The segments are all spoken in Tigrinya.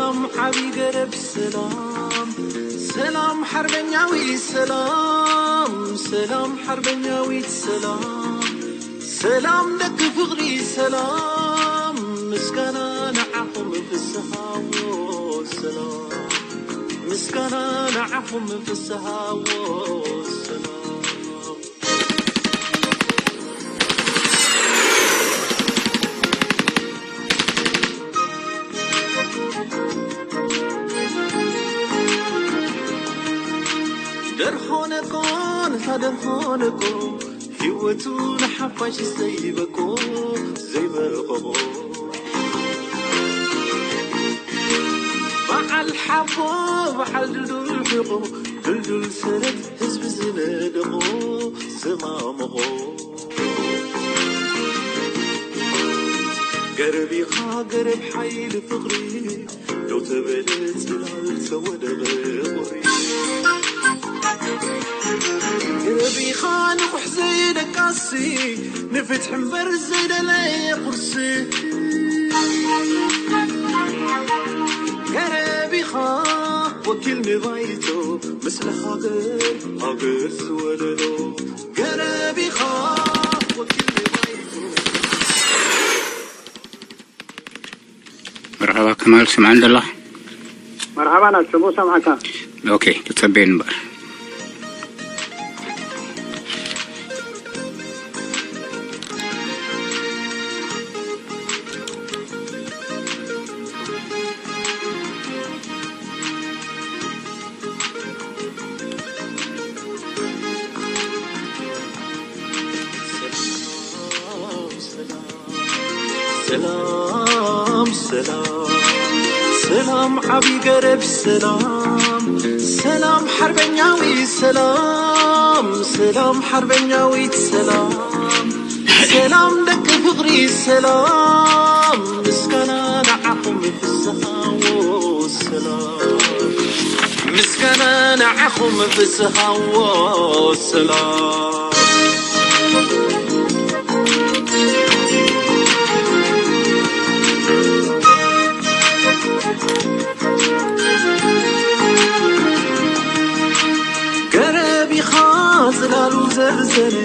ሰላም ዓቢ ገረብ ሰላም፣ ሰላም ሓርበኛዊ ሰላም፣ ሰላም ሓርበኛዊት ሰላም፣ ሰላም ደቂ ፍቕሪ ሰላም፣ ምስጋና ንዓኹም ፍስሃዎ ሰላም፣ ምስጋና ንዓኹም ፍስሃዎ ሰላም። ደርሆነኮ ነታ ደርሆነኮ ህይወቱ ንሓፋሽ ዘይበቆ ዘይበቆ በዓል ሓቦ በዓል ድልዱል ሕቆ ድልዱል ሰረት ህዝቢ ዝነደቆ ዘማመቖ ገረብ ኢኻ ገረብ ሓይሊ ፍቕሪ ደው ተበለ ጽላል ተወደበ ቁሪ ገረብ ኢኻ ንቑሕ ዘይደቃሲ ንፍትሒ እምበር ዘይደለየ ቁርሲ ገረብ ኢኻ ወኪል ንባይቶ ምስለ ሃገር ሃገር ዝወለዶ ገረብ ኢኻ ወኪል ንባይቶ መርሓባ ከማል ስምዓን ደላ። መርሓባ ናቸው ሰምዓካ። ኦኬ ተጸበየን እምበር። ሰላም ሰላም ሰላም ዓቢ ገረብ ሰላም ሰላም ሓርበኛዊ ሰላም ሰላም ሓርበኛዊት ሰላም ሰላም ደቂ ፍቕሪ ሰላም ምስጋና ንዓኹም ፍስሃዎ ሰላም ምስጋና ንዓኹም ፍስሃዎ ሰላም ገረብ ኢኻ ጽላሉ ዘርዘነ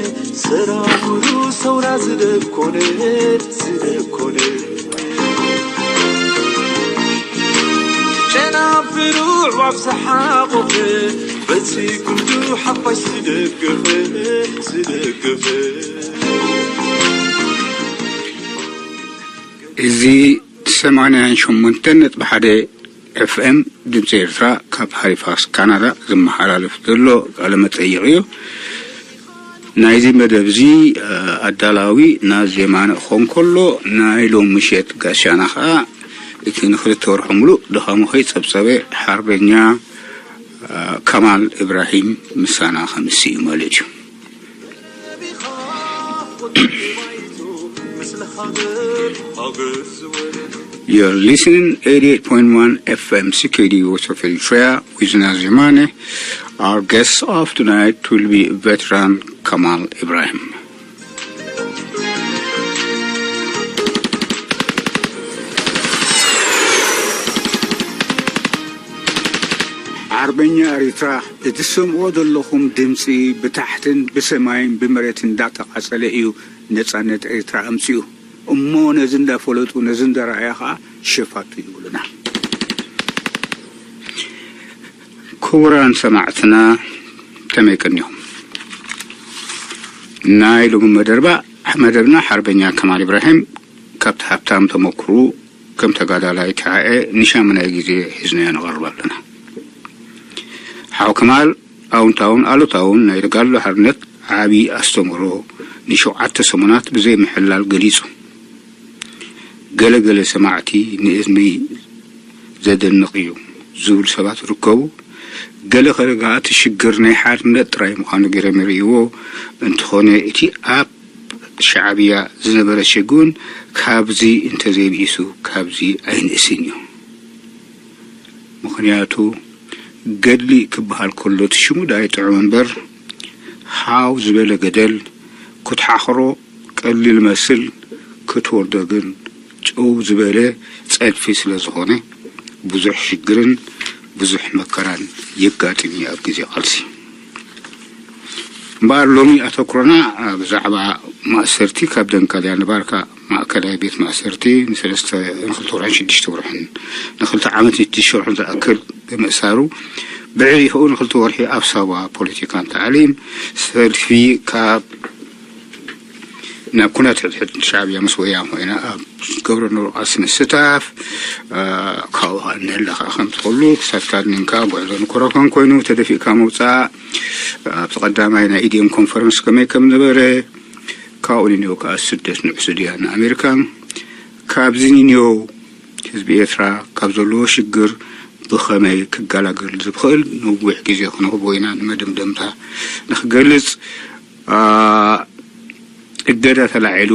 ሰራውሩ ሰውራ ዝደኮነ ዝደኮነ ጨናፍሩ ኣዕዋፍ ዝሓቖፈ በቲ ክንዱ ሓፋሽ ዝደገፈ ዝደገፈ እዚ ሰማንያን ሸሞንተን ነጥቢ ሓደ ኤፍኤም ድምፂ ኤርትራ ካብ ሃሊፋክስ ካናዳ ዝመሓላለፍ ዘሎ ቃለ መጠይቕ እዩ። ናይዚ መደብ እዚ ኣዳላዊ ናዚ የማነ ክኾን ከሎ ናይ ሎም ምሸት ጋሻና ከዓ እቲ ንክልተ ወርሑ ሙሉእ ድኻሙ ከይፀብፀበ ሓርበኛ ከማል እብራሂም ምሳና ከምሲ እዩ ማለት እዩ። You're listening eighty-eight point one F M C K D Voice of Eritrea with Nazimane. Our guest of tonight will be veteran Kamal Ibrahim. ዓርበኛ ኤሪትራ፣ እትሰምዕዎ ዘለኹም ድምጺ ብታሕትን ብሰማይን ብመሬትን እንዳተቓጸለ እዩ ነጻነት ኤሪትራ ኣምጺኡ። እሞ ነዚ እንዳፈለጡ፣ ነዚ እንዳረኣያ ኸኣ ሸፋቱ ይብሉና። ክቡራን ሰማዕትና፣ ከመይ ቀኒኹም? ናይ ሎሚ መደርባ፣ መደብና ሓርበኛ ከማል ኢብራሂም ካብቲ ሃብታም ተመክሩ ከም ተጋዳላይ ተሓኤ ንሻሙናይ ግዜ ሒዝናዮ ንቐርብ ኣለና። ሓው ከማል ኣውንታውን ኣሉታውን ናይ ተጋድሎ ሓርነት ዓቢ ኣስተምህሮ ንሸውዓተ ሰሙናት ብዘይ ምሕላል ገሊጹ። ገለ ገለ ሰማዕቲ ንእዝኒ ዘደንቕ እዩ ዝብሉ ሰባት ይርከቡ። ገለ ከለ ከኣ እቲ ሽግር ናይ ሓርነት ጥራይ ምዃኑ ገይሮም ይርእይዎ። እንተኾነ እቲ ኣብ ሻዕብያ ዝነበረ ሽግር እውን ካብዚ እንተዘይብኢሱ ካብዚ ኣይንእስን እዩ። ምኽንያቱ ገድሊ ክበሃል ከሎ እቲ ሽሙ ዶ ኣይጥዑም እምበር፣ ሃው ዝበለ ገደል ክትሓኽሮ ቀሊል መስል ክትወርዶ ግን ጭው ዝበለ ጸድፊ ስለ ዝኾነ፣ ብዙሕ ሽግርን ብዙሕ መከራን የጋጥም እዩ ኣብ ግዜ ቃልሲ። እምበኣር ሎሚ ኣተኩሮና ብዛዕባ ማእሰርቲ ካብ ደንካልያ ንባርካ ማእከላይ ቤት ማእሰርቲ ንሰለስተ ንክልተ ወርሕን ሽዱሽተ ወርሕን ንክልተ ዓመት ሽዱሽተ ወርሕን ዝኣክል ብምእሳሩ ብዕሪኡ ንክልተ ወርሒ ኣብ ሳዋ ፖለቲካን ታዕሊም ሰልፊ ካብ ናብ ኩናት ሕድሕድ ሻዕብያ ምስ ወያነ ኮይና ኣብ ዝገብረ ንሩቓስ ምስታፍ ካብኡ ከኣ እነላ ከኣ ከም ትኽእሉ ክሳብ ታድኒንካ ጉዕዞ ንኮረኮን ኮይኑ ተደፊእካ ምውፃእ ኣብቲ ቀዳማይ ናይ ኢዲኤም ኮንፈረንስ ከመይ ከም ነበረ ካብኡ ንንዮ ከኣ ስደት ንዕሱ ድያ ንኣሜሪካ ካብዚ ንንዮ ህዝቢ ኤርትራ ካብ ዘለዎ ሽግር ብኸመይ ክገላገል ዝኽእል ነዊሕ ግዜ ክንህቦ ኢና ንመደምደምታ ንክገልጽ እገዳ ተላዒሉ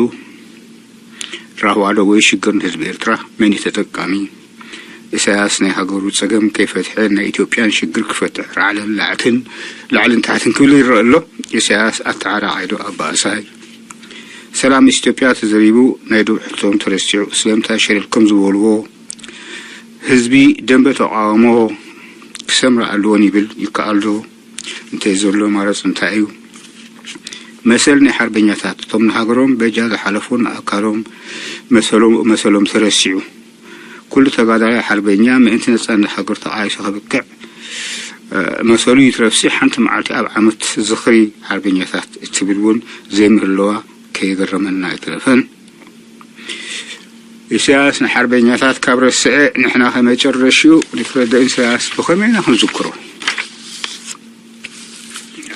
ራህዋ ዶ ወይ ሽግር ንህዝቢ ኤርትራ መን እዩ ተጠቃሚ? ኢሳያስ ናይ ሃገሩ ጸገም ከይፈትሐ ናይ ኢትዮጵያን ሽግር ክፈትሕ ራዕልን ላዕትን ላዕልን ታሕትን ክብል ይረአ ኣሎ። ኢሳያስ ኣተዓራቓይ ዶ ኣባእሳይ? ሰላም ኢትዮጵያ ተዘሪቡ ናይ ዶብ ሕቶም ተረሲዑ ስለምንታይ ሸለል ከም ዝበልዎ ህዝቢ ደንበ ተቃውሞ ክሰምር ኣለዎን ይብል ይከኣል ዶ? እንተ ዘሎ ማረፅ እንታይ እዩ? መሰል ናይ ሓርበኛታት እቶም ንሃገሮም በጃ ዝሓለፉን ኣካሎም መሰሎም ተረሲዑ ኩሉ ተጋዳላይ ሓርበኛ ምእንቲ ነፃነት ሃገር ተቃይሱ ከብቅዕ መሰሉ ይትረፍሲ ሓንቲ መዓልቲ ኣብ ዓመት ዝኽሪ ሓርበኛታት እትብል እውን ዘይምህለዋ ከየገረመና ኣይትረፈን። ኢሳያስ ንሓርበኛታት ካብ ረስዐ ንሕና ከመጨረሽኡ ንክረድእ ኢሳያስ ብኸመይ ኢና ክንዝክሮ?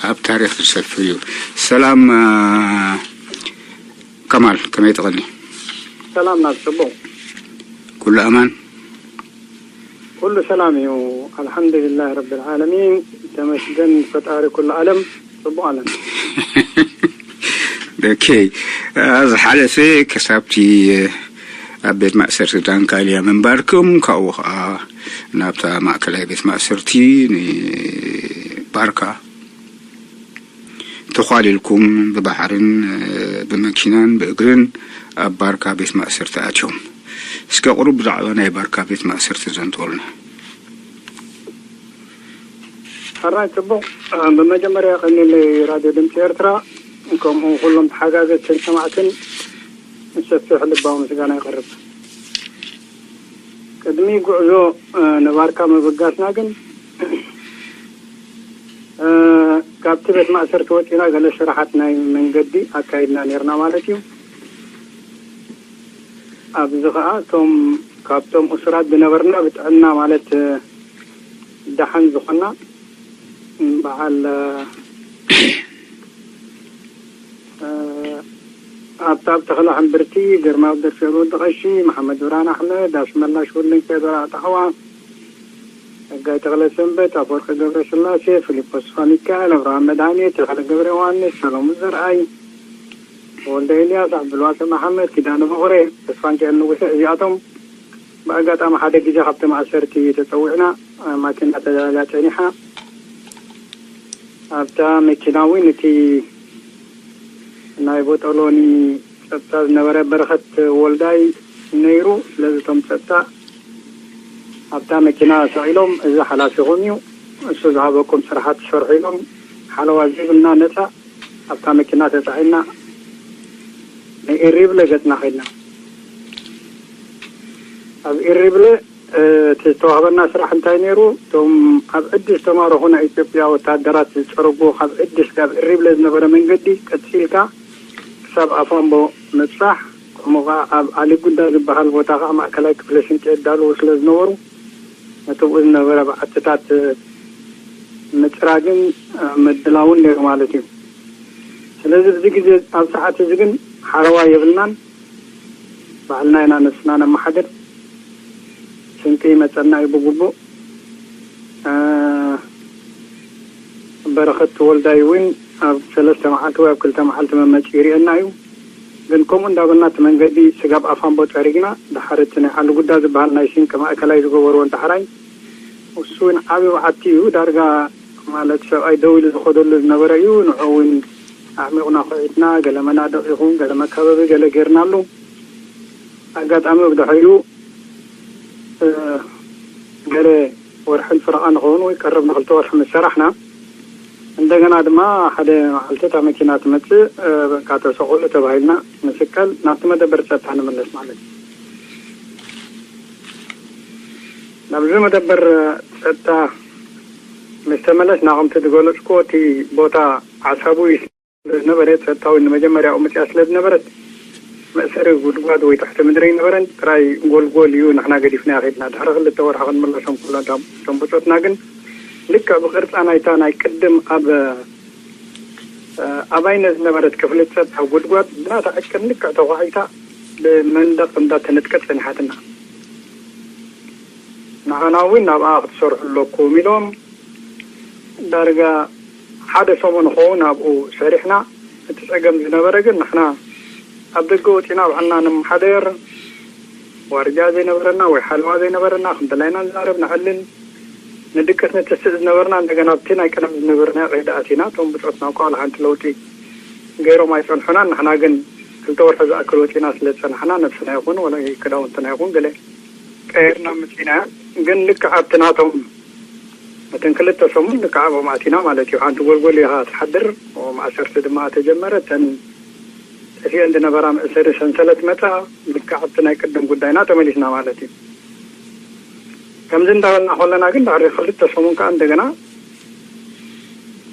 ኣብ ታሪክ ዝሰፍር እዩ። ሰላም ከማል ከመይ ትቐኒ? ሰላም ናብ ጽቡቕ ኩሉ ኣማን ኩሉ ሰላም እዩ። ኣልሓምዱሊላህ ረብል ዓለሚን ተመስገን ፈጣሪ ኩሉ ዓለም ጽቡቕ ኣለን። ኦኬ ዝሓለፈ ክሳብቲ ኣብ ቤት ማእሰርቲ ዳንካልያ ምንባርኩም ካብኡ ከዓ ናብታ ማእከላይ ቤት ማእሰርቲ ንባርካ ተዃሊልኩም ብባሕርን ብመኪናን ብእግርን ኣብ ባርካ ቤት ማእሰርቲ ኣትዮም። እስከ ቁሩብ ብዛዕባ ናይ ባርካ ቤት ማእሰርቲ ዘንትወልና። ሕራይ ጽቡቕ። ብመጀመርያ ቀኒለይ ራድዮ ድምፂ ኤርትራ ከምኡ ኩሎም ተሓጋገዝትን ሰማዕትን ሰፊሕ ልባዊ ምስጋና ይቐርብ። ቅድሚ ጉዕዞ ንባርካ ምብጋስና ግን ካብቲ ቤት ማእሰርቲ ወፂና ገለ ስራሓት ናይ መንገዲ ኣካይድና ነርና ማለት እዩ። ኣብዚ ከዓ እቶም ካብቶም እሱራት ዝነበርና ብጥዕና ማለት ደሓን ዝኾና በዓል ኣብታብ ተኽለ ሕምብርቲ፣ ግርማ ኣብደርፊ ወዲ ቀሺ፣ መሓመድ ብርሃን ኣሕመድ፣ ኣሽመላሽ ወልደንኪ፣ ዶራ ኣጣሕዋ፣ ጸጋይ ተኽለ ሰንበት፣ ኣፈወርቂ ገብረስላሴ፣ ፊሊፖስ ተስፋሚካኤል፣ ኣብርሃም መድሃኔ፣ ተኽለ ገብረ ዮሃንስ፣ ሰሎሙን ዘርኣይ፣ ወልደ ኤልያስ፣ ዓብዱልዋሰ መሓመድ፣ ኪዳነ በኹሬ፣ ተስፋንኪኤል ንጉሰ እዚኣቶም ብኣጋጣሚ ሓደ ግዜ ካብቲ ማእሰርቲ ተጸዊዕና ማኪና ተዳልያ ጸኒሓ ኣብታ መኪና እውን እቲ ናይ ቦጦሎኒ ጸጥታ ዝነበረ በረኸት ወልዳይ ነይሩ። ስለዚ እቶም ጸጥታ ኣብታ መኪና ሰቒሎም እዚ ሓላፊኹም እዩ እሱ ዝሃበኩም ስራሓት ትሰርሑ ኢሎም ሓለዋ ዘይብልና ነጻ ኣብታ መኪና ተጻዒና ንኢሪብለ ገጽና ከድና። ኣብ ኢሪብለ እቲ ዝተዋህበና ስራሕ እንታይ ነይሩ? እቶም ኣብ ዕዲ ዝተማረኹ ናይ ኢትዮጵያ ወታደራት ዝፀረጉ ካብ ዕዲ ስጋብ እሪብለ ዝነበረ መንገዲ ቀፂልካ ክሳብ ኣፋምቦ ምብፃሕ፣ ከምኡ ከዓ ኣብ ኣሊጉዳ ዝበሃል ቦታ ከዓ ማእከላይ ክፍለ ስንቂ የዳልዉ ስለ ዝነበሩ ነቲ ብኡ ዝነበረ በዓትታት ምፅራግን ምድላውን ነይሩ ማለት እዩ። ስለዚ እዚ ግዜ ኣብ ሰዓት እዚ ግን ሓለዋ የብልናን። ባዕልና ኢና ነብስና ነመሓድር። ስንቂ ይመፀና እዩ ብግቡእ። በረኸት ወልዳይ እውን ኣብ ሰለስተ መዓልቲ ወይ ኣብ ክልተ መዓልቲ መመፂ ይርእየና እዩ። ግን ከምኡ እንዳበልና እቲ መንገዲ ስጋብ ኣፋምቦ ፀሪግና ድሓር እቲ ናይ ዓሊ ጉዳ ዝበሃል ናይ ስንቂ ማእከላይ ዝገበርዎ ዳሕራይ እሱ እውን ዓብዪ በዓቲ እዩ። ዳርጋ ማለት ሰብኣይ ደው ኢሉ ዝኸደሉ ዝነበረ እዩ። ንዑ እውን ኣዕሚቑና ኩዒትና ገለ መናድቕ ይኹን ገለ መካበቢ ገለ ጌርናሉ። ኣጋጣሚ ብድሕሪኡ ገለ ወርሒ ንፍረቓ ንኸውን ወይ ቀረብ ንክልተ ወርሒ ምስ ሰራሕና፣ እንደገና ድማ ሓደ መዓልቲ እታ መኪና ትመጽእ፣ እ፣ በቃ ተሰቕሉ ተባሂልና ንስቀል፣ ናብቲ መደበር ጸጥታ ንምለስ ማለት እዩ። ናብዚ መደበር ጸጥታ ምስ ተመለስና፣ ከምቲ ዝገለጽኩዎ፣ እቲ ቦታ ዓሳቡ እዩ ስለ ዝነበረ፣ ጸጥታዊ ንመጀመርያኡ መጽያ ስለ ዝነበረት፣ መእሰሪ ጉድጓድ ወይ ትሕቲ ምድሪ ኣይነበረን። ጥራይ ጎልጎል እዩ ንሕና ገዲፍና ኸድና። ድሕሪ ክልተ ወርሒ ክንምለሶም ኩሎም እቶም፣ እቶም ብጾትና ግን፣ ልክዕ ብቕርጻ ናይታ ናይ ቅድም ኣብ፣ እ፣ ኣባይነ ዝነበረት ክፍሊ ጸጥታ ጉድጓድ ብናታ ዕቅን ልክዕ ተዃዒታ ብመንደቕ እንዳተነጥቀት ጸኒሓትና። ንዓና እውን ናብኣ ክትሰርሑ ኣለኩም ኢሎም ዳርጋ ሓደ ሰሙን ኸውን ኣብኡ ሰሪሕና። እቲ ጸገም ዝነበረ ግን ንሕና ኣብ ደገ ወጺና ባዕልና ንመሓደር፣ ዋርድያ ዘይነበረና ወይ ሓለዋ ዘይነበረና፣ ከም ደላይና ንዛረብ፣ ንዕልል፣ ንድቅስ፣ ንትስእ ዝነበርና፣ እንደገና ኣብቲ ናይ ቀደም ዝነበርና ቀይዲ ኣቲና። እቶም ብጾትና እኳ ዋላ ሓንቲ ለውጢ ገይሮም ኣይጸንሑናን። ንሕና ግን ክልተ ወርሒ ዝኣክል ወጺና ስለ ዝጸናሕና፣ ነብስና ይኹን ወላ ክዳውንትና ይኹን ገለ ቀይርና መጺና። ግን ልክዕ ኣብቲ ናቶም እተን ክልተ ሰሙን ልክዕ ኣብኦም ኣቲና ማለት እዩ። ሓንቲ ጎልጎል ኢኻ ትሓድር፣ ማእሰርቲ ድማ ተጀመረ። እተን ጠፊአን ዝነበራ መእሰሪ ሰንሰለት መጻ፣ ልክዕ ኣብቲ ናይ ቅድም ጉዳይና ተመሊስና ማለት እዩ። ከምዚ እንዳበልና ከለና ግን ድሕሪ ክልተ ሰሙን ከኣ እንደገና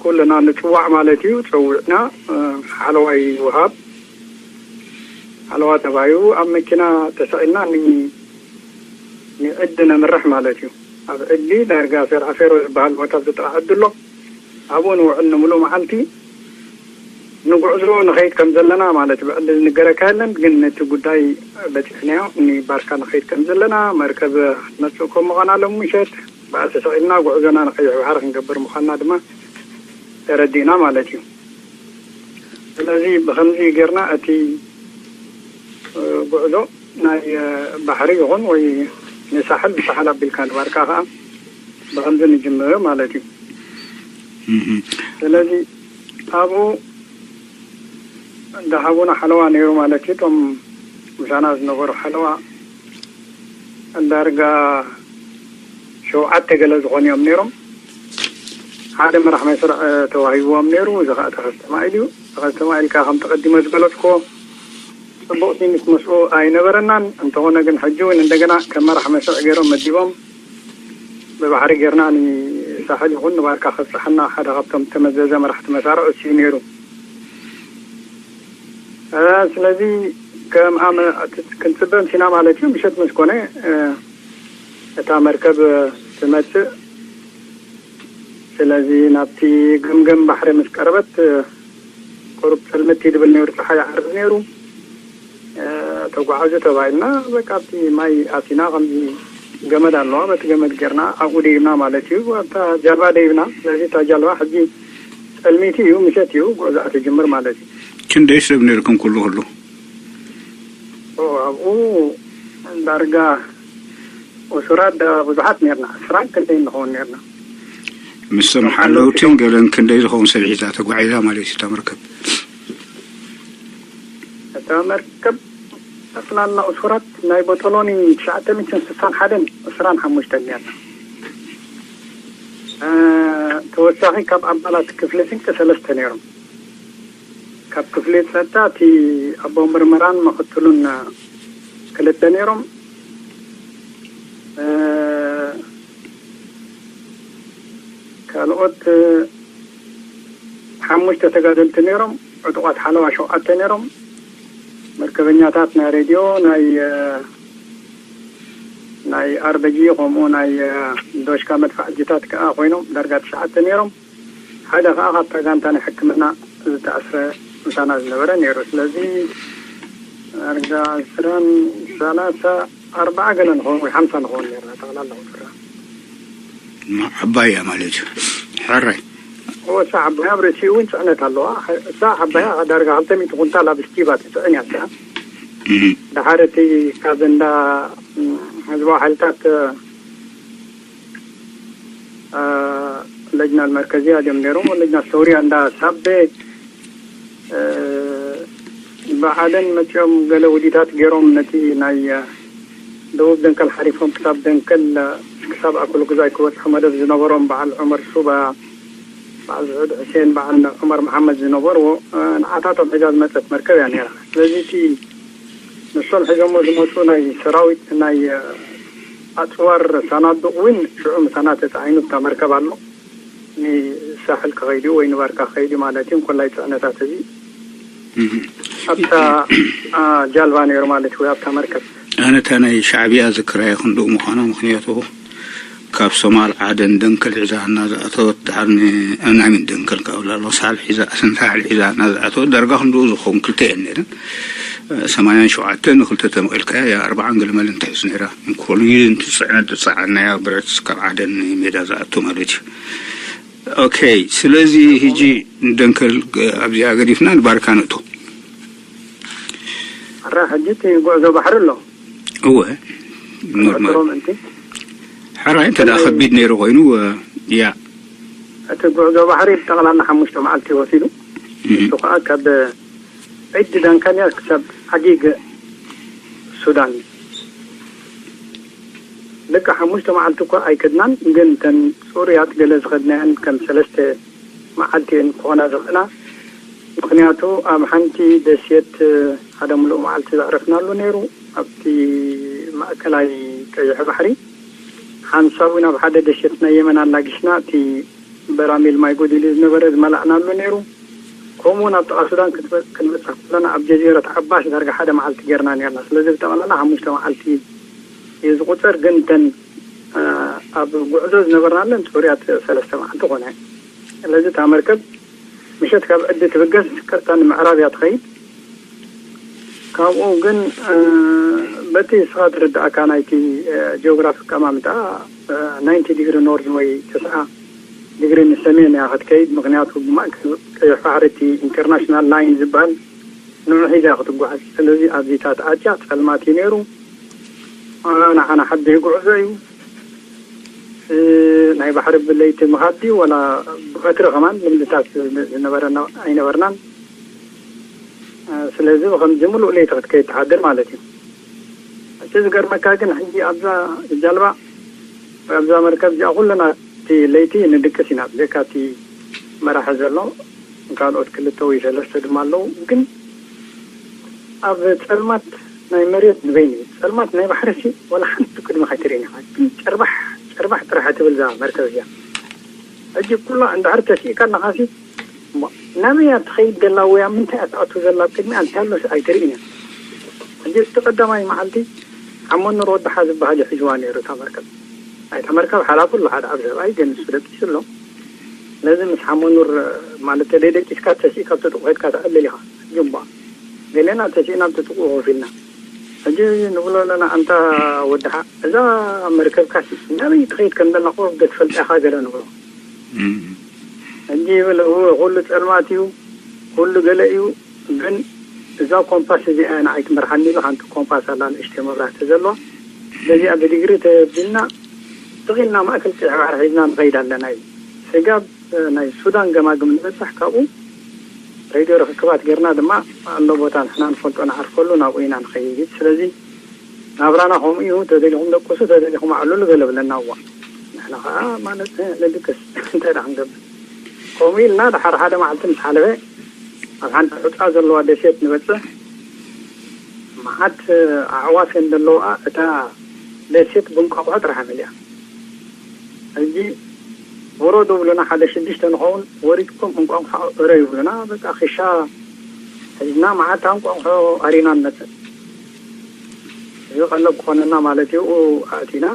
ኩልና ንጽዋዕ ማለት እዩ። ጸዊዕና፣ እ፣ ሓለዋይ ይወሃብ። ሓለዋ ተባሂቡ ኣብ መኪና ተሰቒልና ን-፣ ንዕዲ ነምርሕ ማለት እዩ። ኣብ ዕዲ ዳርጋ ፌርዓፌሮ ዝበሃል ቦታ ኣብዚ ጥራሕ ዕዲ ኣሎ። ኣብኡ ንውዕል ንምሉእ መዓልቲ። ንጉዕዞ ንኸይድ ከም ዘለና ማለት ብዕሊ ዝንገረካ የለን፣ ግን ነቲ ጉዳይ በጺሕናዮ። ንባርካ ንኸይድ ከም ዘለና፣ መርከብ ክትመጽእ ከም ምዃና ሎም ምሸት ብኣሰ ሰቒልና ጉዕዞና ንቐይሕ ባሕሪ ክንገብር ምዃንና ድማ ተረዲእና ማለት እዩ። ስለዚ ብኸምዚ ጌርና እቲ፣ እ፣ ጉዕዞ ናይ፣ እ፣ ባሕሪ ይኹን ወይ ንሳሕል፣ ብሳሕል ኣቢልካ ንባርካ ከኣ ብኸምዚ ንጅምር ማለት እዩ። እህ። ስለዚ ኣብኡ ዝሃቡና ሓለዋ ነይሩ ማለት እዩ። እቶም ምሳና ዝነበሩ ሓለዋ ዳርጋ ሸውዓተ ገለ ዝኾኑ እዮም ነይሮም። ሓደ መራሕ መስርዕ ተዋሂብዎም ነይሩ። እዚ ኸኣ ተኸስተማኢል እዩ። ተኸስተማኢል ከኣ ከም ተቐዲመ ዝገለጽኩዎ ጽቡቕ ስሚት ምስኡ ኣይነበረናን። እንተኾነ ግን ሕጂ እውን እንደገና ከም መራሕ መስርዕ ገይሮም መዲቦም ብባሕሪ ጌርና ንሳሕል ይኹን ንባርካ ከብጽሓና ሓደ ካብቶም ተመዘዘ መራሕቲ መሳርዕ እሱ እዩ ነይሩ። እ፣ ስለዚ ከም ኣመ-፣ ክንጽበ ምሲና ማለት እዩ። ምሸት ምስ ኮነ፣ እ፣ እታ መርከብ ትመጽእ። ስለዚ ናብቲ ገምገም ባሕሪ ምስ ቀረበት፣ እ፣ ቁሩብ ጽልምት እዩ ድብል ነይሩ፣ ጸሓይ ይዓርብ ነይሩ። እ፣ ተጓዓዙ ተባሂልና፣ በቃ ኣብቲ ማይ ኣቲና፣ ከምዚ ገመድ ኣለዋ፣ በቲ ገመድ ጌርና ኣብኡ ደይብና ማለት እዩ። ኣብታ ጃልባ ደይብና። ስለዚ እታ ጃልባ ሕጂ ጸልሚቲ እዩ፣ ምሸት እዩ፣ ጉዕዞኣ ትጅምር ማለት እዩ። ክንደይ ሰብ ነይርኩም ኩሉ ኩሉ? ኦ፣ ኣብኡ ዳርጋ እሱራት ዳ ብዙሓት ነርና፣ ዕስራን ክንደይ ንኸውን ነርና። ምስቶም ሓለውትን ገለን ክንደይ ዝኸውን ሰብ ሒዛ ተጓዒዛ ማለት እዩ እታ መርከብ? እታ መርከብ ጠቕላላ እሱራት ናይ ቦጦሎኒ ትሽዓተ ሚእትን ስሳን ሓደን ዕስራን ሓሙሽተን ነርና። እ፣ ተወሳኺ ካብ ኣባላት ክፍሊ ስንቂ ሰለስተ ነይሮም። ካብ ክፍሊ ጸጥታ እቲ ኣቦ ምርመራን ምኽትሉን ክልተ ነይሮም። እ፣ ካልኦት ሓሙሽተ ተጋደልቲ ነይሮም። ዕጡቓት ሓለዋ ሸውዓተ ነይሮም። መርከበኛታት ናይ ሬድዮ፣ ናይ፣ እ፣ ናይ ኣርበጂ፣ ከምኡ ናይ፣ እ፣ ዶሽካ መድፋዕጅታት ከኣ ኮይኖም ዳርጋ ትሽዓተ ነይሮም። ሓደ ከኣ ካብታ ጋንታ ናይ ሕክምና ዝተኣስረ ምሳና ዝነበረ ነይሩ። ስለዚ ዳርጋ ዕስራን ሰላሳ፣ ኣርባዓ ገለ ንኸውን ወይ ሓምሳ ንኸውን ነይርና ጠቕላላ ቁጽርና። እማ ዓባይ እያ ማለት እዩ። ሕራይ። እወ፣ እሳ ዓባይ ኣብ ርእሲኡ እውን ጽዕነት ኣለዋ። እሳ ዓባያ ዳርጋ ክልተ ሚእቲ ኩንታል ኣብ ስቲባ ትጽዕን እያ እሳ። እህ። ደሓር እቲ ካብ እንዳ፣ እም፣ ህዝባዊ ሓይልታት፣ እ፣ ለጅና መርከዚያ ድዮም ነይሮም፣ ለጅና ሰውሪያ እንዳ ሳቤ፣ እ፣ ብዓደን መጺኦም ገለ ውዲታት ገይሮም ነቲ ናይ፣ እ፣ ደቡብ ደንከል ሓሊፎም ክሳብ ደንከል፣ ክሳብ ኣኩሉ ግዛይ ክበጽሑ መደብ ዝነበሮም በዓል ዑመር ሱባ፣ በዓል ዝሑድ ሕሴን፣ በዓል ዑመር መሓመድ ዝነበርዎ፣ ንዓታቶም ሒዛ ዝመጸት መርከብ እያ ነይራ። ስለዚ እቲ ንሶም ሒዞሞ ዝመጹ ናይ ሰራዊት፣ ናይ ኣጽዋር ሳናዱቕ እውን ሽዑ ምሳና ተጻዒኑ እታ መርከብ ኣሎ። ንሳሕል ክኸይድ እዩ ወይ ንባርካ ክኸይድ እዩ ማለት እዩ። እንኮላይ ጽዕነታት እዚ ኣብታ ጃልባ ነይሩ ማለት እዩ፣ ወይ ኣብታ መርከብ። ኣነ እታ ናይ ሻዕብያ ዝክራይ ክንድኡ ምዃና፣ ምኽንያቱ ካብ ሶማል ዓደን ደንከል ሒዛ እናዝኣተወት፣ ድሓር ንኣናሚን ደንከል ካብላ ኣሎ ሳሕል ሒዛ፣ ስንሳሕል ሒዛ እናዝኣተወት፣ ዳርጋ ክንድኡ ዝኸውን ክልተ እየን ነይረን። ሰማንያን ሸውዓተ ንክልተ ተመቒልካያ፣ ያ ኣርባዓን ገለመልን ትሕዝ ነይራ። ኮሉይን ትፅዕነት ዝፀዓናያ ብረት ካብ ዓደን ሜዳ ዝኣቱ ማለት እዩ። ኦኬ፣ ስለዚ ሕጂ ንደንከል ኣብዚኣ ገዲፍና ንባርካ ንእቶ። ኣራ ሕጂ እቲ ጉዕዞ ባሕሪ ኣሎ። እወ፣ ኖርማል። ሕራይ እንተ ደኣ ከቢድ ነይሩ ኮይኑ፣ ያ። እቲ ጉዕዞ ባሕሪ ብጠቕላላ ሓሙሽተ መዓልቲ ወሲዱ። እሱ ከዓ ካብ ዕዲ ዳንካንያ ክሳብ ዓጊግ ሱዳን። ደቂ ሓሙሽተ መዓልቲ እኳ ኣይከድናን፣ ግን ተን ጽሩያት ገለ ዝኸድናየን ከም ሰለስተ መዓልቲ እየን ክኾና ዝኽእላ። ምኽንያቱ ኣብ ሓንቲ ደሴት ሓደ ሙሉእ መዓልቲ ዘዕረፍናሉ ነይሩ። ኣብቲ ማእከላይ ቀይሕ ባሕሪ ሓንሳብ እውን ኣብ ሓደ ደሴት ናይ የመን ኣላጊሽና፣ እቲ በራሚል ማይ ጎዲሉ ዝነበረ ዝመላእናሉ ነይሩ። ከምኡ እውን ኣብ ጥቓ ሱዳን ክትበ-፣ ክንበጽሕ ከለና ኣብ ጀዚረት ዓባስ ዳርጋ ሓደ መዓልቲ ጌርና ነርና። ስለዚ ብጠቕላላ ሓሙሽተ መዓልቲ እዩ ዝቑጸር፣ ግን እተን ኣብ ጉዕዞ ዝነበርናለን ጽሩያት ሰለስተ መዓልቲ ኮነ። ስለዚ እታ መርከብ ምሸት ካብ ዕዲ ትብገስ ቀጥታ ንምዕራብ እያ ትኸይድ። ካብኡ ግን በቲ ንስኻ ትርድኣካ ናይቲ ጂኦግራፊ ኣቀማምጣ ናይንቲ ዲግሪ ኖርዝ ወይ ተስዓ ዲግሪ ንሰሜን እያ ክትከይድ። ምኽንያቱ ብማእከል ቀይሕ ባሕሪ እቲ ኢንተርናሽናል ላይን ዝበሃል ንዑ ሒዛ ክትጓዓዝ። ስለዚ ኣብዚታት ኣትያ ጸልማት እዩ ነይሩ። ንዓና ሓድሽ ጉዕዞ እዩ። ናይ ባሕሪ ብለይቲ ምኻድ ድዩ ወላ ብቐትሪ ከማን ልምድታት ዝነበረና ኣይነበርናን። ስለዚ ብኸምዚ ሙሉእ ለይቲ ክትከይድ ትሓድር ማለት እዩ። እቲ ዝገርመካ ግን ሕጂ ኣብዛ ጃልባ ወይ ኣብዛ መርከብ እዚኣ ኩልና እቲ ለይቲ ንድቅስ ኢና፣ ብጀካ እቲ መራሒ ዘሎ ካልኦት ክልተ ወይ ሰለስተ ድማ ኣለዉ። ግን ኣብ ጸልማት ናይ መሬት ንበይኑ እዩ። ጸልማት ናይ ባሕሪ ሲ ወላ ሓንቲ ቅድሚ ከይትርእን ኢኻ። ግን ጨርባሕ ጨርባሕ ጥራሕ ትብል እዛ መርከብ እዚኣ። ሕጂ ኩላ እንድሕር ተሲእካ ኣለኻ ሲ፣ እሞ ናበይ እያ ትኸይድ ዘላ ወይ ኣብ ምንታይ እያ ትኣቱ ዘላ? ኣብ ቅድሚኣ እንታይ ኣሎ ሲ ኣይትርእን እያ። ሕጂ እቲ ቀዳማይ መዓልቲ ሓመኑር ወዲ ሓ ዝበሃል እዩ ሒዝዋ ነይሩ እታ መርከብ። ናይታ መርከብ ሓላፊ ኣሎ ሓደ ዓቢ ሰብኣይ፣ ግን ንሱ ደቂሱ ኣሎ። ስለዚ ምስ ሓመኑር ማለት ተደይደቂስካ ተሲእካ ኣብ ጥጥቑ ከድካ ትዕልል ኢኻ። ሕጂ እሞ ገሌና ተሲእና ኣብ ጥጥቑ ኮፍ ኢልና። ሕጂ ንብሎ ኣለና፣ ኣንታ ወድሓ፣ እዛ መርከብካሲ ናበይ ትኸይድ ከም ዘላ ቁሩብ ዶ ትፈልጣ ኢኻ? ገለ ንብሎ። ሕጂ ይብል፣ እወ፣ ኩሉ ጸልማት እዩ፣ ኩሉ ገለ እዩ፣ ግን እዛ ኮምፓስ እዚኣ እያ ንዓይ ትመርሓኒ ኢሉ፣ ሓንቲ ኮምፓስ ኣላ ንእሽተይ መብራህቲ ዘለዋ። በዚኣ ብዲግሪ ተቢልና ስቕ ኢልና ማእከል ቀይሕ ባሕሪ ሒዝና ንኸይድ ኣለና እዩ። ስጋብ ናይ ሱዳን ገማግም ንበጽሕ፣ ካብኡ ሬድዮ ርኽክባት ጌርና ድማ ኣሎ ቦታ ንሕና ንፈልጦ ንዓርፈሉ፣ ናብኡ ኢና ንኸይድ። ስለዚ ናብራና ከምኡ እዩ፣ ተደሊኹም ደቅሱ፣ ተደሊኹም ኣዕልሉ ገለ ብለና። እዋ ንሕና ኸዓ ማለት ንድቅስ፣ እንታይ ደኣ ክንገብር? ከምኡ ኢልና ድሓር ሓደ መዓልቲ ምስ ሓለፈ ኣብ ሓንቲ ሑጻ ዘለዋ ደሴት ንበጽሕ። መዓት ኣዕዋፍ እየን ዘለዋ። እታ ደሴት ብእንቋቑሖ ጥራሕ መሊኣ። ሕጂ ውረዱ ይብሉና፣ ሓደ ሽዱሽተ ንኸውን፣ ወሪድኩም እንቋቑሖ እረዩ ይብሉና። በቃ ክሻ ሒዝና መዓት እንቋቑሖ ኣሪና ንመጽእ። እዚ ቀለብ ክኾነና ማለት እዩ። ኣብኡ ኣእቲና፣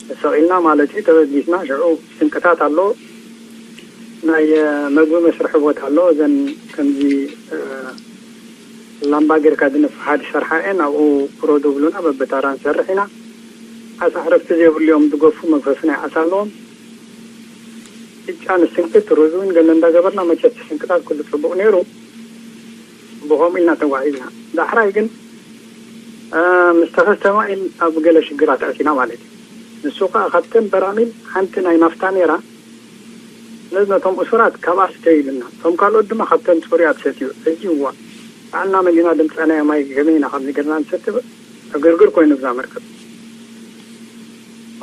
ተሰቒልና ማለት እዩ። ተበጊስና፣ ሽዑ ስንቅታት ኣሎ፣ ናይ መግቢ መስርሒ ቦታ ኣሎ። እዘን ከምዚ ላምባ ጌርካ ዝነፍሓ ዝሰርሓ እየን፣ ኣብኡ ውረዱ ይብሉና። በብታራ ንሰርሕ ኢና። ዓሳ ዕረፍቲ ዘይብሉ እዮም ዝገፉ፣ መግፈፊ ናይ ዓሳ ኣለዎም። ብጫ ንስንቅት፣ ሩዝ እውን ገለ እንዳገበርና፣ መቸት ስንቅታት ኩሉ ጽቡቕ ነይሩ። ብኸምኡ ኢና ተጓዒዝና። ዳሕራይ ግን፣ እ፣ ምስ ተኸስተ ማይል ኣብ ገለ ሽግራት ኣቲና ማለት እዩ። ንሱ ከኣ ካብተን በራሚል ሓንቲ ናይ ናፍታ ነይራ። ስለዚ ነቶም እሱራት ካብኣ ስተዩ ኢሉና። እቶም ካልኦት ድማ ካብተን ጽሩያት ሰትዩ። ሕጂ እዋ፣ ባዕልና መሊእና ደምጻናዮ ማይ ከመይ ኢና ከምዚ ጌርና ንሰቲ? ዕግርግር ኮይኑ ብዛ መርከብ።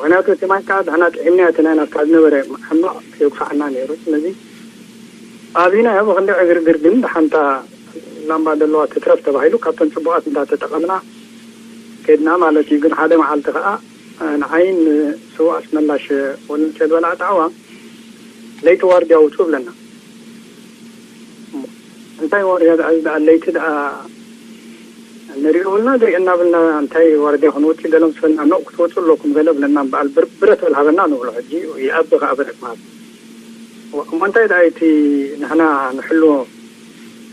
ምክንያቱ እቲ ማይ ከዓ ድሕና ጥዒምና እቲ ናይ ናብታ ዝነበረ ሕማቕ የጉፋዕና ነይሩ። ስለዚ ኣብና ብክንዲ ዕግርግር ግን ሓንታ ላምባ ዘለዋ ትትረፍ ተባሂሉ ካብተን ፅቡቃት እንዳተጠቐምና ከድና ማለት እዩ። ግን ሓደ መዓልቲ ከዓ ንዓይን ስዋ ኣስመላሽ ወልንቸል በላዕ ጣዕዋ ለይቲ ዋርድያ ውፁ ብለና። እንታይ ዋርድያ ደኣ እዚ ደኣ ለይቲ ደኣ ንሪኦ ብልና ድሪኦ እናብልና እንታይ ዋርድያ ክንወፅእ ገለ ምስ በልና ኖእ ክትወፁ ኣለኩም ገለ ብለና እምበኣል ብር- ብረት በልሃበና ንብሎ ሕጂ ይኣቢ ከዓ ብረት ማለት እሞ እንታይ ደኣ እቲ ንሕና ንሕልዎ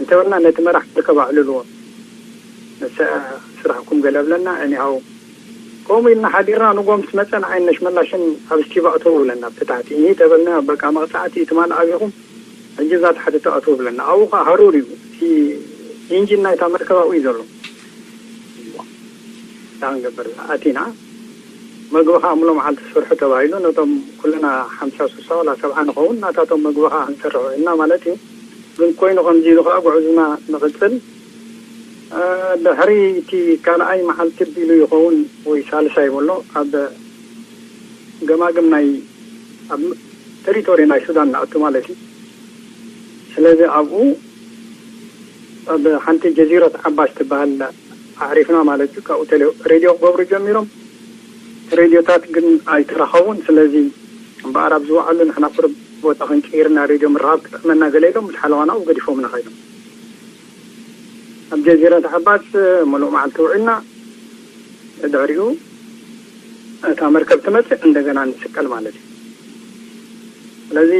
እንተበልና ነቲ መራሕ መርከብ ኣዕልልዎ ንሰ ስራሕኩም ገለ ብለና እኒሃው ከምኡ ኢልና ሓዲርና ንጎም ምስ መፀ ንዓይን ነሽመላሽን ኣብ ስቲባ እተው ብለና ብትታሕቲ እሂ ተበልና በቃ መቕፃዕቲ ትማል ኣቢኹም ሕጂ እዛ ታሕቲ ተኣትዉ ብለና ኣብኡ ከዓ ሃሩር እዩ እቲ ኢንጂን ናይታ መርከብ ኣብኡ እዩ ዘሎ እንታይ ክንገብር ኣቲና መግቢ ከዓ ምሎ መዓልቲ ስርሑ ተባሂሉ ነቶም ኩልና ሓምሳ ስሳ ዋላ ሰብዓ ንኸውን ናታቶም መግቢ ከዓ ክንሰርሑ ኢልና ማለት እዩ ግን ኮይኑ ከምዚ ኢሉ ከዓ ጉዕዝና ንቕፅል ድሕሪ እቲ ካልኣይ መዓልቲ ቢሉ ይኸውን ወይ ሳልሳይ በሎ ኣብ ገማግም ናይ ኣብ ቴሪቶሪ ናይ ሱዳን ንኣቱ ማለት እዩ ስለዚ ኣብኡ ኣብ ሓንቲ ጀዚረት ዓባስ ትበሃል ኣዕሪፍና ማለት እዩ ካብኡ ሬድዮ ክገብሩ ጀሚሮም ሬድዮታት ግን ኣይተረኸቡን ስለዚ እምበኣር ኣብ ዝወዓሉ ንሕና ቁርብ ቦታ ክንቅይርና ሬድዮ ምርኻብ ክጥዕመና ገለ ኢሎም ምስ ሓለዋና ገዲፎምና ከይዶም ኣብ ጀዚረት ዓባስ ሙሉእ መዓልቲ ውዒልና ድሕሪኡ እታ መርከብ ትመፅእ እንደገና ንስቀል ማለት እዩ ስለዚ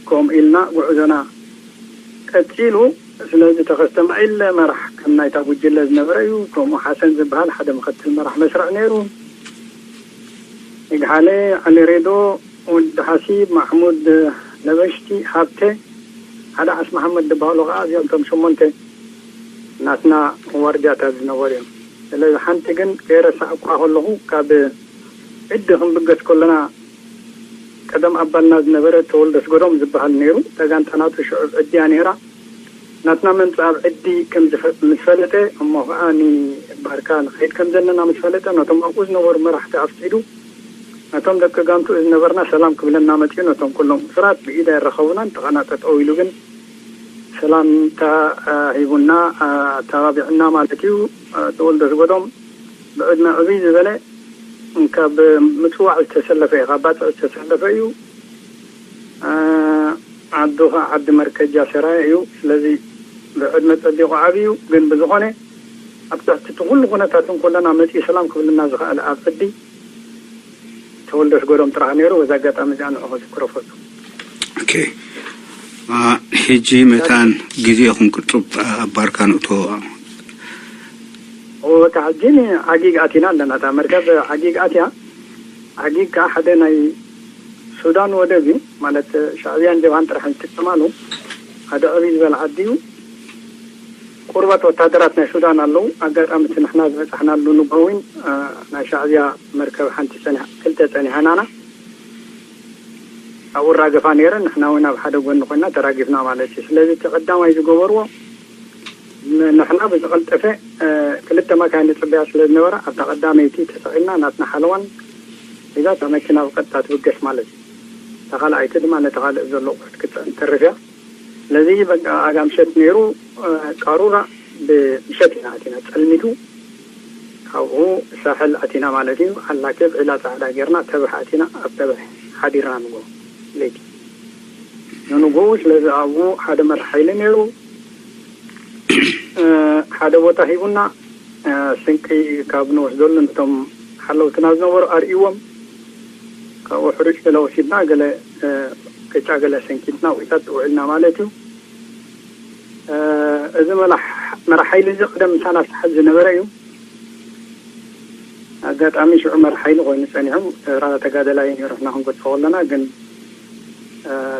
ከምኡ ኢልና ጉዕዞና ቀፂሉ ስለዚ ተኸስተማ ኢለ መራሕ ከም ናይታ ጉጅለ ዝነበረ እዩ ከምኡ ሓሰን ዝበሃል ሓደ ምክትል መራሕ መስርዕ ነይሩ ይግሓለ ዓሊ ሬዶ ወዲ ሓሲብ ማሕሙድ ነበሽቲ ሃብተ ሓደ ዓስ መሓመድ ዝበሃሉ ከዓ እዚኦም ቶም ሸሞንተ ናትና ዋርድያታት ዝነበሩ እዮም። ስለዚ ሓንቲ ግን ከይረሳዕኳ ከለኹ ካብ ዕዲ ክንብገስ ከለና ቀደም ኣባልና ዝነበረ ተወልደ ኣስገዶም ዝበሃል ነይሩ። እታ ጋንታ ናቱ ሽዑ ኣብ ዕዲ እያ ነይራ። ናትና ምምፃእ ኣብ ዕዲ ከም ዝፈ- ምስ ፈለጠ እሞ ከዓ ንባርካ ንኸይድ ከም ዘለና ምስ ፈለጠ ነቶም ኣብኡ ዝነበሩ መራሕቲ ኣፍቂዱ ነቶም ደቂ ጋንትኡ ዝነበርና ሰላም ክብለና መፂኡ። ነቶም ኩሎም እሱራት ብኢድ ኣይረኸቡናን። እቲ ቃና ጠጠው ኢሉ ግን ሰላምታ ሂቡና ኣተባቢዑና ማለት እዩ። ተወልደ ኣስገዶም ብዕድመ ዕብይ ዝበለ ካብ ምፅዋዕ ዝተሰለፈ እዩ፣ ካብ ባፅዕ ዝተሰለፈ እዩ። ዓዱ ከዓ ዓዲ መርከጃ ሰራየ እዩ። ስለዚ ብዕድመ ፀቢቑ ዓብዩ ግን ብዝኾነ ኣብ ትሕቲ እቲ ኩሉ ኩነታት እንከለና መፂኡ ሰላም ክብልና ዝኽኣለ ኣብ ዕዲ ተወልደ ኣስገዶም ጥራሕ ነይሩ። በዚ ኣጋጣሚ እዚኣ ንዑ ከዝክሮ ፈቱ። ኦኬ። ሕጂ መታን ግዜኹም ቅርጡብ ኣብ ባርካ ንእቶ። እወ በቃ ሕጂ ንዓጊግ ኣቲና ኣለና። እታ መርከብ ዓጊግ ኣትያ። ዓጊግ ከዓ ሓደ ናይ ሱዳን ወደብ እዩ ማለት ሻዕብያን ጀብሃን ጥራሕ ዝጥቀማሉ ሓደ ዕብይ ዝበለ ዓዲ እዩ። ቁርበት ወታደራት ናይ ሱዳን ኣለዉ። ኣጋጣሚ እቲ ንሕና ዝበፃሕናሉ ንግሆ እውን ናይ ሻዕብያ መርከብ ሓንቲ ፀኒሓ ክልተ ፀኒሐናና ኣብኡ ራገፋ ነይረን ንሕና እውን ኣብ ሓደ ጎኒ ኮይና ተራጊፍና ማለት እዩ። ስለዚ እቲ ቀዳማይ ዝገበርዎ ንሕና ብዝቐልጠፈ ክልተ መካይን ንፅበያ ስለ ዝነበራ ኣብታ ቀዳመይቲ ተሰቒልና ናትና ሓለዋን ሒዛ እታ መኪና ብቐጥታ ትብገስ ማለት እዩ። እታ ካልኣይቲ ድማ ነቲ ካልእ ዘሎ ኣቑሑት ክትፅዕን ትተርፍ እያ። ስለዚ በቃ ኣጋ ምሸት ነይሩ ቃሩራ ብምሸት ኢና ኣቲና ፀልሚቱ ካብኡ ሳሕል ኣቲና ማለት እዩ። ኣላኬብ ዒላ ፃዕዳ ጌርና ተብሕ ኣቲና ኣብ ተብሕ ሓዲርና ንጎ ለይቲ ንንጉኡ ስለዚ ኣብኡ ሓደ መራሕ ሓይሊ ነይሩ ሓደ ቦታ ሂቡና ስንቂ ካብ ንወስደሉ ነቶም ሓለውትና ዝነበሩ ኣርእዎም ካብኡ ሕሩጭ ገለ ወሲድና ገለ ቅጫ ገለ ሰንኪትና ውዒታት ውዒልና ማለት እዩ። እዚ መራሕ ሓይሊ እዚ ቀደም ምሳና ዝተሓዝ ዝነበረ እዩ። ኣጋጣሚ ሽዑ መራሕ ሓይሊ ኮይኑ ጸኒሑ ተራ ተጋደላይ ነይሩ ንሕና ክንጎትፎ ከለና ግን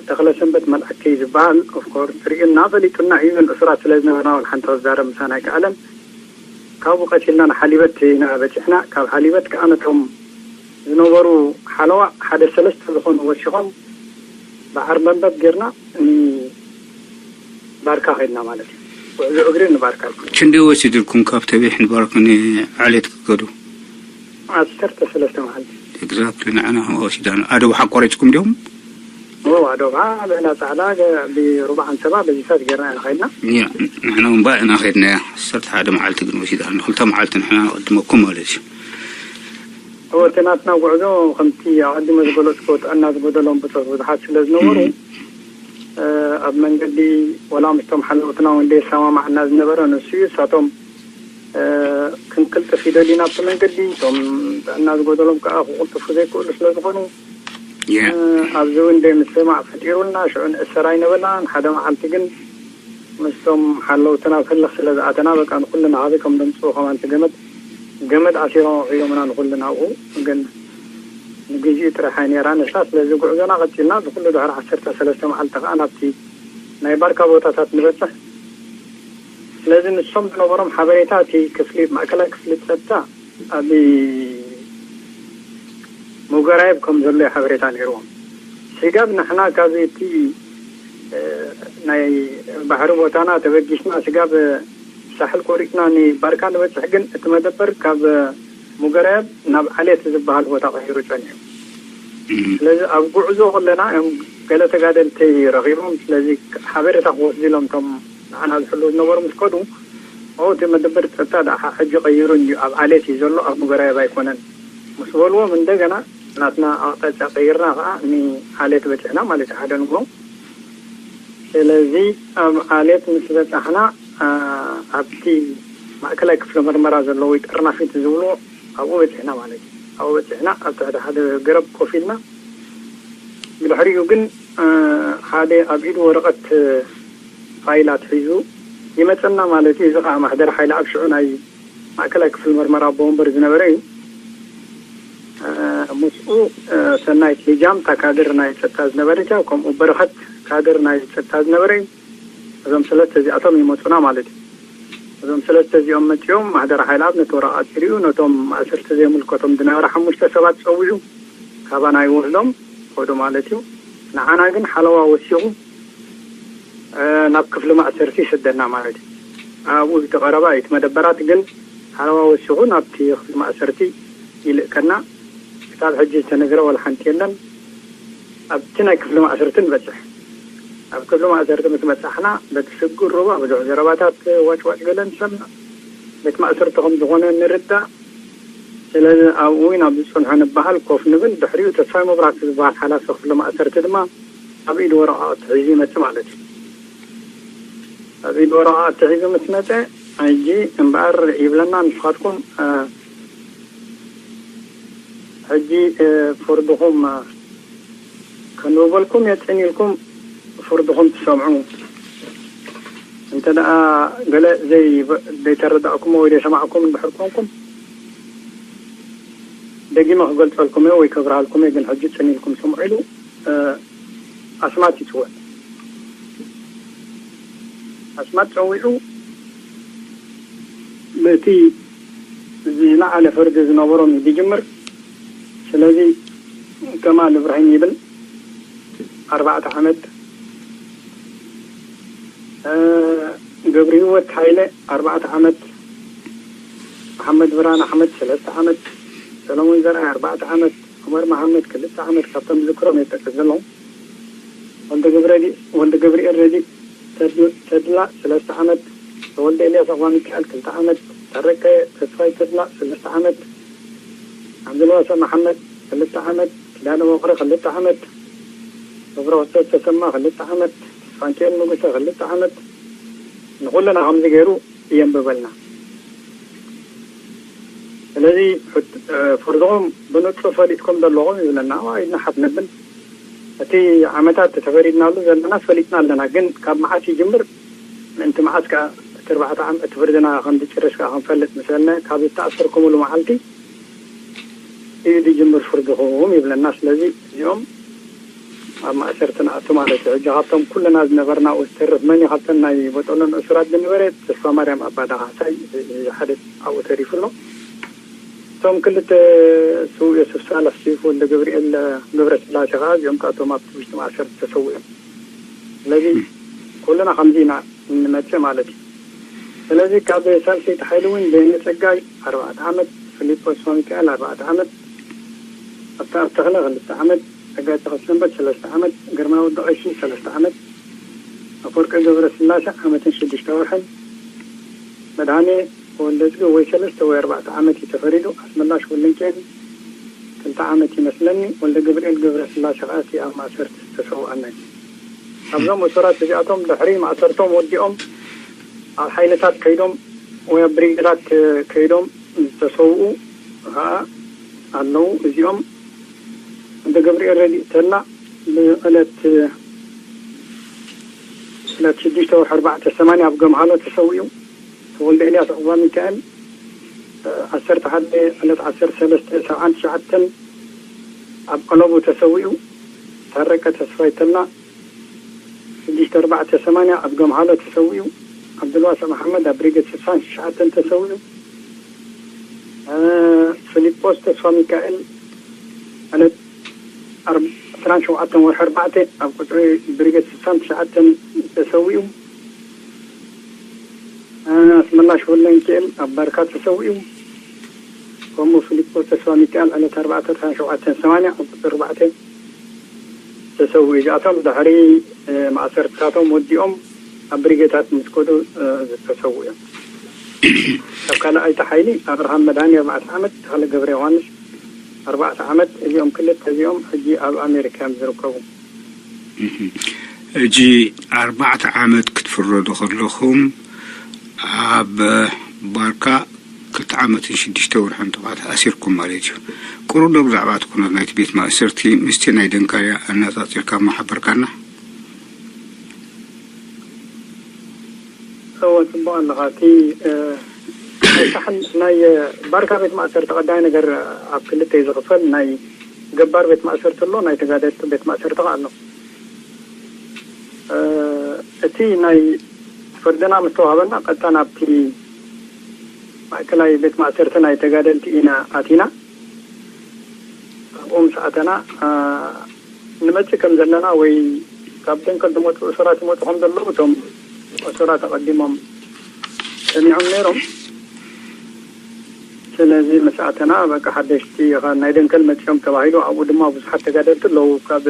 ተኽለ ሰንበት መልኣከይ ዝበሃል ኦፍኮርስ ርእዩና ፈሊጡና እዩ ግን እሱራት ስለ ዝነበርና ወላ ሓንቲ ክዛረብ ምሳና ኣይከኣለን። ካብኡ ቀቲልና ንሓሊበት ኢና በፂሕና ካብ ሓሊበት ከዓ ነቶም ዝነበሩ ሓለዋ ሓደ ሰለስተ ዝኾኑ ወሲኾም ብዓርበንበብ ጌርና ንባርካ ከድና ማለት እዩ። ጉዕዞ እግሪ ንባርካ። ክንደይ ወሲድልኩም ካብ ተቤሕ ንባርካ ንዓሌት ክትከዱ? ዓሰርተ ሰለስተ መዓልቲ። ኤግዛክትሊ። ንዓና ከምኡ ወሲዳና። ኣደቡ ሓቆሪፅኩም ድዮም? ኦ ኣዶባ ብዕላ ጻዕዳ ብሩባዕ ኣንሰባ በዚታት ጌርና ኢና ኸይድና። ያ፣ ንሕና እውን ባእና ኸይድናያ። ዓሰርተ ሓደ መዓልቲ ግን ወሲዳና። ክልተ መዓልቲ ንሕና ንቐድመኩም ማለት እዩ። እወ እቲ ናትና ጉዕዞ ከምቲ ኣቐዲመ ዝገለጽኩ ጥዕና ዝጎደሎም ብጾት ብዙሓት ስለ ዝነበሩ ኣብ መንገዲ ወላ ምስቶም ሓለውትና እውን ደየሰማማዓና ዝነበረ ንሱ እዩ። እሳቶም ክንቅልጥፍ ይደልዩ ናብቲ መንገዲ። እቶም ጥዕና ዝጎደሎም ከዓ ክቕልጥፉ ዘይክእሉ ስለ ዝኾኑ ኣብዚ እውን ደምስማዕ ፈጢሩልና። ሽዑ ንእሰር ኣይነበርናን። ሓደ መዓልቲ ግን ምስቶም ሓለውትና ኣብ ህልኽ ስለ ዝኣተና በቃ ንኩልና ሃበይ ከም ደምፅኡ ከማን እቲ ገመድ ገመድ ኣሲሮም ኣውዒሎምና ንኩልና ኣብኡ። ግን ንግዚኡ ጥራሕ እያ ነይራ ንሳ። ስለዚ ጉዕዞና ቀፂልና። እዚ ኩሉ ድሕሪ ዓሰርተ ሰለስተ መዓልቲ ከዓ ናብቲ ናይ ባርካ ቦታታት ንበፅሕ። ስለዚ ንሶም ዝነበሮም ሓበሬታ እቲ ክፍሊ ማእከላይ ክፍሊ ፀጥታ ኣብ ሙገራየብ ከም ዘሎ እዩ ሓበሬታ ነይርዎም። ስጋብ ንሕና ካብ እቲ ናይ ባሕሪ ቦታና ተበጊስና ስጋብ ሳሕል ቆሪፅና ንባርካ ንበፅሕ ግን እቲ መደበር ካብ ሙገራየብ ናብ ዓሌት ዝበሃል ቦታ ቀይሩ ፀኒሑ። ስለዚ ኣብ ጉዕዞ ከለና እዮም ገለ ተጋደልቲ ረኺቦም። ስለዚ ሓበሬታ ክወስዱ ኢሎም እቶም ንዓና ዝሕልዉ ዝነበሩ ምስ ከዱ፣ ኦ እቲ መደበር ፀጥታ ደኣ ሕጂ ቀይሩ እንድዩ ኣብ ዓሌት እዩ ዘሎ ኣብ ሙገራየብ ኣይኮነን ምስ በልዎም እንደገና ናትና ኣቕጣጫ ቀይርና ከዓ ንዓሌት በፂሕና ማለት እዩ ሓደ ንግሆ። ስለዚ ኣብ ዓሌት ምስ በፃሕና ኣብቲ ማእከላይ ክፍሊ መርመራ ዘለዎ ጠርናፊት ዝብልዎ ኣብኡ በፂሕና ማለት እዩ። ኣብኡ በፂሕና ኣብ ትሕቲ ሓደ ገረብ ኮፍ ኢልና ብድሕሪኡ ግን ሓደ ኣብ ኢዱ ወረቐት ፋይላት ሒዙ ይመፀና ማለት እዩ። እዚ ከዓ ማሕደር ሓይሊ ኣብ ሽዑ ናይ ማእከላይ ክፍሊ መርመራ ኣቦ ወንበር ዝነበረ እዩ። ምስኡ ሰናይት ሊጃም እታ ካድር ናይ ፀጥታ ዝነበረት እያ። ከምኡ በረኸት ካድር ናይ ፀጥታ ዝነበረ እዩ። እዞም ሰለስተ እዚኣቶም ይመፁና ማለት እዩ። እዞም ሰለስተ እዚኦም መፂኦም ማሕደር ሓይሊ ኣብ ነቲ ወረቓ ኣፂሪኡ ነቶም ማእሰርቲ ዘይምልከቶም ዝነበረ ሓሙሽተ ሰባት ፀዊዑ ካባና ይወስዶም። ከዱ ማለት እዩ። ንዓና ግን ሓለዋ ወሲኹ ናብ ክፍሊ ማእሰርቲ ይሰደና ማለት እዩ። ኣብኡ ዝተቐረባ እዩ እቲ መደበራት ግን ሓለዋ ወሲኹ ናብቲ ክፍሊ ማእሰርቲ ይልእከና። ክሳብ ሕጂ ዝተነግረ ወላ ሓንቲ የለን። ኣብቲ ናይ ክፍሊ ማእሰርቲ ንበፅሕ። ኣብ ክፍሊ ማእሰርቲ ምስ በፃሕና በቲ ስግር ሩባ ብዙሕ ዘረባታት ዋጭዋጭ ገለ ንሰምዕ። ቤት ማእሰርቲ ከም ዝኾነ ንርዳእ። ስለዚ ኣብኡ ኢና ብዝፀንሖ ንበሃል ኮፍ ንብል። ድሕሪኡ ተስፋይ መብራህቱ ዝበሃል ሓላፊ ክፍሊ ማእሰርቲ ድማ ኣብ ኢዱ ወረቓቕቲ ሒዙ ይመፅእ ማለት እዩ። ኣብ ኢዱ ወረቓቕቲ ሒዙ ምስ መፀ ሕጂ እምበኣር ይብለና ንስኻትኩም ሕጂ ፍርድኹም ከንብበልኩም የፅን ኢልኩም ፍርድኹም ትሰምዑ። እንተ ደኣ ገለ ዘይተረዳእኩሞ ወይ ዘይሰማዕኩም እንድሕር ኮንኩም ደጊመ ክገልፀልኩም እየ ወይ ከብርሃልኩም እየ፣ ግን ሕጂ ፅን ኢልኩም ስምዑ ኢሉ ኣስማት ይፅውዕ። ኣስማት ፀዊዑ በቲ ዝለዓለ ፍርዲ ዝነበሮም እዩ ዝጅምር። ስለዚ ከማል እብራሂም ይብል ኣርባዕተ ዓመት፣ ገብሪ ህይወት ሃይለ ኣርባዕተ ዓመት፣ መሓመድ ብርሃን ኣሕመድ ሰለስተ ዓመት፣ ሰለሙን ዘርኣይ ኣርባዕተ ዓመት፣ ዑመር መሓመድ ክልተ ዓመት ካብቶም ዝዝክሮም የጠቅስ ዘለኹ። ወልደ ገብርኤል ረዲእ ተድላ ሰለስተ ዓመት፣ ተወልደ ኤልያስ ኣባ ሚካኤል ክልተ ዓመት፣ ታረቀ ተስፋይ ተድላ ሰለስተ ዓመት፣ ዓብዱልዋሰ መሓመድ ክልተ ዓመት፣ ኪዳነ መኩሪ ክልተ ዓመት፣ ገብረክርስቶስ ተሰማ ክልተ ዓመት፣ ተስፋንኪኤል ንጉሰ ክልተ ዓመት፣ ንኩልና ከምዚ ገይሩ የንብበልና። ስለዚ ፍርድኹም ብንፁር ፈሊጥኩም ዘለኹም ይብለና። ኢድና ሓፍ ነብል። እቲ ዓመታት ተፈሪድናሉ ዘለና ፈሊጥና ኣለና፣ ግን ካብ መዓስ ይጅምር ምእንቲ መዓስ ከዓ እቲ ኣርባዕተ ዓመት እቲ ፍርድና ከም ዝጭርስ ከዓ ክንፈልጥ ምስ በልና ካብ ዝተኣሰርኩምሉ መዓልቲ እዩ ዝጅምር ፍርድኹም ይብለና። ስለዚ እዚኦም ኣብ ማእሰርቲ ንኣቱ ማለት እዩ። ሕጂ ካብቶም ኩልና ዝነበርና ኣብኡ ዝተርፍ መን እዩ? ካብተን ናይ ቦጠሎን እሱራት ዝነበረ ተስፋ ማርያም ኣባዳ ካሕሳይ ሓደ ኣብኡ ተሪፉ ኣሎ። እቶም ክልተ ስውእ ዮሱፍ ሳልሕ፣ ስዩፍ ወልደ ገብርኤል ገብረ ስላሴ ከዓ እዚኦም ከዓ እቶም ኣብቲ ውሽጢ ማእሰርቲ ተሰዊኦም። ስለዚ ኩልና ከምዚ ኢና እንመፅእ ማለት እዩ። ስለዚ ካብ ሳልሰይቲ ሓይሊ እውን ዘይነ ፀጋይ ኣርባዕተ ዓመት፣ ፊሊጶስ ወሚካኤል ኣርባዕተ ዓመት፣ ኣብታ ኣብ ተኽለ ክልተ ዓመት፣ ጸጋይ ተኽለሰንበት ሰለስተ ዓመት፣ ግርማይ ወዲ ቀሺ ሰለስተ ዓመት፣ ኣፈወርቂ ገብረስላሴ ዓመትን ሽዱሽተ ወርሕን፣ መድሃኔ ወልደዝጊ ወይ ሰለስተ ወይ ኣርባዕተ ዓመት እዩ ተፈሪዱ። ኣስመላሽ ወልደንኪኤል ክልተ ዓመት ይመስለኒ። ወልደ ገብርኤል ገብረስላሴ ከኣ እቲ ኣብ ማእሰርቲ ዝተሰውኣና እዩ። ካብዞም እሱራት እዚኣቶም ድሕሪ ማእሰርቶም ወዲኦም ኣብ ሓይልታት ከይዶም ወይ ኣብ ብሪጌዳት ከይዶም ዝተሰውኡ ከኣ ኣለዉ። እዚኦም እንደ ገብርኤል ረድእ ተላ ብዕለት ዕለት ሽዱሽተ ወርሒ ኣርባዕተ ሰማንያ ኣብ ገምሃሎ ተሰዊኡ። ተወልደ ኤልያስ ዑቕባ ሚካኤል ዓሰርተ ሓደ ዕለት ዓሰርተ ሰለስተ ሰብዓን ትሽዓተን ኣብ ቀለቡ ተሰዊኡ። ታረቀ ተስፋይ ተላ ሽዱሽተ ኣርባዕተ ሰማንያ ኣብ ገምሃሎ ተሰዊኡ። ዓብዱልዋስዕ መሓመድ ኣብ ብሪጌድ ስሳን ትሽዓተን ተሰዊኡ። እ፣ ፊሊጶስ ተስፋ ሚካኤል ዕለት ዓርብ ዕስራን ሸውዓተን ወርሒ ኣርባዕተ ኣብ ቁጽሪ ብሪጌድ ስሳን ትሽዓተን ተሰዊኡ። እ፣ ኣስመላሽ ወልደንኪኤል ኣብ ባርካ ተሰዊኡ። ከምኡ ፊሊጶስ ተስፋ ሚካኤል ዕለት ኣርባዕተ ዕስራን ሸውዓተን ሰማንያ ኣብ ቁጽሪ ኣርባዕተ ተሰዊኡ። እዚኣቶም ድሕሪ፣ እ፣ ማእሰርትታቶም ወዲኦም ኣብ ብሪጌታት ምስ ከዱ፣ እ፣ ዝተሰዉ እዮም። ካብ ካልኣይቲ ሓይሊ ኣብርሃም መድሃኒ ኣርባዕተ ዓመት፣ ተኽለ ገብረ ዮሃንስ ኣርባዕተ ዓመት፣ እዚኦም ክልተ እዚኦም ሕጂ ኣብ ኣሜሪካ እዮም ዝርከቡ። እህ። ሕጂ ኣርባዕተ ዓመት ክትፍረዱ ከለኹም ኣብ ባርካ ክልተ ዓመትን ሽዱሽተ ወርሕን ጥቕዓት ኣሲርኩም ማለት እዩ። ቁሩብ ዶ ብዛዕባ እቲ ኩነት ናይቲ ቤት ማእሰርቲ ምስቲ ናይ ደንካርያ ኣነጻጺርካ እሞ ሓበርካና? እወ፣ ጽቡቕ ኣለኻ። እቲ፣ እ፣ ናይ ሳሕል ናይ፣ እ፣ ባርካ ቤት ማእሰርቲ ቀዳማይ ነገር ኣብ ክልተ እዩ ዝኽፈል። ናይ ገባር ቤት ማእሰርቲ ኣሎ፣ ናይ ተጋደልቲ ቤት ማእሰርቲ ከኣ ኣሎ። እ፣ እቲ ናይ ፍርድና ምስ ተዋህበና ቀጥታ ናብቲ ማእከላይ ቤት ማእሰርቲ ናይ ተጋደልቲ ኢና ኣቲና። ኣብኡ ምስ ኣተና፣ እ፣ ንመጽእ ከም ዘለና ወይ ካብ ደንከል ዝመጹ እሱራት ይመጹ ከም ዘለዉ እቶም እሱራት ኣቐዲሞም ሰሚዖም ነይሮም። ስለዚ ምስ ኣተና በቃ ሓደሽቲ ኢኻ፣ ናይ ደንከል መጺኦም ተባሂሉ። ኣብኡ ድማ ብዙሓት ተጋደልቲ ኣለዉ። ካብ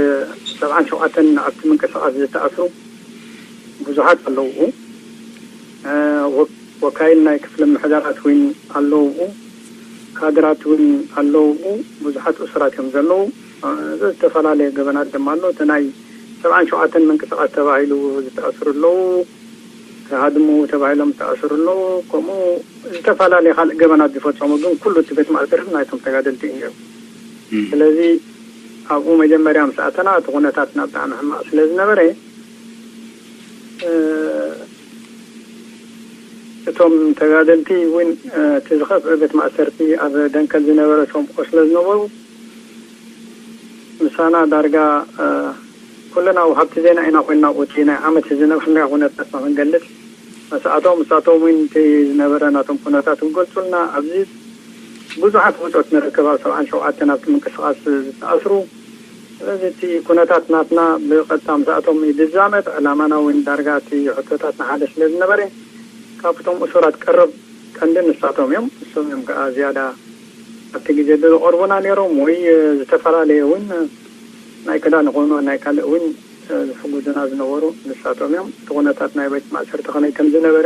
ሰብዓን ሸውዓተን ኣብቲ ምንቅስቓስ ዝተኣስሩ ብዙሓት ኣለዉ። እ፣ ወ-፣ ወካይል ናይ ክፍሊ ምሕደራት እውን ኣለዉ። ካድራት እውን ኣለዉ። ብዙሓት እሱራት እዮም ዘለዉ። እ፣ ዝተፈላለየ ገበናት ድማ ኣሎ። እቲ ናይ ሰብዓን ሸውዓተን ምንቅስቓስ ተባሂሉ ዝተኣስሩ ኣለዉ። ክሃድሙ ተባሂሎም ዝተኣስሩ ኣለዉ። ከምኡ ዝተፈላለየ ካልእ ገበናት ዝፈጸሙ፣ ግን ኩሉ እቲ ቤት ማእሰርቲ ናይቶም ተጋደልቲ እዩ ነይሩ። እም። ስለዚ ኣብኡ መጀመርያ ምስ ኣተና እቲ ኩነታትና ብጣዕሚ ሕማቕ ስለ ዝነበረ፣ እ፣ እቶም ተጋደልቲ እውን፣ እ፣ እቲ ዝኸፍአ ቤት ማእሰርቲ ኣብ ደንከል ዝነበረ ሰምቆ ስለ ዝነበሩ፣ ምሳና ዳርጋ፣ እ፣ ኩልና ወሃብቲ ዜና ኢና ኮይንና፣ ኣብኡ እቲ ናይ ዓመት ዝነበርናዮ ኩነታትና ክንገልጽ። ምስኣቶም፣ ምስኣቶም እውን እቲ ዝነበረ ናቶም ኩነታት ክገልጹልና፣ ኣብዚ ብዙሓት ብጾት ንርከብ፣ ኣብ ሰብዓን ሸውዓተን ኣብቲ ምንቅስቓስ ዝተኣስሩ። ስለዚ እቲ ኩነታት ናትና ብቐጥታ ምስኣቶም እዩ ዝዛመድ። ዕላማና እውን ዳርጋ እቲ ሕቶታትና ሓደ ስለ ዝነበረ፣ ካብቶም እሱራት ቀረብ ቀንዲ ንሳቶም እዮም። ንሶም እዮም ከኣ ዝያዳ ኣብቲ ግዜ ዝቐርቡና ነይሮም፣ ወይ ዝተፈላለየ እውን ናይ ክዳን ይኹኑ ናይ ካልእ እውን ዝሕግዙና ዝነበሩ ንሳቶም እዮም። እቲ ኩነታት ናይ ቤት ማእሰርቲ ከመይ ከም ዝነበረ፣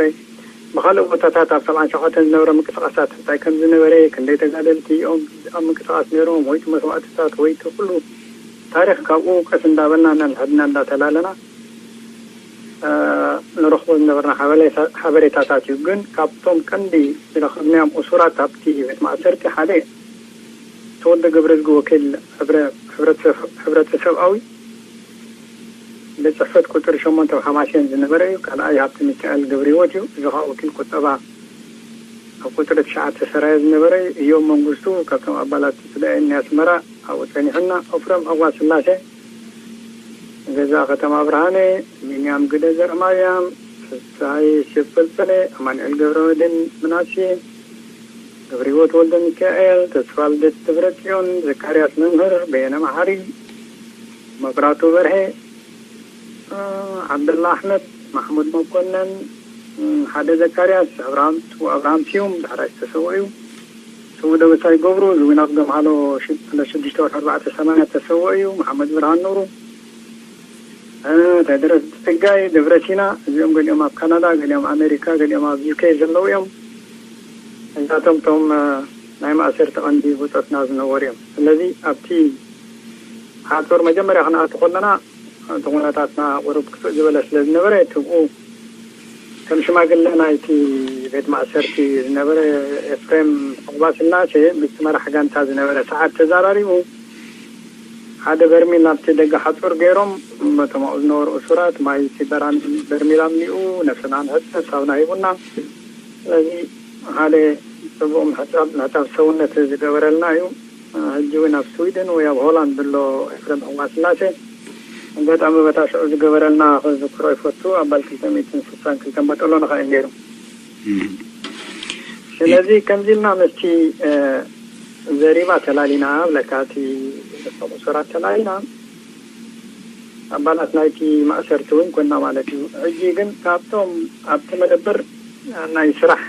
ብኻልእ ቦታታት ኣብ ሰብዓን ሸውዓተን ዝነበረ ምንቅስቓሳት እንታይ ከም ዝነበረ፣ ክንደይ ተጋደልቲ እዮም ኣብ ምንቅስቓስ ነይሮም፣ ወይ እቲ መስዋእትታት ወይ እቲ ኩሉ ታሪኽ ካብኡ ቀስ እንዳበልና ነንሕድና እንዳተላለና፣ እ፣ ንረኽቦ ዝነበርና ሓበሬታ-፣ ሓበሬታታት እዩ። ግን ካብቶም ቀንዲ ዝረኸብናዮም እሱራት ኣብቲ ቤት ማእሰርቲ ሓደ ተወልደ ገብረዝጊ ወኪል ሕብረ-፣ ሕብረተሰብ-፣ ሕብረተሰብኣዊ ቤት ጽሕፈት ቁጽሪ ሸሞንተ ኣብ ሓማሴን ዝነበረ እዩ። ካልኣይ ሃብተ ሚካኤል ገብረህይወት እዩ። እዚ ኸኣ ወኪል ቁጠባ ኣብ ቁጽሪ ትሽዓተ ሰራየ ዝነበረ እዩ። እዮም መንግስቱ ካብቶም ኣባላት ስዳኤን ናይ ኣስመራ ኣብኡ ጸኒሑና። ኣፍረም ኣጓ ስላሴ፣ ገዛ ከተማ ብርሃነ፣ ቢንያም ግደ ዘርማርያም፣ ፍስሃየ ሸበል ጸለ፣ ኣማኑኤል ገብረመድህን ምናሴ፣ ገብረህይወት ወልደ ሚካኤል፣ ተስፋልደት ደብረጽዮን፣ ዘካርያስ መምህር፣ በየነ መሓሪ፣ መብራቱ በርሄ፣ እ፣ ዓብደላ ኣሕመድ፣ ማሕሙድ መኮነን፣ እ፣ ሓደ ዘካርያስ፣ ኣብርሃም፣ ኣብርሃም ስዩም፣ ዳሕራይ ዝተሰወ እዩ። ስሙ ደበሳይ ገብሩ፣ ዝዊናት ገምሃሎ ሽዱሽተ ወርሒ ኣርባዕተ ሰማንያ ተሰወ እዩ። መሓመድ ብርሃን ኑሩ፣ ተድረስ ጽጋይ፣ ደብረ ሲና፣ እዚኦም ገሊኦም ኣብ ካናዳ፣ ገሊኦም ኣሜሪካ፣ ገሊኦም ኣብ ዩ ኬ ዘለዉ እዮም። እዛቶም ቶም ናይ ማእሰርቲ ቀንዲ ብጾትና ዝነበሩ እዮም። ስለዚ ኣብቲ ሓጹር መጀመርያ ክንኣቱ ከለና እቲ ኩነታትና ቁሩብ ክፍእ ዝበለ ስለ ዝነበረ፣ ትብኡ ከም ሽማግለ ናይቲ ቤት ማእሰርቲ ዝነበረ ኤፍሬም ዑቕባስላሴ ምስቲ መራሕ ጋንታ ዝነበረ ሰዓት ተዘራሪቡ፣ ሓደ በርሚል ናብቲ ደገ ሓጹር ገይሮም፣ በቶም ኣብኡ ዝነበሩ እሱራት ማይ እቲ በራን-፣ በርሚል ኣምሊኡ፣ ነብስና ንሕጸብ፣ ሳብና ሂቡና። ስለዚ ሓደ ጽቡቕ ምሕጻብ፣ ምሕጻብ ሰውነት ዝገበረልና እዩ። ሕጂ እውን ኣብ ስዊድን ወይ ኣብ ሆላንድ ዘሎ ኤፍሬም ዑቕባስላሴ፣ ኣጋጣሚ በታ ሽዑ ዝገበረልና ክዝክሮ ይፈቱ። ኣባል ክልተ ሚእትን ስሳን ክልተን በጠሎ ንኸእል ነይሩ። እም። ስለዚ ከምዚ ኢልና ምስቲ፣ እ፣ ዘሪባ ተላሊና፣ ብለካ እቲ ደቂ እሱራት ተላሊና፣ ኣባላት ናይቲ ማእሰርቲ እውን ኮና ማለት እዩ። ሕጂ ግን ካብቶም ኣብቲ መደበር ናይ ስራሕ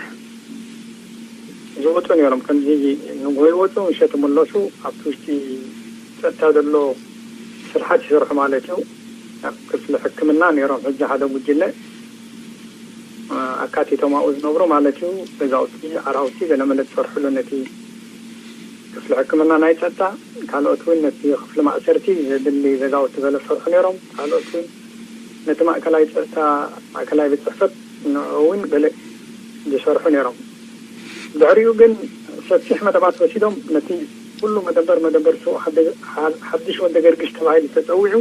ዝወፁ ነይሮም። ከምዚ ንግሆ ይወፁ፣ ምሸት ይምለሱ። ኣብቲ ውሽጢ ጸጥታ ዘሎ ስርሓት ይሰርሑ ማለት እዩ። ኣብ ክፍሊ ሕክምና ነይሮም። ሕጂ ሓደ ጉጅለ፣ እ፣ ኣካቲቶም ኣብኡ ዝነብሩ ማለት እዩ። ገዛውቲ፣ ዓራውቲ፣ ገለ መለ ዝሰርሕሉ ነቲ ክፍሊ ሕክምና ናይ ጸጥታ፣ ካልኦት እውን ነቲ ክፍሊ ማእሰርቲ ዘድሊ ገዛውቲ ገለ ዝሰርሑ ነይሮም። ካልኦት እውን ነቲ ማእከላይ ጸጥታ፣ ማእከላይ ቤት ጽሕፈት ንዑ እውን ገለ ዝሰርሑ ነይሮም። ድሕሪኡ ግን ሰፊሕ መደባት ወሲዶም ነቲ ኩሉ መደበር፣ መደበር ስዉእ ሓደ-፣ ሓ-፣ ሓድሽ ወልደ ገርግሽ ተባሂሉ ተጸዊዑ፣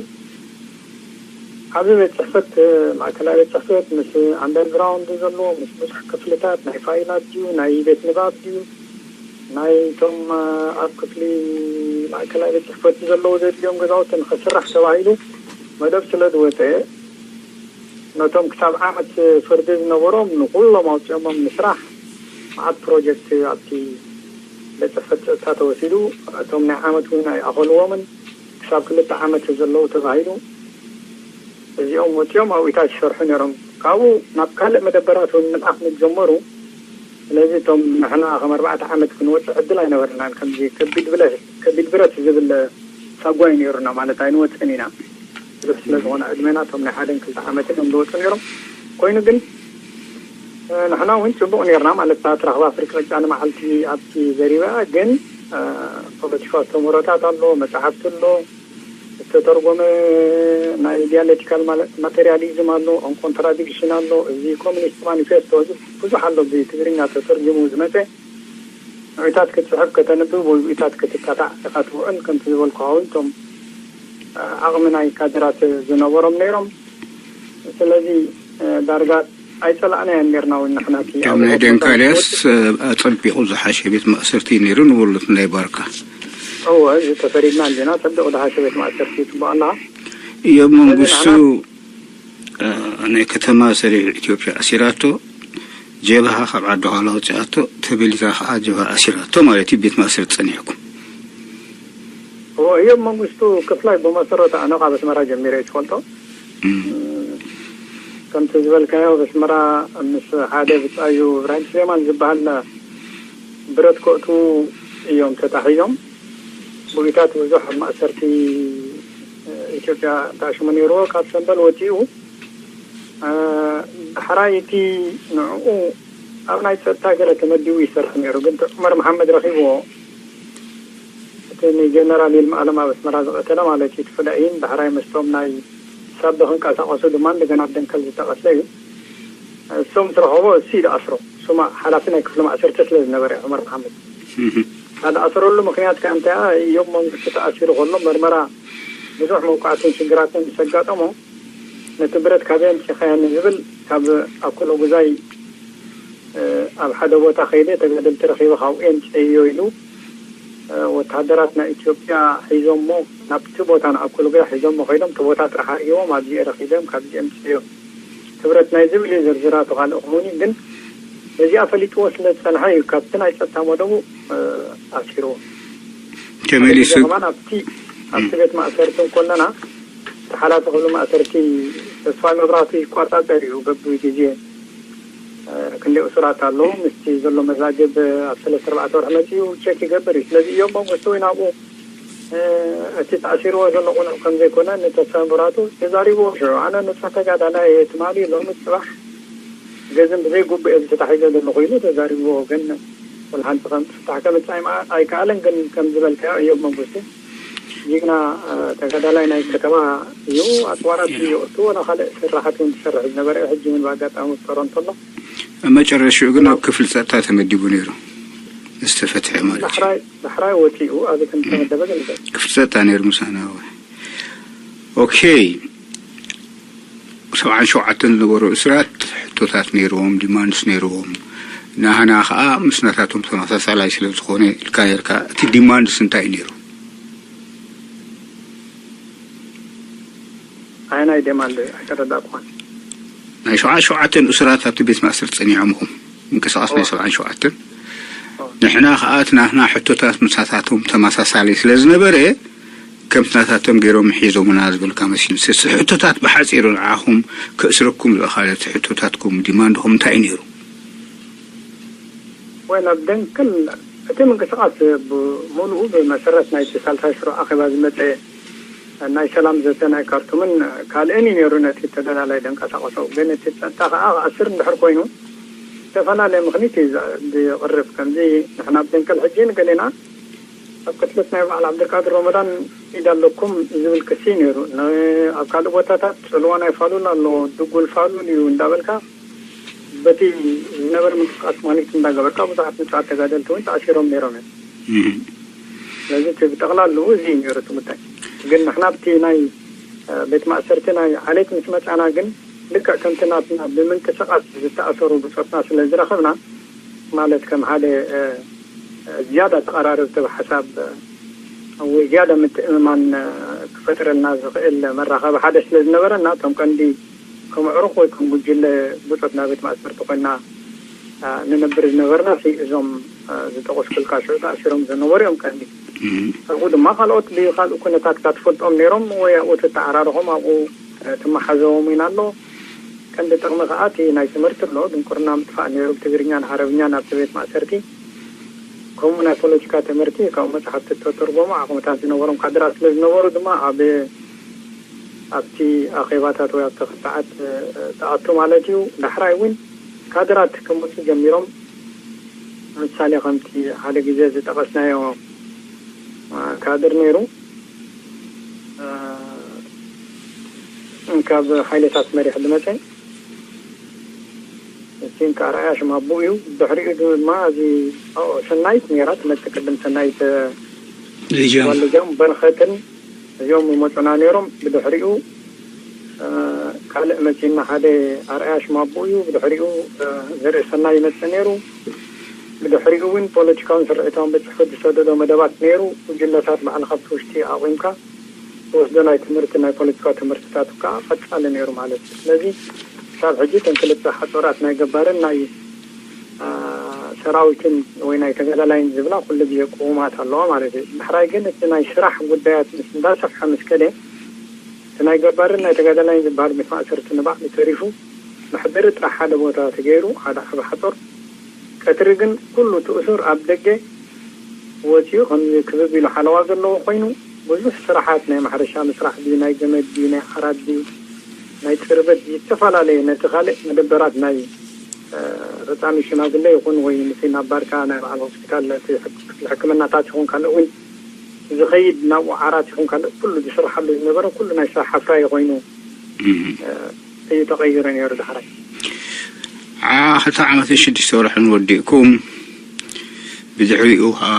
ዓቢ ቤት ጽሕፈት፣ ማእከላይ ቤት ጽሕፈት ምስ ኣንደርግራውንድ ዘሎ፣ ምስ ብዙሕ ክፍልታት፣ ናይ ፋይላት ድዩ፣ ናይ ቤት ንባብ ድዩ፣ ናይቶም ኣብ ክፍሊ ማእከላይ ቤት ጽሕፈት ዘለዉ ዘድልዮም ገዛውቲ ንኽስራሕ ተባሂሉ መደብ ስለ ዝወጸ፣ ነቶም ክሳብ ዓመት ፍርዲ ዝነበሮም ንኹሎም ኣውጺኦሞም ንስራሕ። መዓት ፕሮጀክት ኣብቲ ቤት ጽሕፈት ጸጥታ ተወሲዱ። እቶም ናይ ዓመት እውን ኣይኣኸልዎምን። ክሳብ ክልተ ዓመት ዘለዉ ተባሂሉ። እዚኦም ወጺኦም ኣብኡታት ይሰርሑ ነይሮም። ካብኡ ናብ ካልእ መደበራት እውን ምልኣኽ ምስ ጀመሩ፣ ስለዚ እቶም ንሕና ከም ኣርባዕተ ዓመት ክንወጽእ ዕድል ኣይነበረናን። ከምዚ ከቢድ ብለ-፣ ከቢድ ብረት ዝብል ሳጓ እዩ ነይሩና፣ ማለት ኣይንወጽእን ኢና። ብዙሕ ስለ ዝኾነ ዕድሜና እቶም ናይ ሓደን ክልተ ዓመትን እዮም ዝወጹ ነይሮም። ኮይኑ ግን፣ እ፣ ንሕና እውን ጽቡቕ ነይርና፣ ማለት እታ ትረኽባ ፍርቂ ቅጫ ንመዓልቲ ኣብቲ ዘሪባ ግን፣ እ፣ ፖለቲካዊ ኣስተምህሮታት ኣሎ፣ መጽሓፍቲ ኣሎ፣ ዝተተርጎመ ናይ ዲያሌክቲካል ማለ-፣ ማቴሪያሊዝም ኣሎ፣ ኦን ኮንትራዲክሽን ኣሎ፣ እዚ ኮሚኒስት ማኒፌስቶ፣ እዚ ብዙሕ ኣሎ ብትግርኛ ተተርጊሙ ዝመጸ። ንዑታት ክትጽሕፍ ከተንብብ ወይ ብኡታት ክትካታዕ ኢኻ ትውዕል። ከምቲ ዝበልኩኻ እውን እቶም፣ እ፣ ዓቕሚ ናይ ካድራት ዝነበሮም ነይሮም። ስለዚ፣ እ፣ ዳርጋ ኣይጸላእናዮን ነይርና እውን ንሕና እቲ ከም ኣብ ናይ ቦታ ደንካልያስ፣ ዝወጽእ እ፣ ኣጸቢቑ ዝሓሸ ቤት ማእሰርቲ እዩ ነይሩ ንብሉ እቲ ናይ ባርካ። እወ፣ እዚ ተፈሪድና እንዲና። ጸቢቑ ዝሓሸ ቤት ማእሰርቲ እዩ ጽቡቕ ኣለኻ። እዮብ ስለዚ መንግስቱ፣ ንሕና እ፣ ናይ ከተማ ሰሪዕ ኢትዮጵያ ኣሲራቶ፣ ጀብሃ ካብ ዓዲ ኋላ ኣውጺኣቶ፣ ተበሊታ ከዓ ጀብሃ ኣሲራቶ ማለት እዩ። ቤት ማእሰርቲ ጸኒሕኩም። እወ፣ እዮብ መንግስቱ ክፍላይ ብመሰረቱ ኣነ ካብ ኣስመራ ጀሚረ እዩ ዝፈልጦ። እም። ከምቲ ዝበልካዮ ኣብ ኣስመራ ምስ ሓደ ብጻዩ እብራሂም ስሌማን ዝበሃል ብረት ከእቱ እዮም ተታሒዞም። ብኡታት ብዙሕ ኣብ ማእሰርቲ ኢትዮጵያ ተኣሽሙ ነይርዎ። ካብ ሰምበል ወጺኡ፣ እ፣ ዳሕራይ እቲ ንዕኡ ኣብ ናይ ጸጥታ ገለ ተመዲቡ ይሰርሕ ነይሩ። ግን እቲ ዑመር መሓመድ ረኺብዎ፣ እቲ ንጀነራል ይልማለም ኣብ ኣስመራ ዝቐተለ ማለት እዩ፣ እቲ ፈዳኢን ዳሕራይ ምስቶም ናይ ሳብ ክንቀሳቐሱ ድማ እንደገና ኣብ ደንከል ዝተቐትለ እዩ። እሶም ዝረኸቦ እሱ እዩ ዝኣስሮ። እሱማ ሓላፊ ናይ ክፍሊ ማእሰርቲ ስለ ዝነበረ ዑመር መሓመድ። እህ። ዝኣሰረሉ ምኽንያት ከኣ እንታይ እያ? እዮም መንግስቲ ተኣሲሩ ከሎ መርመራ ብዙሕ መውቃዕትን ሽግራትን ምስ ኣጋጠሞ፣ ነቲ ብረት ካበይ ኣምጺኻዮ ንዝብል፣ ካብ ኣኩሎ ጉዛይ፣ እ፣ ኣብ ሓደ ቦታ ከይደ ተጋደልቲ ረኺበ ካብኡ የምጽኤዮ ኢሉ፣ እ፣ ወተሃደራት ናይ ኢትዮጵያ ሒዞሞ ናብቲ ቦታ ንኣኩሎ ጉዛይ ሒዞሞ ከይዶም፣ እቲ ቦታ ጥራሕ ኣርእዎም፣ ኣብዚኤ ረኺበዮም፣ ካብዚ ኣምጽኤዮ። ክብረት ናይ ዝብል እዩ ዝርዝራቱ ካልእ ክኸውን እዩ፣ ግን ነዚኣ ፈሊጥዎ ስለ ዝጸንሐ እዩ ካብቲ ናይ ጸጥታ መደቡ፣ እ፣ ኣሲርዎ። ተመሊሱ። ከማን ኣብቲ፣ ኣብቲ ቤት ማእሰርቲ እንከለና፣ እቲ ሓላፊ ክፍሊ ማእሰርቲ ተስፋይ መብራህቱ ይቆጻጸር እዩ በብግዜ። ክንደይ እሱራት ኣለዉ። ምስቲ ዘሎ መዛግብ ኣብ ሰለስተ ኣርባዕተ ወርሒ መጺኡ ቸክ ይገብር እዩ። ስለዚ እዮም መንግስቲ ወይ ናብኡ እቲ ተኣሲርዎ ዘሎ ቁኑዕ ከም ዘይኮነ ንተሰንብራቱ ተዛሪብዎ ሽዑ። ኣነ ንጹህ ተጋዳላይ እየ ትማሊ ሎሚ ጽባሕ ገዝን ብዘይ ጉቡእ እየ ተታሒዘ ዘሎ ኮይኑ ተዛሪብዎ። ግን ወላ ሓንቲ ከም ፍታሕ ከምጽእ ኣይመ- ኣይከኣለን። ግን ከም ዝበልካዮ እዮም መንግስቲ ጅግና ተጋዳላይ ናይ ከተማ እዩ። ኣጽዋራት ይወቅቱ ወላ ካልእ ስራሓት እውን ትሰርሕ ዝነበረ ሕጂ እውን ብኣጋጣሚ ቶሮንቶ ኣሎ። መጨረሽኡ ግን ኣብ ክፍሊ ጸጥታ ተመዲቡ ነይሩ ዝተፈትሐ ማለት እዩ። ዳሕራይ ዳሕራይ ወፂኡ ኣብ ከም ተመደበ ገለጸ። ክፍሊ ጸጥታ ነይሩ ምሳና። ኦኬ። ሰብዓን ሸውዓተን ዝነበሩ እስራት ሕቶታት ነይርዎም፣ ዲማንድስ ነይርዎም። ናህና ከዓ ምስ ናታቶም ተመሳሳላይ ስለ ዝኾነ ኢልካ ነርካ። እቲ ዲማንድስ እንታይ እዩ ነይሩ? ኣየናይ ዴማንድ ኣይተረዳእኩኻን። ናይ ሸውዓን ሸውዓተን እሱራት ኣብቲ ቤት ማእሰር ጸኒዖም ኢኹም ምንቅስቃስ ናይ ሰብዓን ሸውዓተን። ንሕና ከዓ እቲ ናትና ሕቶታት ምሳታቶም ተመሳሳሊ ስለ ዝነበረ ከምቲ ናታቶም ገይሮም ሒዞምና ዝበልካ መሲሉ። ስስ ሕቶታት ብሓፂሩ ንዓኹም ከእስረኩም ዝኣኻለ እቲ ሕቶታትኩም ዲማንድኹም እንታይ እዩ ነይሩ? ወይ ናብ ደንክል እቲ ምንቅስቃስ ብምሉኡ ብመሰረት ናይቲ ሳልሳይ ስሩዕ ኣኼባ ዝመፀ ናይ ሰላም ዘተ ናይ ካርቱምን ካልእን እዩ ነይሩ ነቲ ተጋዳላይ ደንቀሳቀሶ። ግን እቲ ፀጥታ ከዓ ክኣስር እንድሕር ኮይኑ ዝተፈላለየ ምኽኒት እዩ ዝቕርብ። ከምዚ ንሕና ኣብ ደንክል ሕጂ ንገሌና ኣብ ቅትለት ናይ በዓል ዓብደልቃድር ረመዳን ኢድ ኣለኩም ዝብል ክሲ ነይሩ። ኣብ ካልእ ቦታታት ፅልዋ ናይ ፋሉል ኣሎ፣ ድጉል ፋሉል እዩ እንዳበልካ በቲ ዝነበረ ምንቅስቃስ ማግኔት እንዳገበርካ ብዙሓት ንጹሃት ተጋደልቲ እውን ተኣሲሮም ነይሮም እዮም። ስለዚ እቲ ብጠቕላልኡ እዚ እዩ ነይሩ እቲ ጉዳይ። ግን ንሕና ኣብቲ ናይ ቤት ማእሰርቲ ናይ ዓሌት ምስ መጻና ግን ልክዕ ከምቲ ናትና ብምንቅስቃስ ዝተኣሰሩ ብጾትና ስለ ዝረኸብና ማለት ከም ሓደ ዝያዳ ተቐራረብቲ ብሓሳብ ወይ ዝያዳ ምትእምማን ክፈጥረልና ዝኽእል መራኸቢ ሓደ ስለ ዝነበረና እቶም ቀንዲ ከም ኣዕሩኽ ወይ ከም ጉጅለ ብጾት ናብ ቤት ማእሰርቲ ኮይና ንነብር ዝነበርና እዞም ዝጠቐስኩልካ ሽዑ ተኣሲሮም ዝነበሩ እዮም ቀንዲ። ኣብኡ ድማ ካልኦት ብካልእ ኩነታት እካ ትፈልጦም ነይሮም ወይ ኣብኡ ትተዓራርኾም ኣብኡ ትመሓዘቦም ኢና ኣሎ። ቀንዲ ጥቕሚ ከዓ እቲ ናይ ትምህርቲ ኣሎ። ድንቁርና ምጥፋእ ነይሩ ብትግርኛን ዓረብኛን ኣብቲ ቤት ማእሰርቲ። ከምኡ ናይ ፖለቲካ ትምህርቲ ካብኡ መፅሓፍቲ ዝተተርጎሙ ዓቕምታት ዝነበሮም ካድራት ስለ ዝነበሩ ድማ ኣብ ኣብቲ ኣኼባታት ወይ ኣብቲ ክትዓት ተኣቱ ማለት እዩ። ዳሕራይ እውን ካድራት ክመፁ ጀሚሮም። ምሳሌ ከምቲ ሓደ ግዜ ዝጠቐስናዮ ካድር ነይሩ ካብ ሓይልታት መሪሕ ዝመፀ እቲን ከኣ ረኣያ ሽም ኣቦኡ እዩ። ድሕሪኡ ድማ እዚ ሰናይት ነይራ ትመፅእ ቅድም ሰናይት ልጃም በረኸትን እዚኦም ይመፁና ነይሮም። ብድሕሪኡ ካልእ መፂና ሓደ ኣርኣያ ሽም ኣቦኡ እዩ። ብድሕሪኡ ዘርኢ ሰናይ ይመፅእ ነይሩ። ብድሕሪኡ እውን ፖለቲካውን ስርዒታውን ብፅሑፍ ዝሰደዶ መደባት ነይሩ። ጉጅለታት ባዕልኻ ብቲ ውሽጢ ኣቑምካ ዝወስዶ ናይ ትምህርቲ ናይ ፖለቲካዊ ትምህርትታት ከዓ ቀፃሊ ነይሩ ማለት እዩ። ስለዚ ክሳብ ሕጂ እተን ክልተ ሓፆራት ናይ ገባርን ናይ ሰራዊትን ወይ ናይ ተጋዳላይን ዝብላ ኩሉ ግዜ ቅዉማት ኣለዋ ማለት እዩ። ዳሕራይ ግን እቲ ናይ ስራሕ ጉዳያት ምስ እንዳሰፍሐ ምስ ከደ እቲ ናይ ገባርን ናይ ተጋዳላይን ዝበሃል ቤት ማእሰርቲ ንባዕሉ ተሪፉ መሕደሪ ጥራሕ ሓደ ቦታ ተገይሩ ሓደ ዓቢ ሓፆር ቀትሪ ግን ኩሉ እቲ እሱር ኣብ ደገ ወፂኡ ከምዚ ክብብ ኢሉ ሓለዋ ዘለዎ ኮይኑ ብዙሕ ስራሓት ናይ ማሕረሻ ምስራሕ ድዩ ናይ ገመድ ድዩ ናይ ዓራት ድዩ ናይ ፅርበት ድዩ ዝተፈላለየ ነቲ ካልእ መደበራት ናይ ፈፃሚ ሽማግለ ይኹን ወይ ምስ ናብ ባርካ ናይ በዓል ሆስፒታል ነቲ ሕክምናታት ይኹን ካልእ እውን ዝኸይድ ናብኡ ዓራት ይኹን ካልእ ኩሉ ዝስርሓሉ ዝነበረ ኩሉ ናይ ስራሕ ሓፍራይ ኮይኑ እዩ ተቐይሩ ነይሩ ዳሕራይ። ክልተ ዓመትን ሽዱሽተ ወርሕን ወዲእኩም ብድሕሪኡ ከዓ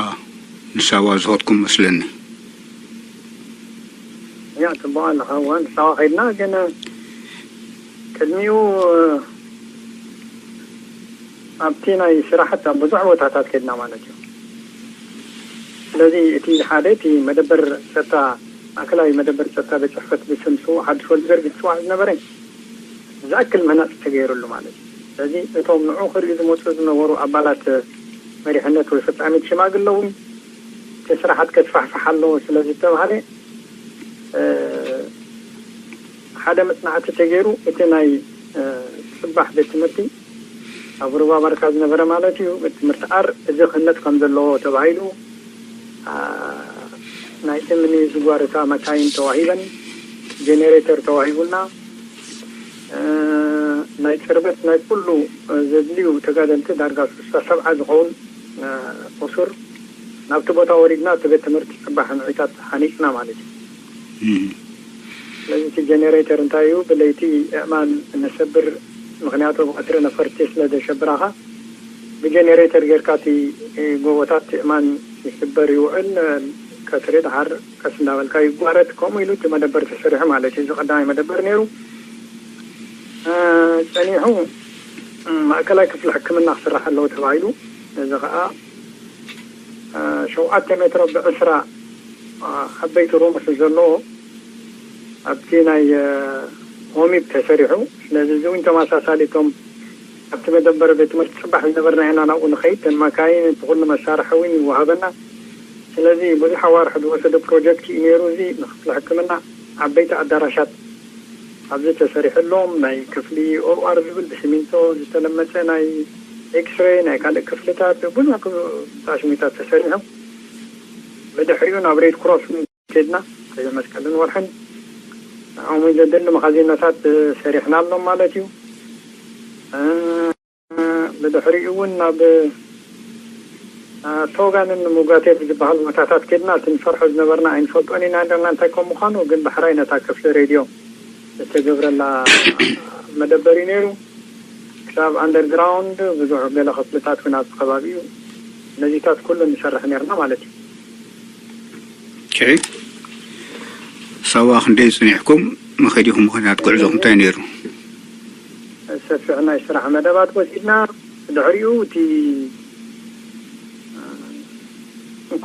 ንሳዋ ዝኸድኩም መስለኒ። ያ ፅቡቅ ኣለካ እዋን ንሳዋ ከይድና ግን ቅድሚኡ ኣብቲ ናይ ስራሕት ኣብ ብዙሕ ቦታታት ከይድና ማለት እዩ። ስለዚ እቲ ሓደ እቲ መደበር ፀጥታ ማእከላዊ መደበር ፀጥታ ቤት ፅሕፈት ብስም ስዉእ ሓዱሽ ወልደገርጊስ ዝፅዋዕ ዝነበረ ዝኣክል ምህናፅ ተገይሩሉ ማለት እዩ። ስለዚ እቶም ንዑ ክርእዩ ዝመፁ ዝነበሩ ኣባላት መሪሕነት ወይ ፈፃሚት ሽማግለ እውን እቲ ስራሓት ከስፋሕፍሕ ኣለዎ ስለ ዝተባሃለ ሓደ መፅናዕቲ ተገይሩ እቲ ናይ ፅባሕ ቤት ትምህርቲ ኣብ ሩባ ባርካ ዝነበረ ማለት እዩ። እቲ ምርትዓር እዚ ክህነፅ ከም ዘለዎ ተባሂሉ፣ አ፣ ናይ እምኒ ዝጓርታ መካይን ተዋሂበን፣ ጀኔሬተር ተዋሂቡና፣ እ፣ ናይ ፅርበት ናይ ኩሉ ዘድልዩ ተጋደልቲ ዳርጋ ስሳ ሰብዓ ዝኸውን፣ እ፣ እሱር ናብቲ ቦታ ወሪድና እቲ ቤት ትምህርቲ ፅባሕ ንዒታት ሓኒፅና ማለት እዩ። ስለዚ እቲ ጀኔሬተር እንታይ እዩ? ብለይቲ እእማን ነሰብር፣ ምክንያቱ ብቀትሪ ነፈርቲ ስለ ዘሸብራኻ ብጀኔሬተር ጌርካ እቲ ጎቦታት እእማን ይስበር ይውዕል። ቀትሪ ድሓር ቀስ እንዳበልካ ይጓረት። ከምኡ ኢሉ እቲ መደበር ተሰሪሑ ማለት እዩ። እዚ ቀዳማይ መደበር ነይሩ። እ፣ ጸኒሑ፣ እ፣ ማእከላይ ክፍሊ ሕክምና ክስራሕ ኣለዎ ተባሂሉ። እዚ ኸኣ፣ እ፣ ሸውዓተ ሜትሮ ብዕስራ፣ እ፣ ዓበይቲ ሩምስ ዘለዎ ኣብቲ ናይ፣ እ፣ ሆሚብ ተሰሪሑ። ስለዚ እዚ እውን ተመሳሳሊ እቶም ኣብቲ መደበር ቤት ትምህርቲ ጽባሕ ዝነበርና ኢና ናብኡ ንኸይድ። እተን መካይን፣ እቲ ኩሉ መሳርሒ እውን ይወሃበና። ስለዚ ብዙሕ ኣዋርሕ ዝወሰደ ፕሮጀክት እዩ ነይሩ። እዚ ንክፍሊ ሕክምና ዓበይቲ ኣዳራሻት ኣብዚ ተሰሪሕሎም፣ ናይ ክፍሊ ኦኣር ዝብል ብሲሚንቶ ዝተለመጸ፣ ናይ ኤክስሬይ፣ ናይ ካልእ ክፍልታት ብዙሕ ክ-፣ ታሽሚታት ተሰሪሑ። ብድሕሪኡ ናብ ሬድ ክሮስ እውን ከድና፣ ቀይሕ መስቀልን ወርሕን ንዕኦም እውን ዘድሊ መኻዚኖታት ሰሪሕናሎም ማለት እዩ። እ፣ ብድሕሪኡ እውን ናብ፣ እ፣ ቶጋንን ሙጋቴብ ዝበሃሉ ቦታታት ከድና፣ እቲ ንፈርሖ ዝነበርና ኣይንፈልጦን ኢና፣ እንዳና እንታይ ከም ምዃኑ፣ ግን ዳሕራይ ነታ ክፍሊ ሬድዮ ዝተገብረላ መደበር እዩ ነይሩ። ክሳብ ኣንደርግራውንድ ብዙሕ ገለ ክፍልታት እውን ኣብቲ ከባቢ እዩ። ነዚታት ኩሉ ንሰርሕ ነርና ማለት እዩ። ኦኬ። ሳዋ ክንደይ ጽኒሕኩም? መኸዲኹም ምኽንያት ጉዕዞኹም እንታይ ነይሩ? ሰፊሕ ናይ ስራሕ መደባት ወሲድና። ድሕሪኡ እቲ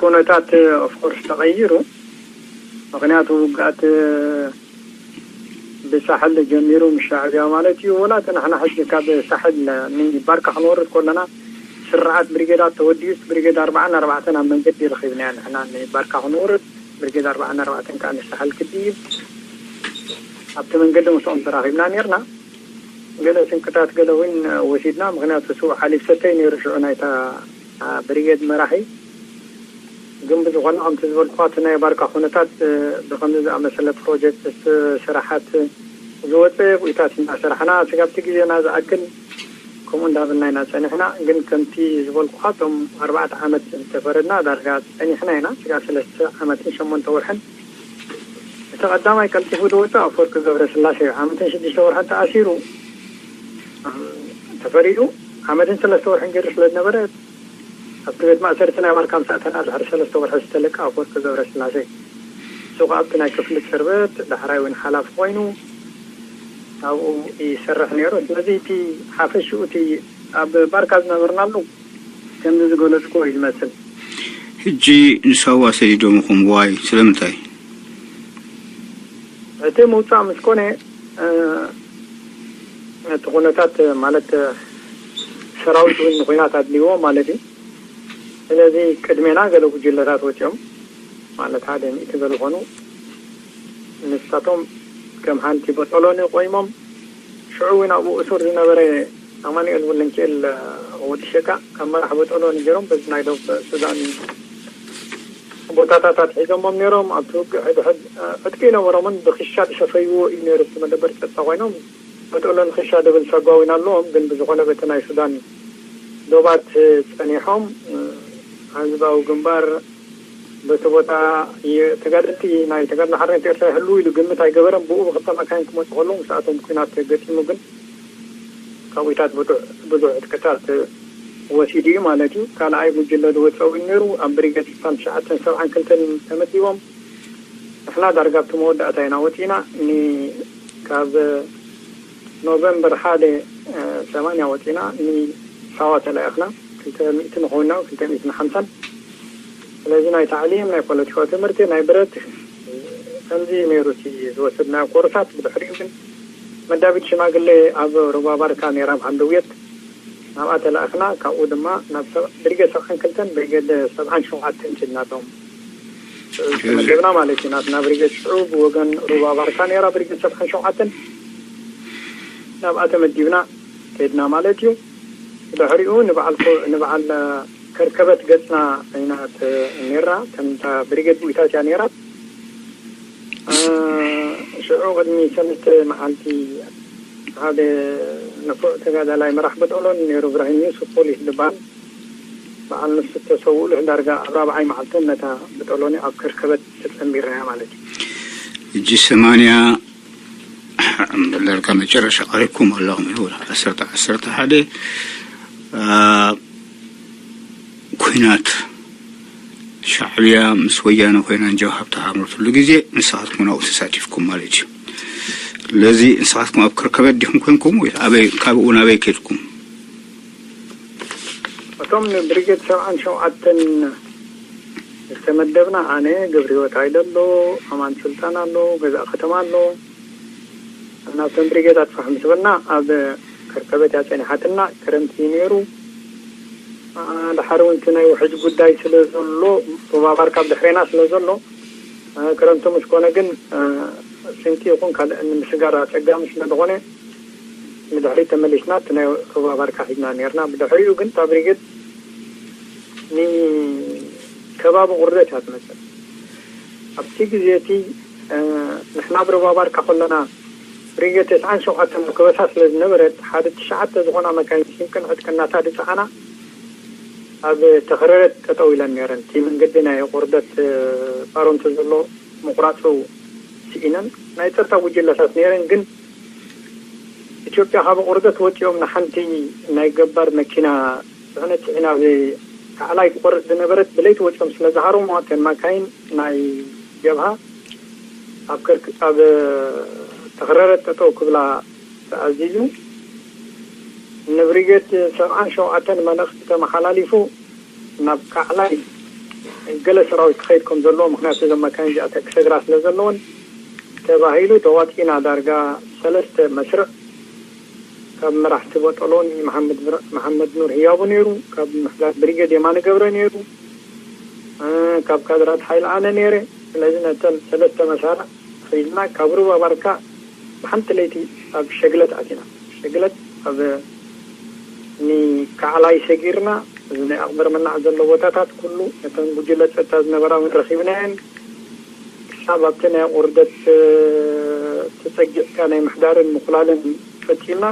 ኩነታት ኦፍኮርስ ተቐይሩ። ምኽንያቱ ውግኣት ብሳሕል ጀሚሩ ምስ ሻዕብያ ማለት እዩ። ወላ እቲ ንሕና ሕጂ ካብ ሳሕል ንባርካ ክንወርድ ከለና ስርዓት ብሪጌዳት ተወዲኡስ ብሪጌድ ኣርባዓን ኣርባዕተን ኣብ መንገዲ ረኺብናያ። ንሕና ንባርካ ክንወርድ ብሪጌድ ኣርባዓን ኣርባዕተን ከዓ ንሳሕል ክድይብ ኣብቲ መንገዲ ምስኦም ተራኺብና ነርና። ገለ ስንቅታት ገለ እውን ወሲድና። ምኽንያቱ ስው ሓሊብ ሰተይ ነይሩ ሽዑ ናይታ ብሪጌድ መራሒ። ግን ብዝኾነ ከምቲ ዝበልኩኻ እቲ ናይ ባርካ ኩነታት ብኸምዚ ዝኣመሰለ ፕሮጀክት ስራሓት ዝወፀ ጉኢታት እናሰራሕና ስጋብቲ ግዜና ዝኣክል ከምኡ እንዳበልና ኢና ፀኒሕና። ግን ከምቲ ዝበልኩኻ እቶም ኣርባዕተ ዓመት ዝተፈረድና ዳርጋ ፀኒሕና ኢና። ስጋ ሰለስተ ዓመትን ሸሞንተ ወርሕን እቲ ቀዳማይ ቀልጢፉ ዝወፅእ ኣፈወርቂ ገብረስላሴ እዩ። ዓመትን ሽዱሽተ ወርሕን ተኣሲሩ ተፈሪዱ ዓመትን ሰለስተ ወርሕን ገይሩ ስለ ዝነበረ ኣብቲ ቤት ማእሰርቲ ናይ ኣመሪካ ምስ ኣተና ድሕሪ ሰለስተ ወርሒ ዝተለቀ ኣፈወርቂ ገብረስላሴ እዩ። እሱ ከዓ ኣብቲ ናይ ክፍሊ እስር ቤት ዳሕራይ እውን ሓላፊ ኮይኑ ኣብኡ ይሰርሕ ነይሩ። ስለዚ እቲ ሓፈሽኡ እቲ ኣብ ባርካ ዝነበርናሉ ከምዚ ዝገለፅኩ እዩ ዝመስል። ሕጂ ንሳዋ ሰዲዶምኹም ዋይ ስለምንታይ? እቲ ምውፃእ ምስ ኮነ እቲ ኩነታት ማለት ሰራዊት እውን ንኩናት ኣድልይዎ ማለት እዩ። ስለዚ ቅድሜና ገለ ጉጅለታት ወፂኦም ማለት ሓደ ሚእቲ ገለ ኮኑ። ንሳቶም ከም ሓንቲ በጦሎኒ ቆይሞም ሽዑ እውን ኣብኡ እሱር ዝነበረ ኣማኑኤል ወልደንኪኤል ወዲ ሸቃ ካብ መራሕ በጦሎኒ ገይሮም በዚ ናይ ዶብ ሱዳን ቦታታት ኣትሒዞሞም ነይሮም። ኣብቲ ውግእ ሕድሕድ ዕጥቂ ይነበሮምን ብክሻ ዝሰፈይዎ እዩ ነይሩ። እቲ መደበር ፀጥታ ኮይኖም በጦሎኒ ክሻ ድብል ሰጓዊን ኣለዎም። ግን ብዝኾነ በቲ ናይ ሱዳን ዶባት ፀኒሖም ህዝባዊ ግንባር በቲ ቦታ ተጋደልቲ ናይ ተጋድሎ ሓርነት ኤርትራ ይህልዉ ኢሉ ግምት ኣይገበረን። ብኡ ብክልተ መካይን ክመፁ ከለዉ ምስኣቶም ኩናት ገጢሙ ግን ካብ ኢታት ብዙሕ ዕጥቅታት ወሲዱ እዩ ማለት እዩ። ካልኣይ ጉጅለ ዝወፀ እውን ነይሩ ኣብ ብሪገድ ስልሳን ትሽዓተን ሰብዓን ክልተን ተመዲቦም ንሕና ዳርጋ ኣብቲ መወዳእታ ኢና ወፂና። ካብ ኖቨምበር ሓደ ሰማንያ ወፂና ንሳዋ ተላኢኽና ክልተ ሚእቲ ንኾንና ክልተ ሚእቲ ንሓምሳን ስለዚ ናይ ታዕሊም ናይ ፖለቲካዊ ትምህርቲ ናይ ብረት ከምዚ ነይሩ እቲ ዝወሰድናዮ ኮርሳት። ብድሕሪኡ ግን መዳቢት ሽማግሌ ኣብ ሩባ ባርካ ነይራ ኣብ ሃንደውየት ናብኣ ተላእኽና። ካብኡ ድማ ናብ ሰብ- ብሪገድ ሰብዓን ክልተን ብሪገድ ሰብዓን ሸውዓተን ኪድናቶም ተመደብና ማለት እዩ። ናትና ብሪገድ ሽዑ ብወገን ሩባ ባርካ ነይራ ብሪገድ ሰብዓን ሸውዓተን ናብኣ ተመዲብና ከድና ማለት እዩ። ድሕሪኡ ንበዓል ኮ-፣ ንበዓል ከርከበት ገጽና ኢና ተ-፣ ነይራ። ከምታ ብሪጌድ ብኡይታት እያ ነይራ። እ፣ ሽዑ ቅድሚ ሰለስተ መዓልቲ ሓደ ንፉዕ ተጋዳላይ መራሕ ብጦሎን ነይሩ፣ እብራሂም ዩሱፍ ፖሊስ ዝበሃል። በዓል ንሱ እተሰውኡሉ ዳርጋ ኣብ ራብዓይ መዓልቶም ነታ ብጦሎኒ ኣብ ከርከበት ተጸንቢርናያ ማለት እዩ። ሕጂ ሰማንያ ዳርጋ መጨረሻ ቀሪብኩም ኣለኹም እዩ። ዓሰርተ ዓሰርተ ሓደ አ፣ ኩናት ሻዕብያ ምስ ወያነ ኮይና እንጀው ሃብታ ሃምርትሉ ግዜ ንስኻትኩም ኣብኡ ተሳቲፍኩም ማለት እዩ። ስለዚ ንስኻትኩም ኣብ ከርከበት ዲኹም ኮንኩም ወይ ኣበይ፣ ካብኡ ናበይ ከድኩም? እቶም ንብሪጌድ ሰብዓን ሸውዓተን ዝተመደብና ኣነ፣ ገብረ ህይወት ሃይለ ኣሎ፣ ኣማን ሱልጣን ኣሎ፣ ገዛእ ከተማ ኣሎ። ናብተን ብሪጌድ ኣጥፋሕ ምስ በልና ኣብ ከርከበት እያ ጸኒሓትና። ክረምቲ እዩ ነይሩ። አ፣ ድሓር እውን እቲ ናይ ውሕጅ ጉዳይ ስለ ዘሎ፣ ሩባ ባርካ ኣብ ድሕሬና ስለ ዘሎ፣ አ፣ ክረምቲ ምስ ኮነ ግን፣ አ፣ ስንቂ ይኹን ካልእ ንምስጋር ኣጸጋሚ ስለ ዝኾነ፣ ንድሕሪት ተመሊስና እቲ ናይ ሩባ ባርካ ሒዝና ነይርና። ብድሕሪኡ ግን እታ ብሪጌድ ንከባቢ ቁርደት እያ ትመጽእ። ኣብቲ ግዜ እቲ፣ እ፣ ንሕና ኣብ ሩባ ባርካ ከለና ብሪጌድ ተስዓን ሸውዓተን ኣብ ከበሳ ስለ ዝነበረት፣ ሓደ ትሽዓተ ዝኾና መካይን ሲንቅን ዕጥቅን እናታ ዝጸዓና ኣብ ተኽረረት ጠጠው ኢለን ነይረን። እቲ መንገዲ ናይ ቁርደት፣ እ፣ ባሮንቶ ዘሎ ምቑራጹ ስኢነን ናይ ጸጥታ ጉጅለታት ነይረን። ግን ኢትዮጵያ ካብ ቁርደት ወጺኦም ንሓንቲ ናይ ገባር መኪና ጽዕነት ጽዒና ኣብ ካዕላይ ትቆርጽ ዝነበረት ብለይቲ ወጺኦም ስለ ዝሃረሙ፣ እተን ማካይን ናይ ጀብሃ ኣብ ከርክ-፣ ኣብ ተኽረረት ጠጠው ክብላ ተኣዚዙ። ንብሪጌድ ሰብዓን ሸውዓተን መልእኽቲ ተመሓላሊፉ፣ ናብ ካዕላይ ገለ ሰራዊት ክኸይድ ከም ዘለዎ፣ ምኽንያቱ እዞም መካይን እዚኣተን ክሰግራ ስለ ዘለወን ተባሂሉ ተዋጺእና። ዳርጋ ሰለስተ መስርዕ ካብ መራሕቲ ቦጦሎኒ መሓመድ ብር-፣ መሓመድ ኑር ህያቡ ነይሩ፣ ካብ ምሕዳር ብሪጌድ የማነ ገብረ ነይሩ፣ እ፣ ካብ ካድራት ሓይሊ ኣነ ነይረ። ስለዚ ነተን ሰለስተ መሳርዕ ሒዝና ካብ ሩባ ባርካ ብሓንቲ ለይቲ ኣብ ሸግለት ኣቲና። ሸግለት ኣብ ንካዕላይ ሰጊርና፣ እዚ ናይ ኣቕበር መናዕ ዘሎ ቦታታት ኩሉ ነተን ጉጅለ ጸጥታ ዝነበራ እውን ረኺብናየን። ክሳብ ኣብቲ ናይ ቁርደት፣ እ፣ ተጸጊዕካ ናይ ምሕዳርን ምኹላልን ፈጺምና።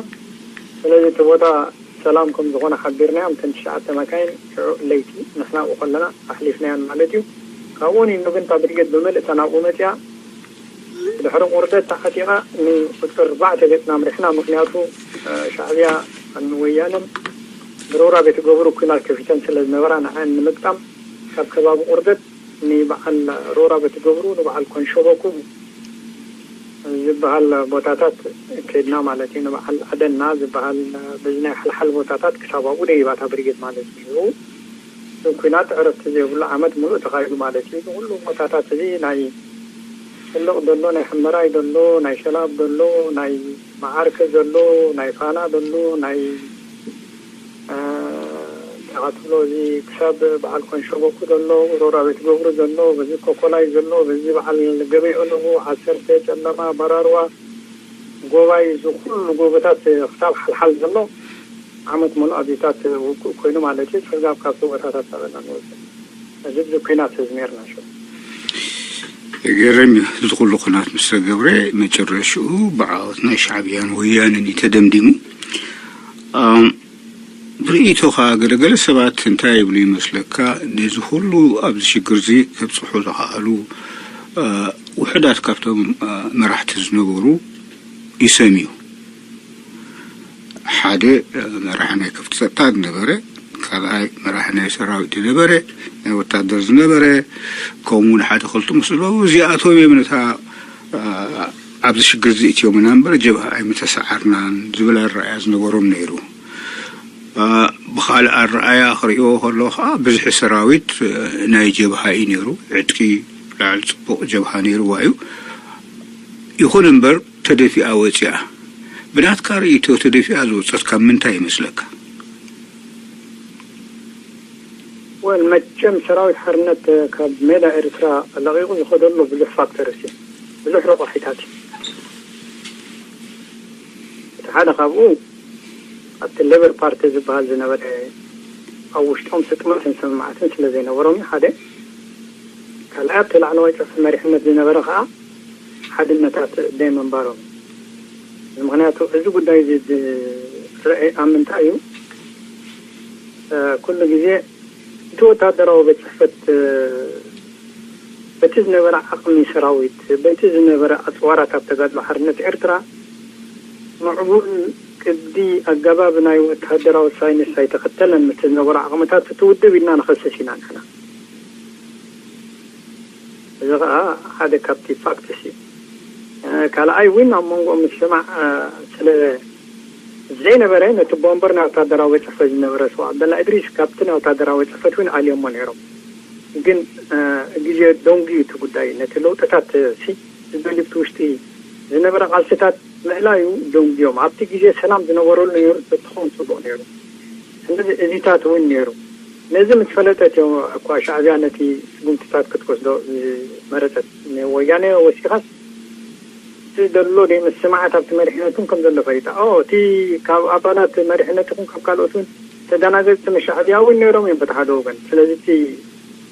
ስለዚ እቲ ቦታ ሰላም ከም ዝኾነ ሓቢርናዮም። እተን ትሽዓተ መካይን ሽዑ ለይቲ ንሕና ኣብኡ ከለና ኣሕሊፍናየን ማለት እዩ። ካብኡ ንይኑ ግን እታ ብርጌድ ብምልእታ ናብኡ መጺኣ። ድሕሪ ቁርደት ተዓጢቓ ንቁጽሪ ኣርባዕተ ገጽና ኣምሪሕና። ምኽንያቱ፣ እ፣ ሻዕብያ ንወያነን ብሮራ ቤት ገብሩ ኩናት ከፊተን ስለ ዝነበራ፣ ንዓን ንምግጣም ካብ ከባቢ ቁርደት ንበዓል ሮራ ቤት ገብሩ፣ ንበዓል ኮንሾበኩ ዝበሃል ቦታታት ከድና ማለት እዩ። ንበዓል ኣደና ዝበሃል በዚ ናይ ሓልሓል ቦታታት ክሳብ ኣብኡ ደይባታ ብርጌድ ማለት እዩ። ኩናት ዕረፍቲ ዘይብሉ ዓመት ሙሉእ ተኻይዱ ማለት እዩ። እዚ ኩሉ ቦታታት እዚ ናይ ጥልቕ ዘሎ፣ ናይ ሕመራይ ዘሎ፣ ናይ ሸላብ ዘሎ፣ ናይ መዓርከ ዘሎ፣ ናይ ፋና ዘሎ፣ ናይ፣ እ፣ እንታይ ትብሎ፣ እዚ ክሳብ በዓል ኮንሸበኩ ዘሎ፣ ሮራ ቤት ገብሩ ዘሎ፣ በዚ ኮኮላይ ዘሎ፣ በዚ በዓል ገበይ ኣለኹ፣ ዓሰርተ ጨለማ፣ በራርዋ፣ ጎባይ፣ እዚ ኩሉ ጎቦታት ክሳብ ሓልሓል ዘሎ ዓመት ሙሉእ ኣብዚታት ውግእ ኮይኑ ማለት እዩ። ጸጋብ ካብቲ ቦታታት ናበና ንወጽእ። እዚ ብዚ ኲናት እዚ ነርና ሽዑ። ገርም እዩ። እዚ ኩሉ ኩናት ምስ ተገብረ መጨረሽኡ ብዓወት ናይ ሻዕብያን ወያንን እዩ ተደምዲሙ። ኣም፣ ብርእይቶኻ ገለገለ ሰባት እንታይ ይብሉ ይመስለካ? ነዚ ኩሉ ኣብዚ ሽግር እዚ ከብጽሑ ዝኸኣሉ፣ እ፣ ውሑዳት ካብቶም፣ እ፣ መራሕቲ ዝነበሩ ይሰምዩ። ሓደ መራሒ ናይ ከፍቲ ጸጥታ ዝነበረ፣ ካልኣይ መራሒ ናይ ሰራዊት ዝነበረ፣ ናይ ወታደር ዝነበረ፣ ከምኡ እውን ሓደ ክልተ ምስ ዝበሉ እዚኣቶም እዮም ነታ፣ እ፣ ኣብዚ ሽግር እዚ እትዮምና እምበር ጀብሃ ኣይምተሰዓርናን ዝብል ኣረኣእያ ዝነበሮም ነይሩ። እ፣ ብኻልእ ኣረኣእያ ክርእይዎ ከለኹ ከዓ ብዝሒ ሰራዊት፣ እ፣ ናይ ጀብሃ እዩ ነይሩ። ዕጥቂ ላዕሊ ጽቡቕ ጀብሃ ነይርዋ እዩ። ይኹን እምበር ተደፊኣ ወጺኣ። ብናትካ ርእይቶ ተደፊኣ ዝወጸት ካብ ምንታይ ይመስለካ? ወል መቸም ሰራዊት ሓርነት ካብ ሜዳ ኤርትራ ለቒቑ ዝኸደሉ ብዙሕ ፋክተርስ እዩ፣ ብዙሕ ረቋሒታት እዩ። እቲ ሓደ ካብኡ ኣብቲ ሌበር ፓርቲ ዝበሃል ዝነበረ ኣብ ውሽጦም ስጥመትን ስምምዓትን ስለ ዘይነበሮም እዩ ሓደ። ካልኣይ ኣብቲ ላዕለዋይ ጸፍሒ መሪሕነት ዝነበረ ከዓ ሓድነታት ደይ ምንባሮም እዩ። ምክንያቱ እዚ ጉዳይ እዚ ዝረአ ኣብ ምንታይ እዩ? ኩሉ ግዜ እቲ ወታደራዊ ቤት ጽሕፈት በቲ ዝነበረ ዓቕሚ ሰራዊት በቲ ዝነበረ ኣፅዋራት ኣብ ተጋድሎ ሓርነት ኤርትራ ምዕቡል ቅዲ ኣገባብ ናይ ወታደራዊ ሳይንስ ኣይተኸተለን። ምስ ዝነበሩ ዓቕምታት እቲ ውድብ ኢልና ንኸስስ ኢና ንሕና። እዚ ከዓ ሓደ ካብቲ ፋክትስ እዩ። ካልኣይ እውን ኣብ መንጎ ምስማዕ ስለ ዘይነበረ ነቲ ቦምበር ናይ ወታደራዊ ቤት ጽሕፈት ዝነበረ ሰው ዓብደላ እድሪስ ካብቲ ናይ ወታደራዊ ቤት ጽሕፈት እውን ኣልዮሞ ነይሮም። ግን ግዜ ደንጉዩ እቲ ጉዳይ ነቲ ለውጥታት ሲ ዝበልብቲ ውሽጢ ዝነበረ ቃልስታት ምእላዩ ደንጉዮም ኣብቲ ግዜ ሰላም ዝነበረሉ ነይሩ። ተትኸውን ፅቡቅ ነይሩ። ስለዚ እዚታት እውን ነይሩ። ነዚ ምስ ፈለጠት እዮም እኳ ሻዕብያ ነቲ ስጉምትታት ክትወስዶ ዝመረፀት። ወያነ ወሲኻስ እቲ ዘሎ ደይ ምስማዓት ኣብቲ መሪሕነቱን ከም ዘሎ ፈሊጣ። ኦ እቲ ካብ ኣባላት መሪሕነት ይኹን ካብ ካልኦት እውን ተደናገፅቲ መሻዕብያ እውን ነይሮም እዮም በቲ ሓደ ወገን። ስለዚ እቲ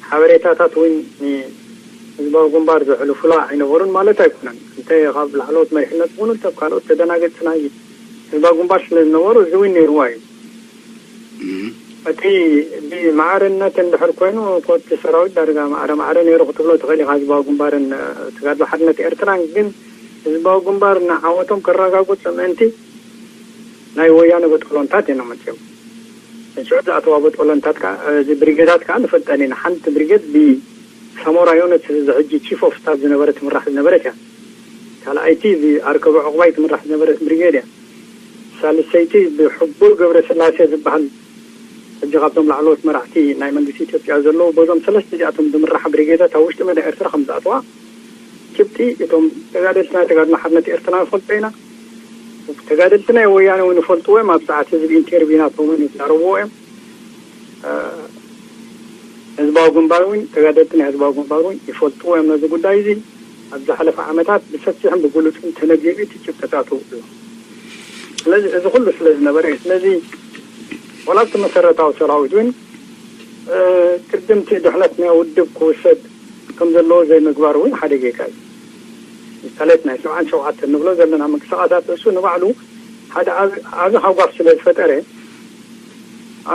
ሓበሬታታት እውን ንህዝባዊ ግንባር ዘሕልፉላ ኣይነበሩን ማለት ኣይኮነን። እንተ ካብ ላዕለዎት መሪሕነት ይኹኑ እንተ ካልኦት ተደናገፅቲ ናይ ህዝባዊ ግንባር ስለ ዝነበሩ እዚ እውን ነይርዋ እዩ። እቲ ብማዕርነት እንድሕር ኮይኑ ኮቲ ሰራዊት ዳርጋ ማዕረ ማዕረ ነይሩ ክትብሎ ትኽእል ኢኻ። ህዝባዊ ግንባርን ተጋድሎ ሓርነት ኤርትራን ግን ህዝባዊ ግንባር ንዓወቶም ከረጋግፁ ምእንቲ ናይ ወያነ በጦሎንታት እዮም መፅዮም። ሽዑ ዝኣተዋ በጦሎንታት ከዓ እዚ ብሪጌዳት ከዓ ንፈልጠን ኢና። ሓንቲ ብሪጌድ ብሳሞራ ዮነት እዚ ሕጂ ቺፍ ኦፍ ስታፍ ዝነበረ ትምራሕ ዝነበረት እያ። ካልኣይቲ ብኣርከበ ዕቑባይ ትምራሕ ዝነበረት ብሪጌድ እያ። ሳልሰይቲ ብሕቡር ገብረ ስላሴ ዝበሃል ሕጂ ካብቶም ላዕለዎት መራሕቲ ናይ መንግስቲ ኢትዮጵያ ዘለዉ በዞም ሰለስተ እዚኣቶም ዝምራሕ ብሪጌዳት ኣብ ውሽጢ መዳ ኤርትራ ከም ዝኣተዋ ጭብጢ እቶም ተጋደልቲ ናይ ተጋድሎ ሓርነት ኤርትራ ንፈልጦ ኢና። ተጋደልቲ ናይ ወያነ እውን ይፈልጥዎ እዮም። ኣብ ሰዓት ህዝቢ ኢንተርቪው ናቶም እውን ይዛረብዎ እዮም። ህዝባዊ ግንባር እውን ተጋደልቲ ናይ ህዝባዊ ግንባር እውን ይፈልጥዎ እዮም ነዚ ጉዳይ እዚ። ኣብ ዝሓለፈ ዓመታት ብሰፊሕን ብግሉፅን ተነጊሩ እቲ ጭብጥታቱ ኣሎ። ስለዚ እዚ ኩሉ ስለ ዝነበረ እዩ። ስለዚ ዋላ እቲ መሰረታዊ ሰራዊት እውን ቅድምቲ ድሕነት ናይ ውድብ ክውሰድ ከም ዘለዎ ዘይምግባር እውን ሓደ ጌጋ እዩ። ምሳሌት ናይ ሰብዓን ሸውዓተን ንብሎ ዘለና ምንቅስቃሳት እሱ ንባዕሉ ሓደ ዓብ- ዓቢ ሃጓፍ ስለ ዝፈጠረ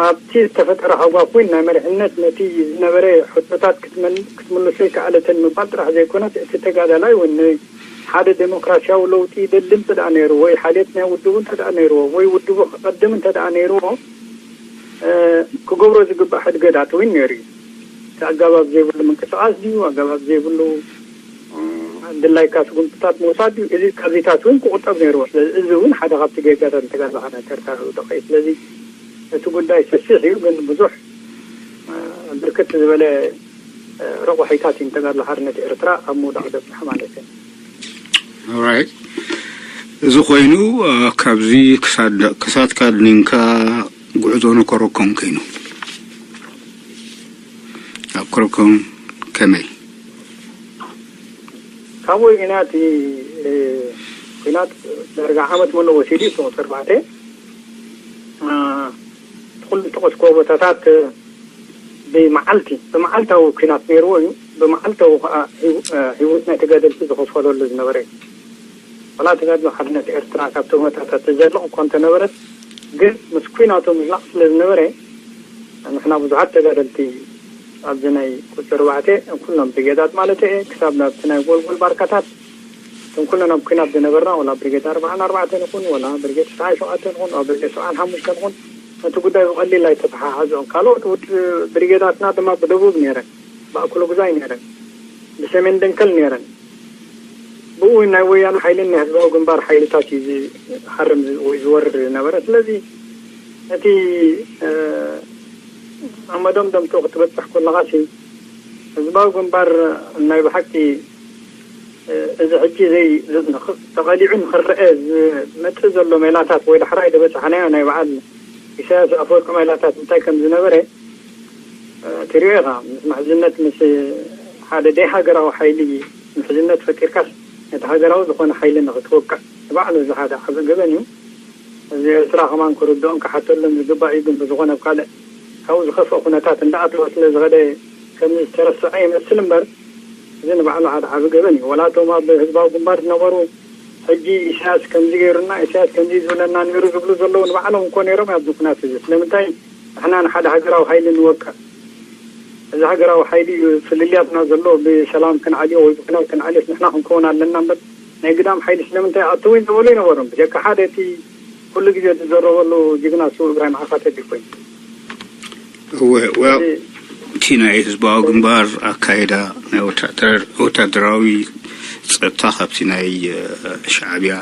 ኣብቲ ዝተፈጠረ ሃጓፍ እውን ናይ መሪሕነት ነቲ ዝነበረ ሕቶታት ክትመል- ክትምልሶ ይከኣለትን ምባል ጥራሕ ዘይኮነስ እቲ ተጋዳላይ እውን ሓደ ዴሞክራሲያዊ ለውጢ ይደሊ እንተ ደኣ ነይሩ ወይ ሓልየት ናይ ውድቡ እንተ ደኣ ነይርዎ ወይ ውድቡ ክቐድም እንተ ደኣ ነይርዎ ክገብሮ ዝግባእ ሕድገዳት እውን ነይሩ እዩ። እቲ ኣገባብ ዘይብሉ ምንቅስቃስ ድዩ ኣገባብ ዘይብሉ ድላይካ ስጉምትታት ምውሳድ ድዩ? እዚ ካብዚታት እውን ክቁጠብ ነይርዎ። ስለዚ እዚ እውን ሓደ ካብቲ ጌጋታት ንተጋድሎ ሓርነት ኤርትራ ዝውደቀ እዩ። ስለዚ እቲ ጉዳይ ሰፊሕ እዩ፣ ግን ብዙሕ ብርክት ዝበለ ረቑሒታት እዩ ንተጋድሎ ሓርነት ኤርትራ ኣብ ምውዳቕ ዘብፅሐ ማለት እዩ። ኦራይት፣ እዚ ኮይኑ ካብዚ ክሳድ ክሳድካ ድኒንካ ጉዕዞ ንኮረኮም ከይኑ ኣብ ኮረኮም ከመይ? ካብኡ ኢና እቲ ኩናት ዳርጋ ዓመት መሎ ወሲዱ እዩ። ቁፅሪ ኣርባዕተ እቲ ኩሉ ዝተቐስኮ ቦታታት ብመዓልቲ ብመዓልታዊ ኩናት ነይርዎ እዩ። ብመዓልታዊ ከዓ ህይወት ናይ ተጋደልቲ ዝኸፈለሉ ዝነበረ እዩ። ዋላ ተጋድሎ ሓርነት ኤርትራ ካብ ተጎታታት ትዘልቕ እኳ እንተነበረት ግን ምስ ኩናቱ ምዝላቕ ስለ ዝነበረ ንሕና ብዙሓት ተጋደልቲ ኣብዚ ናይ ቁፅሪ ኣርባዕተ ኩሎም ብርጌዳት ማለት እየ ክሳብ ናብቲ ናይ ጎልጎል ባርካታት እቶም ኩለን ኣብ ኩናት ዝነበርና ወላ ብርጌድ ኣርባዓን ኣርባዕተን ይኹን ወላ ብርጌድ ትስዓን ሸውዓተን ይኹን ወላ ብርጌድ ሰብዓን ሓሙሽተን ይኹን ነቲ ጉዳይ ብቐሊል ኣይተተሓሓዝኦን። ካልኦት ውድ ብሪጌዳትና ድማ ብደቡብ ነይረን፣ ብኣኩለጉዛይ ነይረን፣ ብሰሜን ደንከል ነይረን። ብኡ ናይ ወያነ ሓይልን ናይ ህዝባዊ ግንባር ሓይልታት እዩ ዝሃርም ወይ ዝወርር ዝነበረ። ስለዚ እቲ ኣብ መደምደምትኡ ክትበፅሕ ከለኻሲ ህዝባዊ ግንባር ናይ ብሓቂ እዚ ሕጂ ዘይ ተቐሊዑ ንክረአ ዝመፅእ ዘሎ ሜላታት ወይ ዳሕራይ ዝበፃሕናዮ ናይ በዓል ኢሳያስ ኣፈወርቂ ሜላታት እንታይ ከም ዝነበረ ትሪኦ ኢኻ። ምስ ምሕዝነት ምስ ሓደ ደይ ሃገራዊ ሓይሊ ምሕዝነት ፈጢርካስ ነቲ ሃገራዊ ዝኾነ ሓይሊ ንክትወቅዕ ንባዕሉ እዚ ሓደ ዓብዪ ገበን እዩ። እዚ ኤርትራ ከማን ክርድኦም ክሓተሉን ዝግባእ እዩ። ግን ብዝኾነ ኣብ ካልእ ካብኡ ዝኸፍአ ኩነታት እንዳኣተወ ስለ ዝኸደ ከምዚ ዝተረስዐ ይመስል እምበር፣ እዚ ንባዕሉ ሓደ ዓቢ ገበን እዩ። ወላ እቶም ኣብ ህዝባዊ ግንባር ዝነበሩ ሕጂ ኢሳያስ ከምዚ ገይሩና፣ ኢሳያስ ከምዚ ዝብለና ነይሩ ዝብሉ ዘለዉ ንባዕሎም እኮ ነይሮም ኣብዚ ኩናት እዚ። ስለምንታይ ንሕና ንሓደ ሃገራዊ ሓይሊ ንወቅዕ? እዚ ሃገራዊ ሓይሊ እዩ ፍልልያትና ዘሎ፣ ብሰላም ክንዓልዮ ወይ ብኩናት ክንዓልዮስ ንሕና ክንከውን ኣለና እምበር ናይ ግዳም ሓይሊ ስለምንታይ ኣተው ዝበሉ ኣይነበሩን። ብጀካ ሓደ እቲ ኩሉ ግዜ ዝዘረበሉ ጅግና እሱ እብራሂም ዓፋ ተዲ ኮይኑ። እወ፣ well፣ እቲ ናይ ህዝባዊ ግንባር ኣካይዳ ናይ ወታደር-፣ ወታደራዊ ጸጥታ ካብቲ ናይ፣ እ፣ ሻዕብያ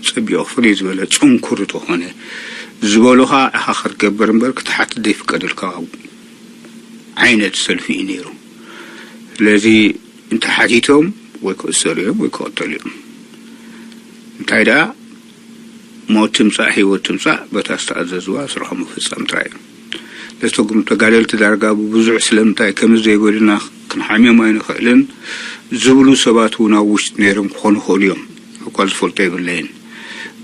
ጸቢቑ ፍልይ ዝበለ ጽንኩር ተኾነ ዝበሉኻ ኢኻ ክትገብር እምበር ክትሓትት ዘይፍቀደልካ ዓይነት ሰልፊ እዩ ነይሩ። ስለዚ እንተሓቲቶም ወይ ክእሰሩ እዮም ወይ ክቕተሉ እዮም። እንታይ ደኣ ሞት ትምጻእ ህይወት ትምጻእ በታ ዝተኣዘዝዋ ስርሖም ምፍጻም ጥራይ እዩ። ነቶም ተጋደልቲ ዳርጋ ብብዙሕ ስለምንታይ ከምዚ ዘይበሉና ክንሓምዮም ኣይንኽእልን ዝብሉ ሰባት እውን ኣብ ውሽጢ ነይሮም ክኾኑ ይኽእሉ እዮም። እኳ ዝፈልጦ የብለይን።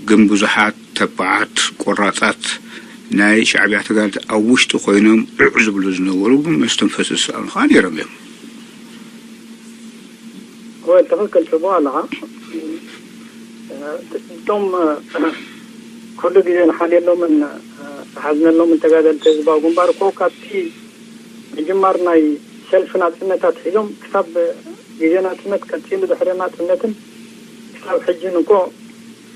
ግን ብዙሓት ተባዓት ቆራጻት ናይ ሻዕብያ ተጋደልቲ ኣብ ውሽጢ ኮይኖም ዕዕ ዝብሉ ዝነበሩ ግን መስተንፈሲ ዝሰኣኑ ከዓ ነይሮም እዮም። ወይ ትኽክል ጽቡቕ ኣለኻ። እቶም ኩሉ ግዜ ንሓልየሎምን ንሓዝነሎምን ተጋደልቲ ህዝባዊ ግንባር እኮ ካብቲ ምጅማር ናይ ሰልፊ ናጽነት ኣትሒዞም ክሳብ ግዜ ናጽነት ቀጺሉ ድሕሪ ናጽነትን ክሳብ ሕጂን እኮ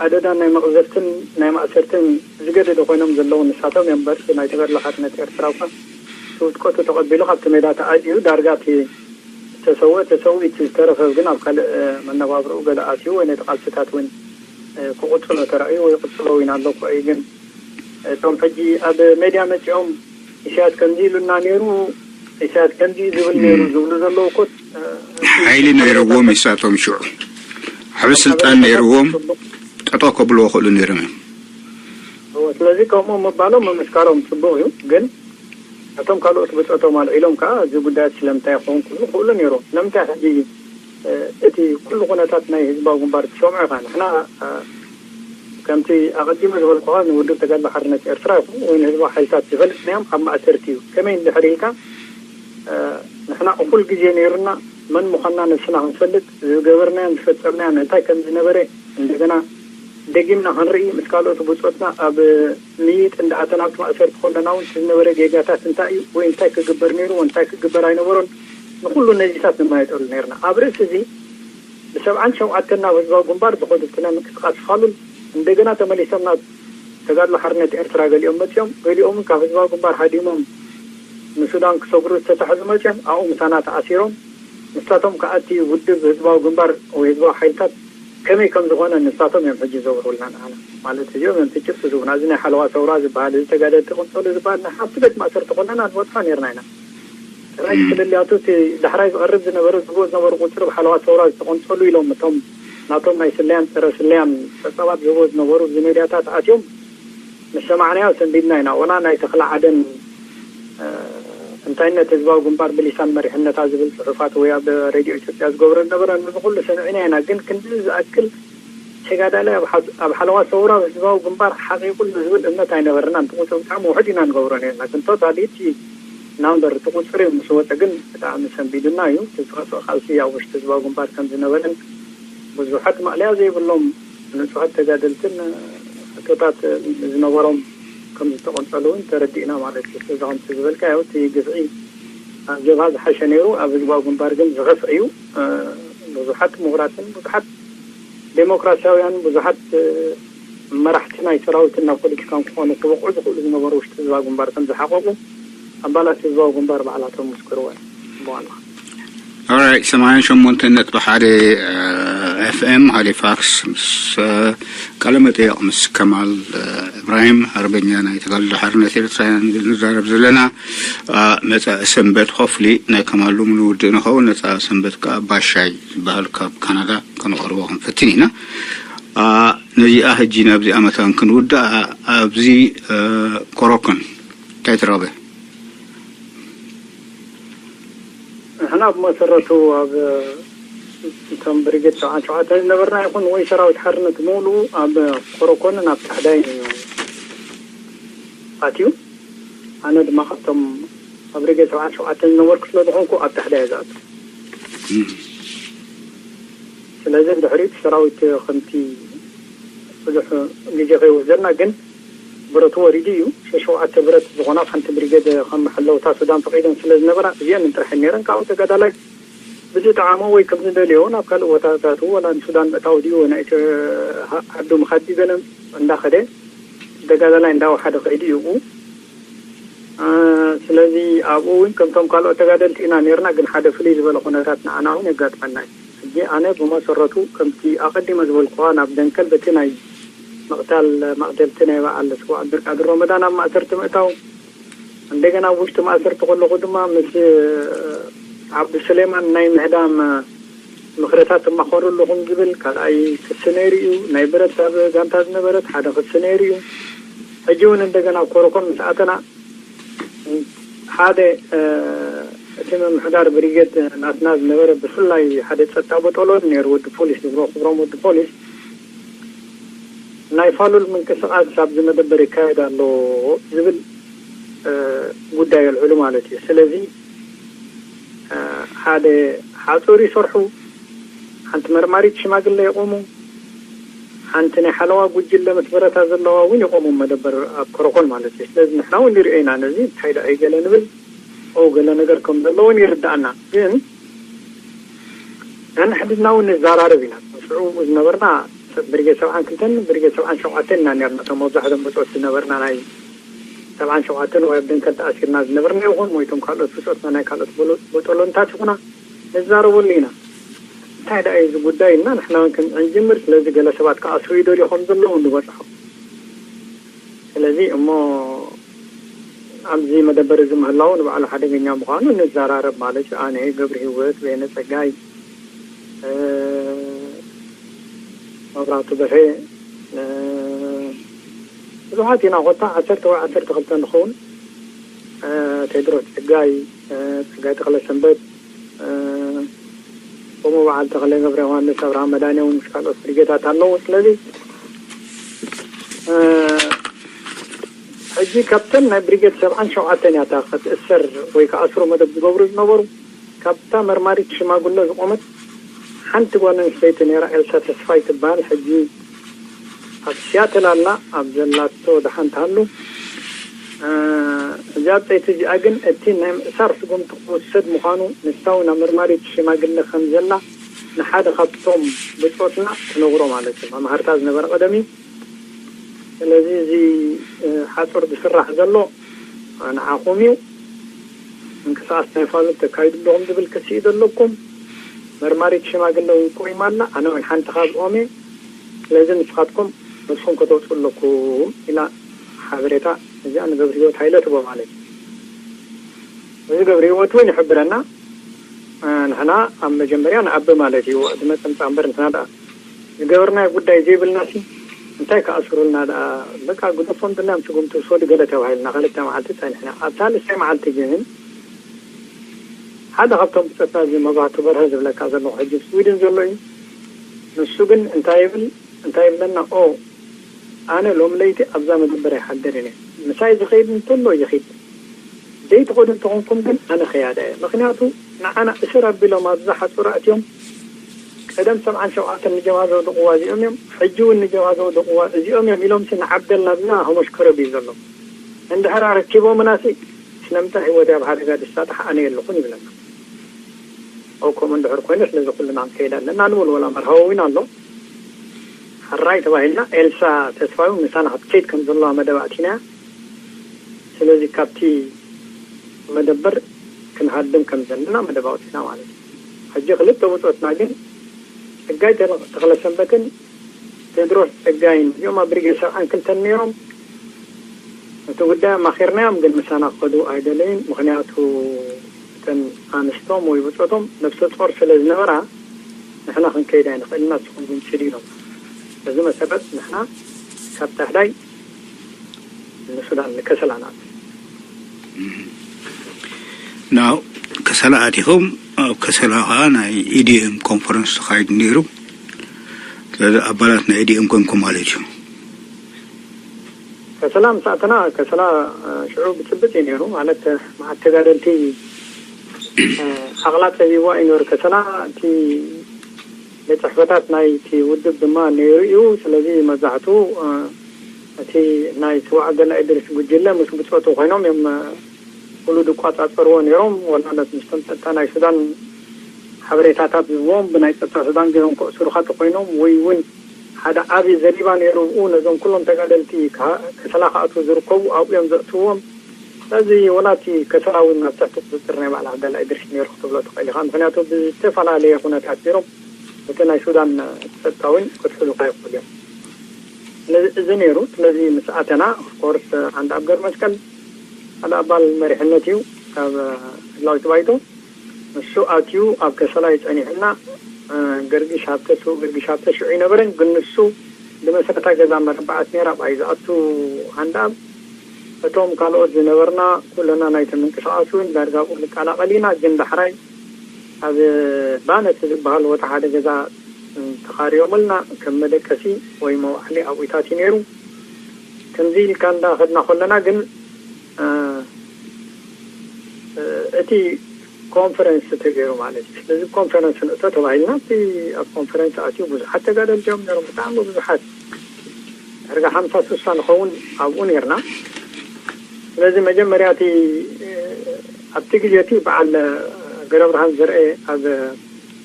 ኣደዳ ናይ መቕዘፍትን ናይ ማእሰርትን ዝገደዱ ኮይኖም ዘለዉ ንሳቶም እዮም። በርሲ ናይ ተጋድሎ ሓርነት ኤርትራ እኳ እቲ ውድቀቱ ተቐቢሉ ካብቲ ሜዳ ተኣልዩ ዳርጋ እቲ ዝተሰወ ተሰዊኡ እቲ ዝተረፈ ግን ኣብ ካልእ መነባብርኡ ገለ ኣትዩ ወይ ነቲ ቃልስታት እውን ክቕጽሎ ተራእዩ ወይ ይቕጽሎ እውን ኣሎ እኮ እዩ። ግን እቶም ሕጂ ኣብ ሜድያ መጺኦም ኢሳያስ ከምዚ ኢሉና ነይሩ፣ ኢሳያስ ከምዚ ዝብል ነይሩ ዝብሉ ዘለዉ እኮ ሓይሊ ነይርዎም ይሳቶም ሽዑ ዓቢ ስልጣን ነይርዎም ጠጠው ከብልዎ ክእሉ ነይሮም እዮም። እወ፣ ስለዚ ከምኡ ምባሎም ምምስካሮም ጽቡቕ እዩ። ግን እቶም ካልኦት ብጾቶም ኣልዒሎም ከኣ እዚ ጉዳያት ስለምንታይ ክኸውን ክብሉ ክእሉ ነይሮም። ስለምንታይ ሕጂ እቲ ኩሉ ኩነታት ናይ ህዝባዊ ግንባር ትሰምዖ ኢኻ። ንሕና ከምቲ ኣቐዲመ ዝበልኩኻ ንውድብ ተጋድሎ ሓርነት ኤርትራ ይኹን ወይ ንህዝባዊ ሓይልታት ዝፈልጥናዮም ኣብ ማእሰርቲ እዩ። ከመይ እንድሕር ኢልካ ንሕና እኹል ግዜ ነይሩና መን ምዃንና ነብስና ክንፈልጥ ዝገበርናዮን ዝፈጸምናዮን እንታይ ከም ዝነበረ እንደገና ደጊምና ክንርኢ ምስ ካልኦት ብጾትና ኣብ ምይይጥ እንዳኣተና ኣብቲ ማእሰርቲ ከለና እውን እቲ ዝነበረ ጌጋታት እንታይ እዩ ወይ እንታይ ክግበር ነይሩ ወይ እንታይ ክግበር ኣይነበሮን ንኹሉ ነዚታት ንመያየጠሉ ነይርና። ኣብ ርእሲ እዚ ብሰብዓን ሸውዓተን ናብ ህዝባዊ ግንባር ዝኸዱ እቲ ናይ ምንቅስቃስ ፋሉል እንደገና ተመሊሶም ናብ ተጋድሎ ሓርነት ኤርትራ ገሊኦም መጺኦም፣ ገሊኦም እውን ካብ ህዝባዊ ግንባር ሃዲሞም ንሱዳን ክሰግሩ ዝተታሕዙ መጺኦም ኣብኡ ምሳና ተኣሲሮም። ንሳቶም ከኣ እቲ ውድብ ህዝባዊ ግንባር ወይ ህዝባዊ ሓይልታት ከመይ ከም ዝኾነ ንሳቶም እዮም ሕጂ ዘውርውልና ንዓና። ማለት እዚኦም እዮም እቲ ጭብጢ ዝህቡና። እዚ ናይ ሓለዋ ሰውራ ዝበሃል፣ እዚ ተጋደልቲ ቅንጸሉ ዝበሃል ንሓንቲ ቤት ማእሰርቲ ኮለና ንበጽሖ ነይርና ኢና። ጥራይ ፍልልያቱ እቲ ዳሕራይ ዝቐርብ ዝነበረ ዝህብዎ ዝነበሩ ቁጽሪ ብሓለዋ ሰውራ ዝተቐንጸሉ ኢሎም እቶም ናቶም ናይ ስለያን ጸረ ስለያን ጸብጻባት ዝህብዎ ዝነበሩ ኣብዚ ሜድያታት ኣትዮም ምስ ሰማዕናዮ ሰንቢድና ኢና። ወላ ናይ ተኽለ ዓደን እ፣ እንታይነት ህዝባዊ ግንባር ብሊሳን መሪሕነታ ዝብል ጽሑፋት ወይ ኣብ ሬድዮ ኢትዮጵያ ዝገብሮ ዝነበረ ነዚ ኩሉ ሰሚዕና ኢና። ግን ክንዲ ዝኣክል ተጋዳላይ ኣብ ሓ-፣ ኣብ ሓለዋ ሰውራ ህዝባዊ ግንባር ሓቒቑ ኣሎ ዝብል እምነት ኣይነበረናን። እቲ ቁጽሪ ብጣዕሚ ውሑድ ኢና ንገብሮ ነርና። ግን ቶታሊ እቲ ናምበር እቲ ቁጽሪ ምስ ወጸ ግን ብጣዕሚ ሰንቢዱና እዩ። እቲ ዝኸፍእ ቃልሲ ኣብ ውሽጢ ህዝባዊ ግንባር ከም ዝነበረን ብዙሓት ማእለያ ዘይብሎም ንጹሃት ተጋደልትን ሕቶታት ዝነበሮም ከም ዝተቐንጸሉ እውን ተረዲእና ማለት እዩ። ስለዚ ከምቲ ዝበልካዮ እቲ ግፍዒ ኣብ ጀብሃ ዝሓሸ ነይሩ፣ ኣብ ህዝባዊ ግንባር ግን ዝኸፍአ እዩ። እ፣ ብዙሓት ምሁራትን ብዙሓት ዴሞክራሲያውያን ብዙሓት እ፣ መራሕቲ ናይ ሰራዊትን ናይ ፖለቲካን ክኾኑ ክበቕዑ ዝኽእሉ ዝነበሩ ውሽጢ ህዝባዊ ግንባር ከም ዝሓቐቑ ኣባላት ህዝባዊ ግንባር ባዕላቶም ምስክርዎ እዮም። ብዋና ኦራይት ሰማንያን ሸሞንተ ነጥቢ ሓደ ኤፍኤም ሃሊፋክስ ምስ ቃለ መጠየቕ ምስ ከማል እብራሂም ሓርበኛ ናይ ተጋድሎ ሓርነት ኤርትራ ኢና ንዛረብ ዘለና። መፃኢ ሰንበት ሆፍሊ ናይ ከማል ሎሚ ንውድእ ንኸውን። ነፃ ሰንበት ከዓ ባሻይ ዝበሃል ካብ ካናዳ ከነቐርቦ ክንፈትን ኢና። ነዚኣ ሕጂ ናብዚኣ መታን ክንውዳእ ኣብዚ ኮሮኮን እንታይ ትረኽበ? ንሕና ብመሰረቱ ኣብ እቶም ብሪጌድ ሰብዓን ሸውዓተን ዝነበርና ይኹን ወይ ሰራዊት ሓርነት ሙሉ ኣብ ኮረኮንን ኣብ ታሕዳይን እዩ። ኣትዩ። ኣነ ድማ ካብቶም ኣብ ሪጌ ሰብዓን ሸውዓተን ዝነበርኩ ስለ ዝኾንኩ ኣብ ታሕቲ እየ ዝኣቱ። ስለዚ ብድሕሪኡ እቲ ሰራዊት ከምቲ ብዙሕ ግዜ ከይወስደልና ግን ብረቱ ወሪዱ እዩ። ሸሸውዓተ ብረት ዝኾና ሓንቲ ብሪጌድ ከም መሐለውታ ሱዳን ፈቒደን ስለ ዝነበራ እዚአን ጥራሕ ነይረን። ካብኡ ተጋዳላይ ብዝጠዓሞ ወይ ከም ዝደልዮ ናብ ካልእ ቦታታት ወላ ንሱዳን ምእታው ድዩ ወይ ናይ ኢትዮ-፣ ዓዱ ምኻድ ድዩ ገለ እንዳኸደ ተጋዳላይ እንዳወሓደ ከይዱ እዩ። ስለዚ ኣብኡ እውን ከምቶም ካልኦት ተጋደልቲ ኢና ነርና፣ ግን ሓደ ፍልይ ዝበለ ኩነታት ንዓና እውን የጋጥመና እዩ። ሕጂ ኣነ ብመሰረቱ ከምቲ ኣቐዲመ ዝበልኩዋ ናብ ደንከል በቲ ናይ ምቕታል መቕተልቲ ናይ በዓል ስዋ ዓብዱልቃድር ረመዳን ኣብ ማእሰርቲ ምእታው፣ እንደገና ኣብ ውሽጢ ማእሰርቲ ከለኹ ድማ ምስ ዓብዱ ስሌማን ናይ ምህዳም ምኽርታት ትማኸሩ ኣለኹም ዝብል ካልኣይ ክሲ ነይሩ እዩ። ናይ ብረት ኣብ ጋንታ ዝነበረት ሓደ ክሲ ነይሩ እዩ። ሕጂ እውን እንደገና ኣብ ኮረኮን ምስ ኣተና ሓደ እቲ ምምሕዳር ብሪጌድ ናትና ዝነበረ ብፍላይ ሓደ ጸጥታ ቦጦሎን ነይሩ፣ ወዲ ፖሊስ ዝብሎ ክብሮም ወዲ ፖሊስ ናይ ፋሉል ምንቅስቃስ ኣብዚ መደበር ይካየድ ኣሎ ዝብል ጉዳይ የልዕሉ ማለት እዩ። ስለዚ ሓደ ሓፁር ይሰርሑ፣ ሓንቲ መርማሪት ሽማግለ ይቆሙ፣ ሓንቲ ናይ ሓለዋ ጉጅለ ምስ ብረታ ዘለዋ እውን ይቆሙ መደበር ኣብ ኮረኮን ማለት እዩ። ስለዚ ንሕና እውን ንሪኦ ኢና ነዚ እንታይ ደኣ እዩ ገለ ንብል፣ ኦ ገለ ነገር ከም ዘሎ እውን ይርዳእና። ግን ነንሕድና እውን ንዘራረብ ኢና። ሽዑ ዝነበርና ብርጌድ ሰብዓን ክልተን ብርጌድ ሰብዓን ሸውዓተን ኢና ነርና። እቶም መብዛሕቶም ብፆት ዝነበርና ናይ ሰብዓን ሸውዓተን ወይ ኣብ ደንከል ተኣሲርና ዝነበርና ይኹን ወይ እቶም ካልኦት ብፆትና ናይ ካልኦት ቦጦሎንታት ይኹና ንዛረበሉ ኢና። እንታይ ደኣ እዩ እዚ ጉዳይ እና ንሕና እውን ክንዕን ጅምር። ስለዚ ገለ ሰባት ክኣስሩ ይደልዩ ከም ዘለዉ ንበፅሖም። ስለዚ እሞ ኣብዚ መደበር እዚ ምህላው ንባዕሉ ሓደገኛ ምዃኑ ንዘራረብ ማለት እዩ። ኣነ፣ ገብረ ህይወት፣ በየነ ጸጋይ፣ መብራቱ በርሄ፣ ብዙሓት ኢና ኮታ ዓሰርተ ወይ ዓሰርተ ክልተ ንኸውን። ቴድሮስ ጸጋይ፣ ጸጋይ ተኽለ ሰንበት፣ ከምኡ በዓል ተኽለ ገብረ ዮሃንስ፣ ኣብርሃም መድሃኔ እውን ምስ ካልኦት ብሪጌታት ኣለዉ። ስለዚ ሕጂ ካብተን ናይ ብሪጌድ ሰብዓን ሸውዓተን እያ እታ ክትእሰር ወይ ከኣስሩ መደብ ዝገብሩ ዝነበሩ። ካብታ መርማሪት ሽማግለ ዝቆመት ሓንቲ ጓል ኣንስተይቲ ነይራ፣ ኤልሳ ተስፋይ ትበሃል። ሕጂ ኣብ ሲያትል ኣላ፣ ኣብ ዘላቶ ደሓን ትሃሉ። እዚኣ ፀይቲ እዚኣ ግን እቲ ናይ ምእሳር ስጉምቲ ክውሰድ ምዃኑ ንሳ እውን ኣብ መርማሪት ሽማግለ ከም ዘላ ንሓደ ካብቶም ብፆትና ትነግሮ ማለት እዩ። መማህርታ ዝነበረ ቀደም እዩ። ስለዚ እዚ ሓፁር ዝስራሕ ዘሎ ንዓኹም እዩ። ምንቅስቃስ ናይ ፋሉል ተካይዱ ኣለኹም ዝብል ክሲ እዩ ዘለኩም። መርማሪት ሽማግለ እውን ቆይማ ኣላ። ኣነ እውን ሓንቲ ካብኦም እየ። ስለዚ ንስኻትኩም ነብስኹም ከተውፅኡ ኣለኩም ኢላ ሓበሬታ እዚኣ ንገብረ ህይወት ሃይለ ትቦ ማለት እዩ። እዚ ገብረ ህይወት እውን ይሕብረና። ንሕና ኣብ መጀመርያ ንኣቢ ማለት እዩ ዝመፀ ምፃ እምበር ንሕና ደኣ ዝገበርናዮ ጉዳይ ዘይብልና ሲ እንታይ ክኣስሩልና ደኣ በቃ ግደፎም ድናም ስጉምቲ ውሰዱ ገለ ተባሂልና ክልተ መዓልቲ ፀኒሕና። ኣብ ሳልሳይ መዓልቲ ግን ሓደ ካብቶም ብፀታ እዚ መብራህቱ በርሀ ዝብለካ ዘለኹ ሕጂ ስዊድን ዘሎ እዩ። ንሱ ግን እንታይ ይብል እንታይ ይብለና ኦ ኣነ ሎም ለይቲ ኣብዛ መደበር ኣይሓድርን እየ። ምሳይ ዝኸይድ እንተሎ ይኺድ ዘይትኸዱ እንተኾንኩም ግን ኣነ ኸያዳ እየ። ምክንያቱ ንዓና እስር ኣቢሎም ኣብዛ ሓፁር ኣእትዮም ቀደም ሰብዓን ሸውዓተን ንጀማ ዘውደቕዋ እዚኦም እዮም፣ ሕጂ እውን ንጀማ ዘውደቕዋ እዚኦም እዮም ኢሎም ሲ ንዓብደል ናብና ሃሞሽከረብ እዩ ዘሎ። እንድሕር ኣረኪቦምና ሲ ስለምንታይ ህይወት ኣብ ሓደጋ ድሳጣሕ ኣነ የለኹን ይብለና። ኦ ከምኡ እንድሕር ኮይነ ስለዚ ኩልና ክንከይድ ኣለና ንብል ወላ መርሃዊ እውን ኣሎ። ሕራይ ተባሂልና ኤልሳ ተስፋዊ ምሳና ክትከይድ ከም ዘለዋ መደብ ኣእቲና። ስለዚ ካብቲ መደበር ክንሃድም ከም ዘለና መደብ ኣውፂና ማለት እዩ። ሕጂ ክልተ ብፆትና ግን ፀጋይ ተኽለሰንበትን ቴድሮስ ፀጋይን እዚኦም ኣብ ብሪጌድ ሰብዓን ክልተን ነይሮም። እቲ ጉዳይ ኣማኺርናዮም ግን ምሳና ክኸዱ ኣይደለዩን። ምኽንያቱ እተን ኣንስቶም ወይ ብፆቶም ነብሰ ፆር ስለ ዝነበራ ንሕና ክንከይድ ኣይንኽእልን ንስኹም ግን ኪዱ ኢሎም። በዚ መሰረት ንሕና ካብ ታሕዳይ ንሱዳን ንከሰላ ንኣቱ። ናብ ከሰላ ኣቲኹም ኣብ ከሰላ ከዓ ናይ ኢዲኤም ኮንፈረንስ ተኻይዱ ነይሩ። ስለዚ ኣባላት ናይ ኢዲኤም ኮንኩም ማለት እዩ። ከሰላ ምስ ኣተና፣ ከሰላ፣ እ፣ ሽዑ ብጽብጥ እዩ ነይሩ። ማለት፣ እ፣ መዓት ተጋደልቲ፣ እ፣ ዓቕላ ጸቢብዋ እዩ ነይሩ ከሰላ። እቲ ቤት ጽሕፈታት ናይቲ ውድብ ድማ ነይሩ እዩ። ስለዚ መብዛሕትኡ፣ እ፣ እቲ ናይ ስዋዕ ገላ ኢድሪስ ጉጅለ ምስ ብጾቱ ኮይኖም እዮም፣ እ፣ ኩሉ ዝቋጻጸርዎ ነይሮም። ወላ ነት ምስቶም ጸጥታ ናይ ሱዳን ሓበሬታታት ዝህብዎም ብናይ ጸጥታ ሱዳን ገይሮም ከእስሩኻ ተኮይኖም ወይ እውን ሓደ ዓቢ ዘሪባ ነይሩ ብኡ ነዞም ኩሎም ተጋደልቲ ከ-፣ ከሰላ ክኣትዉ ዝርከቡ ኣብኡ እዮም ዘእትውዎም። ስለዚ ወላ እቲ ከሰላ እውን ኣብ ትሕቲ ቁጽጽር ናይ በዓል ዓብደላ ኢድሪስ ነይሩ ክትብሎ ትኽእል ኢኻ። ምኽንያቱ ብዝተፈላለየ ኩነታት ነይሮም እቲ ናይ ሱዳን ጸጥታ እውን ክትሕዙኻ ይኽእሉ እዮም። ስለዚ እዚ ነይሩ። ስለዚ ምስ ኣተና ኦፍኮርስ ዓንዲ ኣብ ገብረ መስቀል ሓደ ኣባል መሪሕነት እዩ ካብ ህላዊት ባይቶ። ንሱ ኣትዩ ኣብ ከሰላ እዩ ጸኒሑና። እ፣ ገርጊሽ ሃብተ፣ ስዉእ ገርጊሽ ሃብተ ሽዑ ኣይነበረን፣ ግን ንሱ ብመሰረታ ገዛ መረባዓት ነይራ፣ ብኣይ ዝኣቱ ሃንዳኣብ። እቶም ካልኦት ዝነበርና ኩለና ናይቲ ምንቅስቓስ እውን ዳርጋ ኣብኡ ንቀላቐል ኢና፣ ግን ዳሕራይ ኣብ ባነት ዝበሃል ቦታ ሓደ ገዛ ተኻርዮምልና ከም መደቀሲ ወይ መውዓሊ ኣብኡታት እዩ ነይሩ። ከምዚ ኢልካ እንዳኸድና ከለና ግን፣ እ፣ እ፣ እቲ ኮንፈረንስ ተገይሩ ማለት እዩ። ስለዚ ኮንፈረንስ ንእቶ ተባሂልና፣ እቲ ኣብ ኮንፈረንስ ኣትዩ ብዙሓት ተጋደልቲ እዮም ነይሮም፣ ብጣዕሚ ብዙሓት። ዳርጋ ሓምሳ ስሳ ንኸውን ኣብኡ ነይርና። ስለዚ መጀመርያ እቲ፣ እ፣ ኣብቲ ግዜ እቲ በዓል ገረብርሃን ዘርአ ኣብ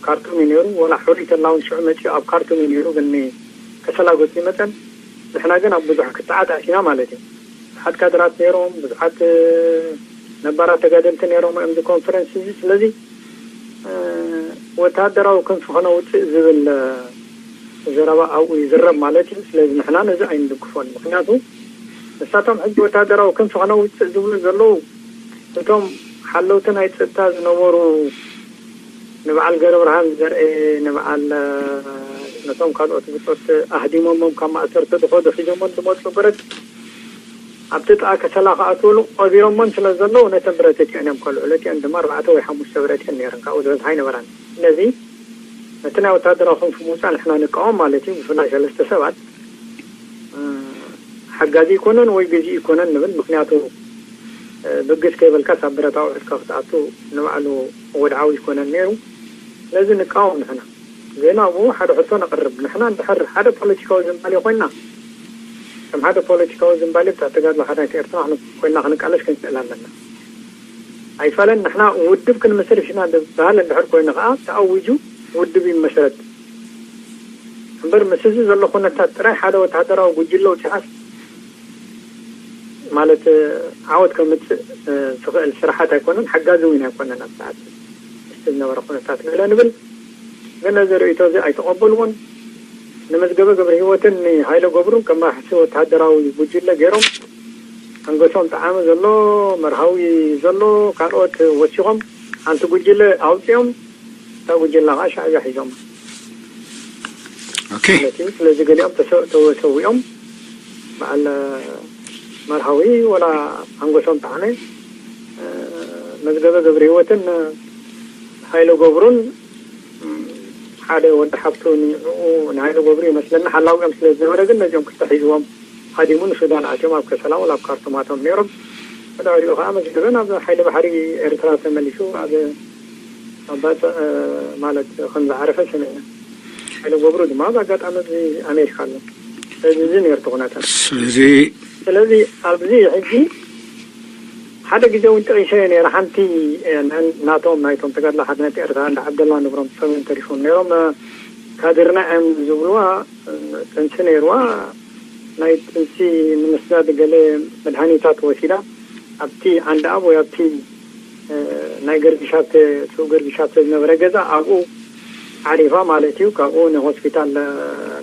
ካርቱም እዩ ነይሩ። ወላ ሕሩይ ተላ እውን ሽዑ መጺኡ ኣብ ካርቱም እዩ ነይሩ፣ ግን ከሰላ ገጹ ይመጸን። ንሕና ግን ኣብ ብዙሕ ክትዓት ኣቲና ማለት እዩ። ብዙሓት ካድራት ነይሮም፣ ብዙሓት፣ እ፣ ነባራት ተጋደልቲ ነይሮም ኣብዚ ኮንፈረንስ እዚ። ስለዚ፣ እ፣ ወተሃደራዊ ክንፊ ከነውጽእ ዝብል፣ እ፣ ዘረባ ኣብኡ ይዝረብ ማለት እዩ። ስለዚ ንሕና ነዚ ኣይንድግፎን። ምኽንያቱ ንሳቶም ሕጂ ወተሃደራዊ ክንፊ ከነውጽእ ዝብሉ ዘለዉ እቶም ሓለውቲ ናይ ጸጥታ ዝነበሩ ንበዓል ገረብርሃን ዘርኤ፣ ንበዓል፣ እ፣ ነቶም ካልኦት ብጾት ኣህዲሞሞም ካብ ማእሰርቲ ዝኸዱ ሒዞሞን ዝመጹ ብረት ኣብቲ ጥቓ ከሰላ ክኣትውሉ ቀቢሮሞን ስለ ዘለዉ ነተን ብረት እቲአን እዮም ከልዕሉ። እቲአን ድማ ኣርባዕተ ወይ ሓሙሽተ ብረት እየን ነይረን፣ ካብኡ ዝበዝሓ ኣይነበራን። ስለዚ ነቲ ናይ ወታደራዊ ክንፊ ምውጻእ ንሕና ንቃወም ማለት እዩ። ብፍላይ ሰለስተ ሰባት፣ እ፣ ሓጋዚ ይኮነን ወይ ግዚ ይኮነን ንብል። ምክንያቱ፣ እ፣ ብግስ ከይበልካስ ኣብ ብረት ኣውዒልካ ክትኣቱ ንባዕሉ ወድዓዊ ይኮነን ነይሩ። ስለዚ ንቃወም ንሕና። ግን ኣብኡ ሓደ ሕቶ ነቕርብ። ንሕና እንድሕር ሓደ ፖለቲካዊ ዝንባሌ ኮይና፣ ከም ሓደ ፖለቲካዊ ዝንባሌ ብታ ተጋድሎ ሓርነት ኤርትራ ኮይና ክንቃለስ ክንክእል ኣለና። ኣይፋለን ንሕና ውድብ ክንምስርት ኢና ዝበሃል እንድሕር ኮይኑ ከኣ ተኣዊጁ ውድብ ይመስረት። እምበር ምስ እዚ ዘሎ ኩነታት ጥራይ ሓደ ወተሃደራዊ ጉጅለ ኣውጺኻስ ማለት ዓወት ከምጽእ ዝኽእል ስራሓት ኣይኮነን፣ ሓጋዚ እውን ኣይኮነን። ኣብ ሰዓት ምስቲ ዝነበረ ኩነታት ንብለ ንብል፣ ግን ነዚ ርእይቶ እዚ ኣይተቐበልዎን። ንመዝገበ ገብረ ህይወትን ንሃይለ ገብሩን ከም መራሕቲ ወተሃደራዊ ጉጅለ ገይሮም ኣንገሶም ጠዓመ ዘሎ፣ መርሃዊ ዘሎ፣ ካልኦት ወሲኾም ሓንቲ ጉጅለ ኣውጺኦም፣ እታ ጉጅለ ከዓ ሻዕብያ ሒዞም ኦኬ። ማለት እዩ። ስለዚ ገሊኦም ተሰ- ተሰዊኦም በዓል መርሃዊ ወላ ኣንገሶም ጠዓመ፣ መዝገበ ገብረ ህይወትን ሃይለ ገብሩን ሓደ ወዲ ሓፍቱ ንኡ ንሃይለ ገብሩ ይመስለኒ ሓላዊኦም ስለ ዝነበረ ግን ነዚኦም ክልተ ሒዝዎም ሃዲሙ ንሱዳን ኣትዮም ኣብ ከሰላ ወላ ኣብ ካርቱም ኣቶም ነይሮም። ብድሕሪኡ ከዓ መዝገበ ናብ ሓይሊ ባሕሪ ኤርትራ ተመሊሱ ኣብ ኣብ ባጽዕ ማለት ከም ዝዓረፈ ሰሚዕና። ሓይለ ገብሩ ድማ ኣብ ኣጋጣሚ እዚ ኣሜሪካ ኣሎ። ስለዚ እዚ ነይሩ እቲ ኩነታት። ስለዚ ስለዚ ኣብዚ ሕጂ ሓደ ግዜ እውን ጠቒሰ ነይረ። ሓንቲ ናቶም ናይቶም ተጋድሎ ሓርነት ኤርትራ እንዳ ዓብደላ ንብሮም ሰሜን ተሪፎም ነይሮም ካድርና እዮም ዝብልዋ ጥንሲ ነይርዋ ናይ ጥንሲ ንምስዳድ ገለ መድሃኒታት ወሲዳ ኣብቲ ዓንዲ ኣብ ወይ ኣብቲ ናይ ገርግሻብተ ስው ገርግሻብተ ዝነበረ ገዛ ኣብኡ ዓሪፋ ማለት እዩ። ካብኡ ንሆስፒታል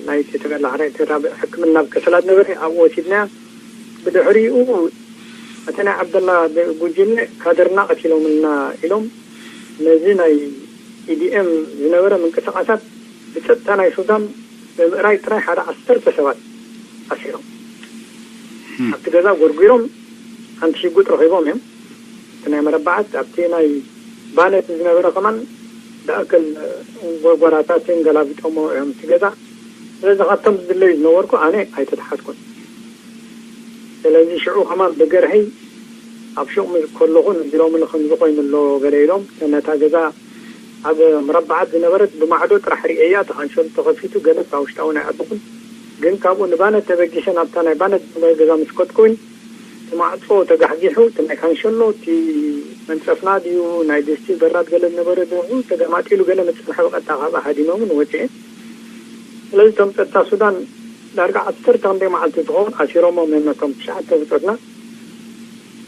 ናይቲ ተጋድሎ ሓርነት ኤርትራ ሕክምና ኣብ ከሰላ ዝነበረ ኣብኡ ወሲድናያ። ብድሕሪኡ እቲ ናይ ዓብደላ ጉጅለ ካድርና ቀቲሎምልና ኢሎም ነዚ ናይ ኢዲኤም ዝነበረ ምንቅስቃሳት ብፀጥታ ናይ ሱዳን ብምእራይ ጥራይ ሓደ ዓሰርተ ሰባት ኣሲሮም ኣብቲ ገዛ ጎርጒሮም ሓንቲ ሽጉጥ ረኺቦም እዮም። እቲ ናይ መረባዓት ኣብቲ ናይ ባነት ዝነበረ ከማን ብኣክል ጎርጎራታትን ገላቢጦሞ እዮም እቲ ገዛ። ስለዚ ካብቶም ዝድለዩ ዝነበርኩ ኣነ ኣይተተሓዝኩን። ስለዚ ሽዑ ከማን ብገርሀይ ኣብ ሹቕ ምስ ከለኹ ነጊሮምኒ ከምዚ ኮይኑ ኣሎ ገለ ኢሎም። ነታ ገዛ ኣብ መረባዓት ዝነበረት ብማዕዶ ጥራሕ ርእየያ፣ ተኻንሸሉ ተኸፊቱ ገለ ካብ ውሽጣ እውን ኣይኣተኹን። ግን ካብኡ ንባነት ተበጊሰ ናብታ ናይ ባነት ዝነበረ ገዛ ምስ ከድኩ እውን እቲ ማዕጾ ተጋሕጊሑ፣ እቲ ናይ ካንሸሎ፣ እቲ መንጸፍና ድዩ ናይ ድስቲ በራድ ገለ ዝነበረ ድዩ ተገማጢሉ ገለ መጸንሐ ብቐጥታ ካብኣ ሃዲሞምን ወጺኤ። ስለዚ እቶም ጸጥታ ሱዳን ዳርጋ ዓሰርተ ክንደይ መዓልቲ ዝኸውን ኣሲሮሞም እዮም ነቶም ትሽዓተ ብጾትና።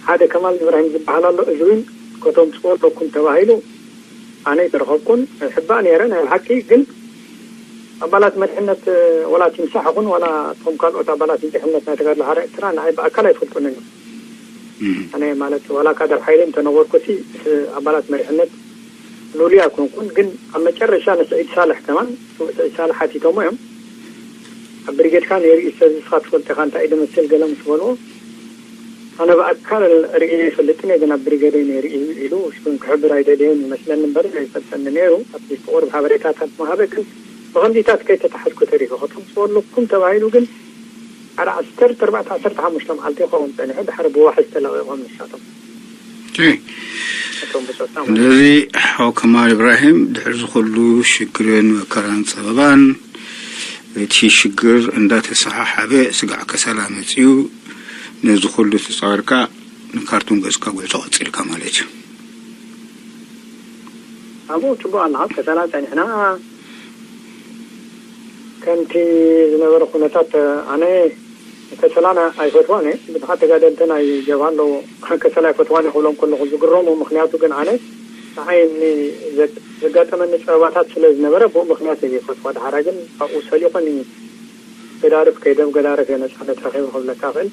ሓደ ከማል ኢብራሂም ዝበሃል ኣሎ፣ እዚ እውን ከተምጽኦ ኣለኩም ተባሂሉ ኣነ ኣይተረኸብኩን። ሕባእ ነይረ ናይ ብሓቂ፣ ግን ኣባላት መሪሕነት፣ ወላ እቲ ምሳሕ ይኹን ዋላ እቶም ካልኦት ኣባላት መሪሕነት ናይ ተጋድሎ ሓራ ኤርትራ ንዓይ ብኣካል ኣይፈልጡንን እዮም። ኣነ ማለት ዋላ ካድር ሓይሊ እንተነበርኩሲ፣ ኣባላት መሪሕነት ሉሊ ኣይኮንኩን። ግን ኣብ መጨረሻ ንስዒድ ሳልሕ ከማን፣ ስዒድ ሳልሕ ሓቲቶሞ እዮም። ኣብ ብሪጌድካ ነይሩ እዩ፣ ስለዚ ንስኻ ትፈልጦ ኢኻ፣ እንታይ እዩ ዝመስል ገለ ምስ በልዎ፣ ኣነ ብኣካል ርእየ ኣይፈልጥን እየ፣ ግን ኣብ ብሪጌደይ ነይሩ እዩ ኢሉ፣ እሱን ክሕብር ኣይደለየን ይመስለኒ እምበር ዘይፈልጠኒ ነይሩ። ኣብቲ ቁሩብ ሓበሬታታት ምሃበ፣ ግን ብኸምዚታት ከይተታሓዝኩ ተሪፈ። ከተምጽኦ ኣለኩም ተባሂሉ፣ ግን ሓደ ዓሰርተ ኣርባዕተ ዓሰርተ ሓሙሽተ መዓልቲ ይኸውን ጸኒሑ፣ ድሓር ብዋሕስ ተለቒቖም ንሳቶም። እቶም ብጾትና ማለት እዩ። ስለዚ ሓው ከማል ኢብራሂም ድሕሪ ዝኹሉ ሽግርን መከራን ጸበባን እቲ ሽግር እንዳተሰሓሓበ ስጋዕ ከሰላ መጺኡ ነዚ ኩሉ ተጻዊርካ ንካርቱም ገጽካ ጉዕዞ ቀጺልካ ማለት እዩ። ኣብኡ ጽቡቕ ኣለኻ፣ ከሰላ ጸኒሕና። ከምቲ ዝነበረ ኩነታት ኣነ ከሰላን ኣይፈትዋን እየ። ብዙሓት ተጋደልቲ ናይ ጀብሃ ኣለዉ፣ ከሰላ ኣይፈትዋን እየ ክብሎም ከለኹ ዝግረሙ። ምኽንያቱ ግን ኣነ ንዓይ ኒ-፣ ዘ-፣ ዘጋጠመኒ ጸበባታት ስለ ዝነበረ ብኡ ምኽንያት እየ ዘይፈትዋ። ድሓራ ግን ካብኡ ሰሊኹኒ ገዳርፍ ከይደ፣ ኣብ ገዳርፍ እየ ነጻነት ረኺበ ክብለካ እኽእል።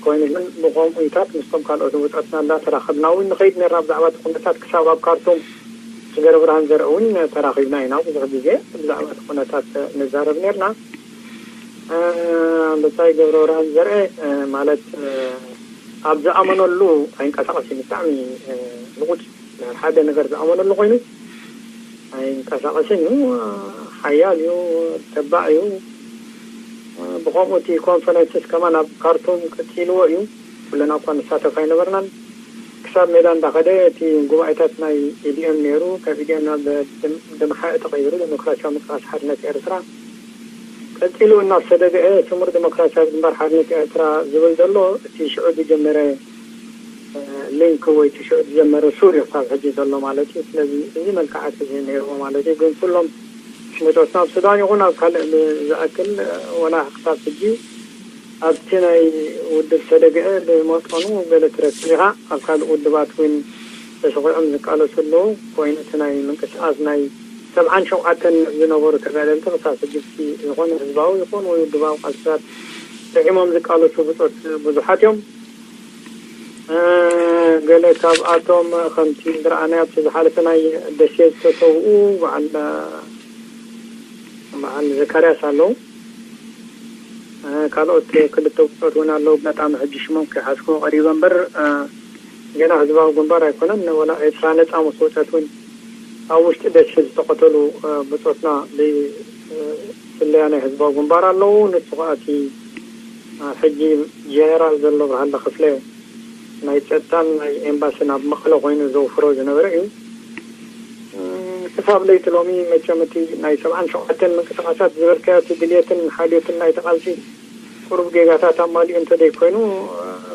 ኮይኑ ግን ብኸምኡታት ምስቶም ካልኦት ብጾትና እንዳተራኸብና እውን ንኸይድ ነርና። ብዛዕባ እቲ ኩነታት ክሳብ ኣብ ካርቱም ምስ ገረብርሃን ዘርአ እውን ተራኺብና ኢና ብዙሕ ግዜ ብዛዕባ እቲ ኩነታት ንዛረብ ነርና። ብጻይ ገብረብርሃን ዘርአ ማለት ኣብ ዝኣመነሉ ኣይንቀሳቐስን እዩ። ብጣዕሚ ንቑጽ ድሕሪ ሓደ ነገር ዝኣመነሉ ኮይኑ ኣይንቀሳቐስን እዩ። ሓያል እዩ፣ ተባዕ እዩ። ብኸምኡ እቲ ኮንፈረንስስ ከማን ኣብ ካርቱም ቀጺልዎ እዩ። ኩልና እኳ ንሳተፍ ኣይነበርናን። ክሳብ ሜዳ እንዳኸደ እቲ ጉባኤታት ናይ ኢዲኤም ነይሩ። ካብ ኢዲኤም ናብ ደምሓ ተቐይሩ፣ ደሞክራሲያዊ ምንቅስቃስ ሓርነት ኤርትራ ቀጺሉ እናሰደግአ ስሙር ደሞክራሲያዊ ግንባር ሓርነት ኤርትራ ዝብል ዘሎ እቲ ሽዑ ዝጀመረ ሊንክ ወይ እቲ ሽዑ ዝጀመረ ሱር እዩ ክሳብ ሕጂ ዘሎ ማለት እዩ። ስለዚ እዚ መልክዓት እዚ ነይርዎ ማለት እዩ። ግን ኩሎም ብጾትና ኣብ ሱዳን ይኹን ኣብ ካልእ ዝኣክል ወላ ክሳብ ሕጂ ኣብቲ ናይ ውድብ ሰደግአ ብመጠኑ ገለ ትረክብ ኢኻ። ኣብ ካልእ ውድባት እውን ተሰኺዖም ዝቃለሱ ኣለዉ። ኮይኑ እቲ ናይ ምንቅስቃስ ናይ ሰብዓን ሸውዓተን ዝነበሩ ተጋደልቲ ክሳብ ሕጂ ዝኾነ ህዝባዊ ይኹን ወይ ውድባዊ ቃልስታት ጥዒሞም ዝቃለሱ ብጾት ብዙሓት እዮም። ገለ ካብኣቶም ከምቲ ዝረኣናዮ ኣብቲ ዝሓለፈ ናይ ደሴ ዝተሰውኡ በዓል በዓል ዘካርያስ ኣለዉ። ካልኦት ክልተ ብጾት እውን ኣለዉ። ኣጋጣሚ ሕጂ ሽሞም ከይሓዝኩ ቀሪበ እምበር ገና ህዝባዊ ግንባር ኣይኮነን፣ ወላ ኤርትራ ነጻ ምስ ወጸት እውን ኣብ ውሽጢ ደሴ ዝተቐተሉ ብጾትና ብስለያ ናይ ህዝባዊ ግንባር ኣለዉ። ንሱ ከኣ እቲ ሕጂ ጀነራል ዘሎ ብርሃለ ክፍለ ናይ ጸጥታን ናይ ኤምባስን ኣብ መቐለ ኮይኑ ዘውፍሮ ዝነበረ እዩ። ክሳብ ለይቲ ሎሚ መቸም እቲ ናይ ሰብዓን ሸውዓተን ምንቅስቃሳት ዝበልካዮ እቲ ድልየትን ሓልዮትን ናይቲ ቃልሲ ቁሩብ ጌጋታት ኣማሊኡ እንተዘይኮይኑ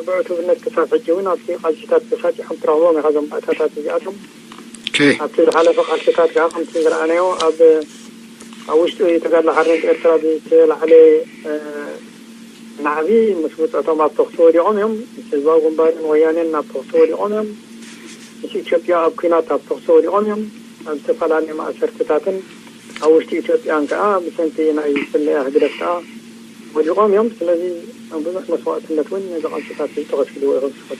ብዕቱብነት ክሳብ ሕጂ እውን ኣብቲ ቃልሲታት ተሳጢሖም ትረኽቦም ኢኻ እዞም ባእታታት እዚኣቶም። ኣብቲ ዝሓለፈ ቃልሲታት ከዓ ከምቲ ዝረኣናዮ ኣብ ኣብ ውሽጢ ተጋድሎ ሓርነት ኤርትራ ብዝተላዕለ ናዕቢ ምስ ብጾቶም ኣብ ተኽሲ ወዲቖም እዮም። ምስ ህዝባዊ ግንባርን ወያኔን ኣብ ተኽሲ ወዲቖም እዮም። ምስ ኢትዮጵያ ኣብ ኲናት ኣብ ተኽሲ ወዲቖም እዮም። ኣብ ዝተፈላለዩ ማእሰርትታትን ኣብ ውሽጢ ኢትዮጵያን ከኣ ብሰንኪ ናይ ስለያ ህግደፍ ከኣ ወዲቖም እዮም። ስለዚ ብዙሕ መስዋእትነት እውን ነዚ ቃልስታት እዚ ተኸፊልዎ እዮም ዝኸዱ።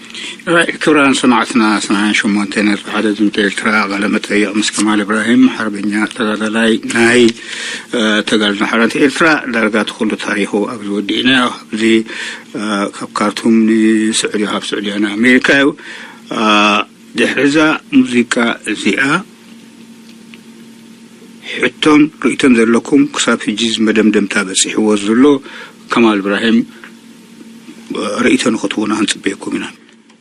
ራይ ክብራን ሰማዕትና ሰማንያን ሸሞንተ ነጥቢ ሓደ ድምፂ ኤርትራ ቃለ መጠይቕ ምስ ከማል ኢብራሂም ሓርበኛ ተጋዳላይ ናይ ተጋድሎ ሓርነት ኤርትራ ዳርጋ እቲ ኩሉ ታሪኹ ኣብዚ ወዲእናዮ። ኣብዚ ካብ ካርቱም ንስዑድያ ካብ ስዑድያ ንኣሜሪካ እዩ። ድሕሪ እዛ ሙዚቃ እዚኣ ሕቶን ርእይቶን ዘለኩም ክሳብ ሕጂ እዚ መደምደምታ በጺሕዎ ዘሎ ከማል ኢብራሂም ርእይቶ ንክትህቡና ክንጽበየኩም ኢና።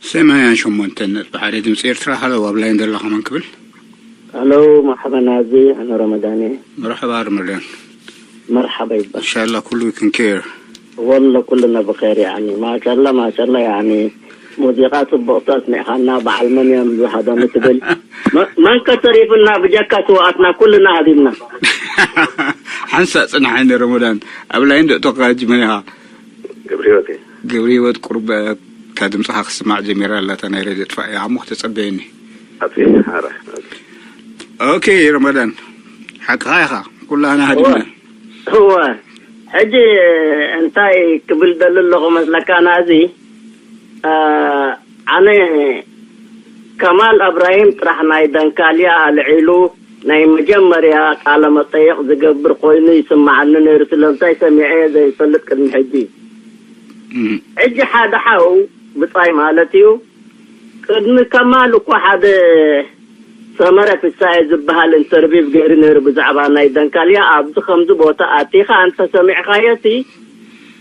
ሰማንያን ሸሞንተን ነጥቢ ሓደ ድምፂ ኤርትራ። ሃሎ፣ ኣብ ላይን ዘለኻ መን ክብል? ሃሎ፣ መርሓባ ናዚ፣ ኣነ ረመዳን እየ። መርሓባ ረመዳን። መርሓባ ይባል። ኢንሻላ ኩሉ ክንኬር። ወለ ኩልና ብኸይር ያኒ። ማሻላ፣ ማሻላ ያኒ። ሙዚቃ ጽቡቕ ተስሚዕኻና፣ በዓል መን እዮም ዝሃደሙ ትብል። መ-፣ መን ከተሪፍና ብጀካ ስውኣትና ኩልና ሃዲምና። ሓንሳእ ጽናሓኒ ረመዳን፣ ኣብ ላይን ዶ እቶኻ ሕጂ መን ኢኻ? ገብረ ህይወት እየ። ገብረ ህይወት ቁሩብ እታ ድምፅኻ ክስማዕ ጀሚራ ኣላ፣ እታ ናይ ሬድዮ ጥፋእ እያ እሞ ክተጸበየኒ። ኣጥፊኤ፣ ሓራ። ኦኬ ረመዳን፣ ሓቅኻ ኢኻ፣ ኩላና ሃዲምና። እወ፣ ሕጂ እንታይ ክብል ደሊ ኣለኹ መስለካ ናዚ? እ፣ ኣነ ከማል እብራሂም ጥራሕ ናይ ደንካልያ ኣልዒሉ ናይ መጀመርያ ቃለ መጠይቕ ዝገብር ኮይኑ ይስምዓኒ ነይሩ። ስለምንታይ ሰሚዐ ዘይፈልጥ ቅድሚ ሕጂ። ሕጂ ሓደ ሓው ብጻይ ማለት እዩ። ቅድሚ ከማል እኮ ሓደ ሰመረ ፍሳየ ዝበሃል ኢንተርቪው ገይሩ ነይሩ ብዛዕባ ናይ ደንካልያ። ኣብዚ ከምዚ ቦታ ኣቲኻ እንተ ሰሚዕኻዮ ሲ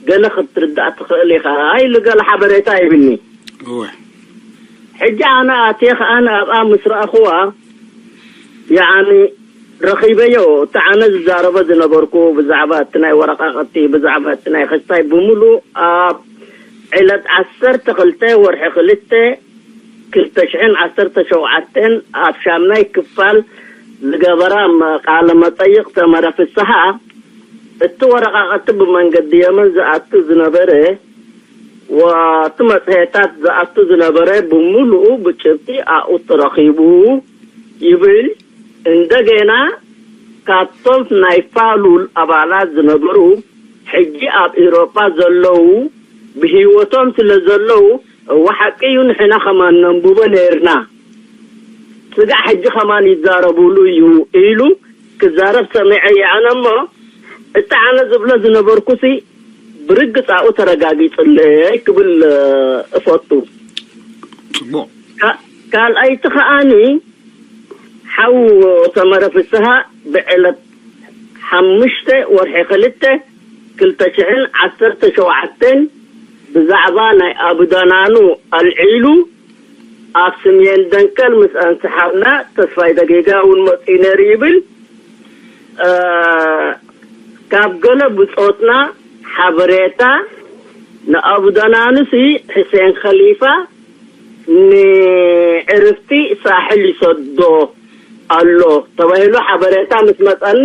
ገለ ክትርዳእ ትኽእል ኢኻ ኢሉ ገለ ሓበሬታ ሂብኒ። እወ። ሕጂ ኣነ ኣትየ ከኣ ንኣብኣ ምስ ረኣኽዋ፣ ያዓኒ ረኺበዮ፣ እቲ ኣነ ዝዛረቦ ዝነበርኩ ብዛዕባ እቲ ናይ ወረቓቕቲ፣ ብዛዕባ እቲ ናይ ክስታይ ብምሉእ ኣብ ዕለት ዓሰርተ ክልተ ወርሒ ክልተ ክልተ ሽሕን ዓሰርተ ሸውዓተን ኣብ ሻምናይ ክፋል ዝገበራ መ-፣ ቃለ መጠይቕ ሰመረ ፍስሃ፣ እቲ ወረቓቕቲ ብመንገዲ የመን ዝኣቱ ዝነበረ፣ ወቲ መጽሔታት ዝኣቱ ዝነበረ ብምሉኡ ብጭብጢ ኣብኡ ተረኺቡ ይብል። እንደገና ካብቶም ናይ ፋሉል ኣባላት ዝነበሩ ሕጂ ኣብ ኤውሮጳ ዘለዉ ብህይወቶም ስለ ዘለዉ፣ እወ ሓቂ እዩ፣ ንሕና ከማን ነንብቦ ነይርና። ስጋዕ ሕጂ ከማን ይዛረቡሉ እዩ ኢሉ ክዛረብ ሰሚዐ እየ ኣነ እሞ፣ እቲ ኣነ ዝብሎ ዝነበርኩሲ ብርግጽ ኣብኡ ተረጋጊጽለይ ክብል እፈቱ። ጽቡቕ። ካ-፣ ካልኣይቲ ከኣኒ ሓው ሰመረ ፍስሃ ብዕለት ሓሙሽተ ወርሒ ክልተ ክልተ ሽሕን ዓሰርተ ሸውዓተን ብዛዕባ ናይ ኣቡዳናኑ ኣልዒሉ ኣብ ስምየን ደንከል ምስ ኣንስሓብና ተስፋይ ደጌጋ እውን መጺኡ ነይሩ ይብል። እ፣ ካብ ገለ ብጾትና ሓበሬታ ንኣቡዳናኑሲ ሕሴን ኸሊፋ ንዕርፍቲ ሳሕል ይሰዶ ኣሎ ተባሂሉ ሓበሬታ ምስ መጸኒ፣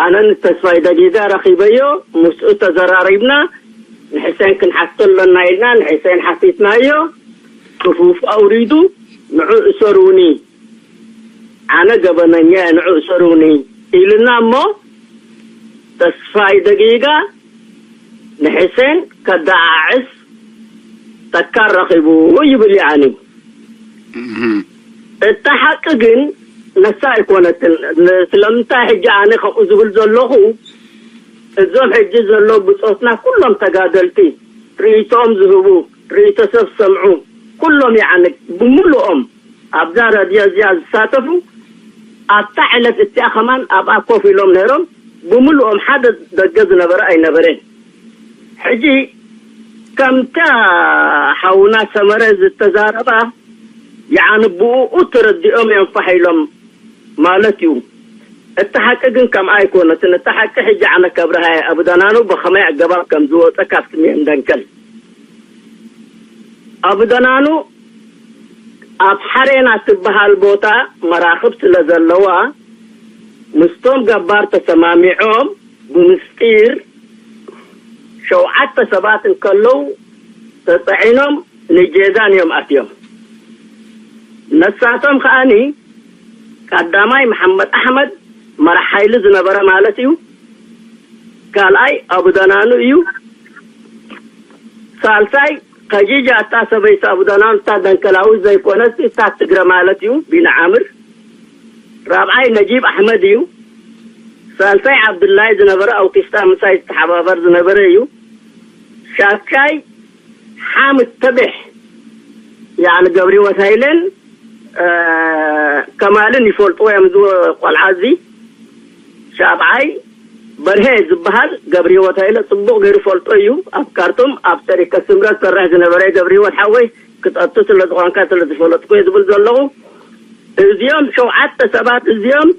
ኣነ ንተስፋይ ደጊጋ ረኺበዮ፣ ምስኡ ተዘራሪብና፣ ንሕሴን ክንሓቶ ኣለና ኢልና ንሕሴን ሓቲትናዮ፣ ክፉፍ ኣውሪዱ፣ ንዑ እሰሩኒ፣ ኣነ ገበነኛ እየ፣ ንዑ እሰሩኒ ኢልና እሞ፣ ተስፋይ ደጊጋ ንሕሴን ከደዓዕስ ተካል ረኺቡ ይብል። ያኒ እህ። እታ ሓቂ ግን ነሳ ኣይኮነትን። ን-፣ ስለምንታይ ሕጂ ኣነ ከምኡ ዝብል ዘለኹ፣ እዞም ሕጂ ዘለዉ ብጾትና ኩሎም ተጋደልቲ ርእይቶኦም ዝህቡ፣ ርእይቶ ሰብ ዝሰምዑ፣ ኩሎም ያኒ ብምሉኦም ኣብዛ ረድዮ እዚኣ ዝሳተፉ ኣብታ ዕለት እቲኣ ከማን ኣብኣ ኮፍ ኢሎም ነይሮም። ብምሉኦም ሓደ ደገ ዝነበረ ኣይነበረን። ሕጂ ከምታ ሓውና ሰመረ ዝተዛረባ፣ ያዕኒ ብእኡ ተረዲኦም እዮም ፋሕ ኢሎም ማለት እዩ። እቲ ሓቂ ግን ከምኣ ኣይኮነትን። እቲ ሓቂ ሕጂ ኣነ ከብርሃ እየ፣ ኣቡዳናኑ ብኸመይ ኣገባብ ከም ዝወፀ ካብ ስሜን ደንከል። ኣቡዳናኑ ኣብ ሓሬና ትበሃል ቦታ መራኽብ ስለ ዘለዋ፣ ምስቶም ገባር ተሰማሚዖም ብምስጢር ሸውዓተ ሰባት እንከለዉ ተጸዒኖም ንጄዛን እዮም ኣትዮም። ነሳቶም ከኣኒ ቀዳማይ መሓመድ ኣሕመድ መራሕ ሓይሊ ዝነበረ ማለት እዩ። ካልኣይ ኣቡደናኑ እዩ። ሳልሳይ ከጂጃ እታ ሰበይቲ ኣቡደናኑ እታ ደንከላዊት ዘይኮነስ እታ ትግረ ማለት እዩ ቢንዓምር። ራብዓይ ነጂብ ኣሕመድ እዩ። ሳልሳይ ዓብዱላይ ዝነበረ ኣውቲስታ ምሳይ ዝተሓባበር ዝነበረ እዩ። ሻሻይ ሓምድ ተቤሕ ያዕኒ ገብሪወት ሃይለን ከማልን ይፈልጥዎ እዮም እዚ ቆልዓ እዚ። ሻብዓይ በርሄ ዝበሃል ገብረ ህይወት ሃይለ ጽቡቕ ገይሩ ፈልጦ እዩ። ኣብ ካርቱም ኣብ ሸሪከት ስምረት ሰርሕ ዝነበረ ገብረ ህይወት ሓወይ፣ ክጠቱ ስለ ዝኾንካ ስለ ዝፈለጥኩ እየ ዝብል ዘለኹ። እዚኦም ሸውዓተ ሰባት እዚኦም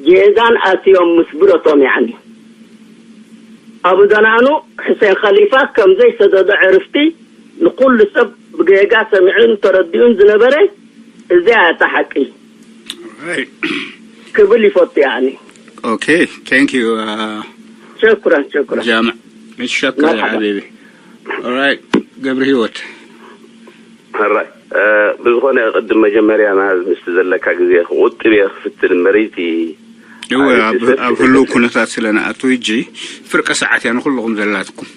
ጌዛን ኣትዮም ምስ ብረቶም፣ ያኒ፣ ኣቡ ዘናኑ፣ ሕሴን ኸሊፋ ከም ዘይሰደዶ ዕርፍቲ ንኹሉ ሰብ ብጌጋ ሰሚዑን ተረዲኡን ዝነበረ፣ እዚኣ እታ ሓቂ ክብል ይፈቱ፣ ያኒ። Okay, thank you. ሸኩራን፣ ሸኩራን። ጃምዕ፣ ሸኩር ሓቢቢ. Alright, ገብረ ህይወት. ሕራይ፣ ብዝኾነ ቅድም መጀመርያ መሃዝ ምስቲ ዘለካ ግዜ ክቑጥብ እየ ክፍትን እምበርይቲ እወ፣ ኣብ ህልው ኩነታት ስለ ንኣቱ፣ ሕጂ ፍርቂ ሰዓት እያ ንኹልኹም ዘላትኩም።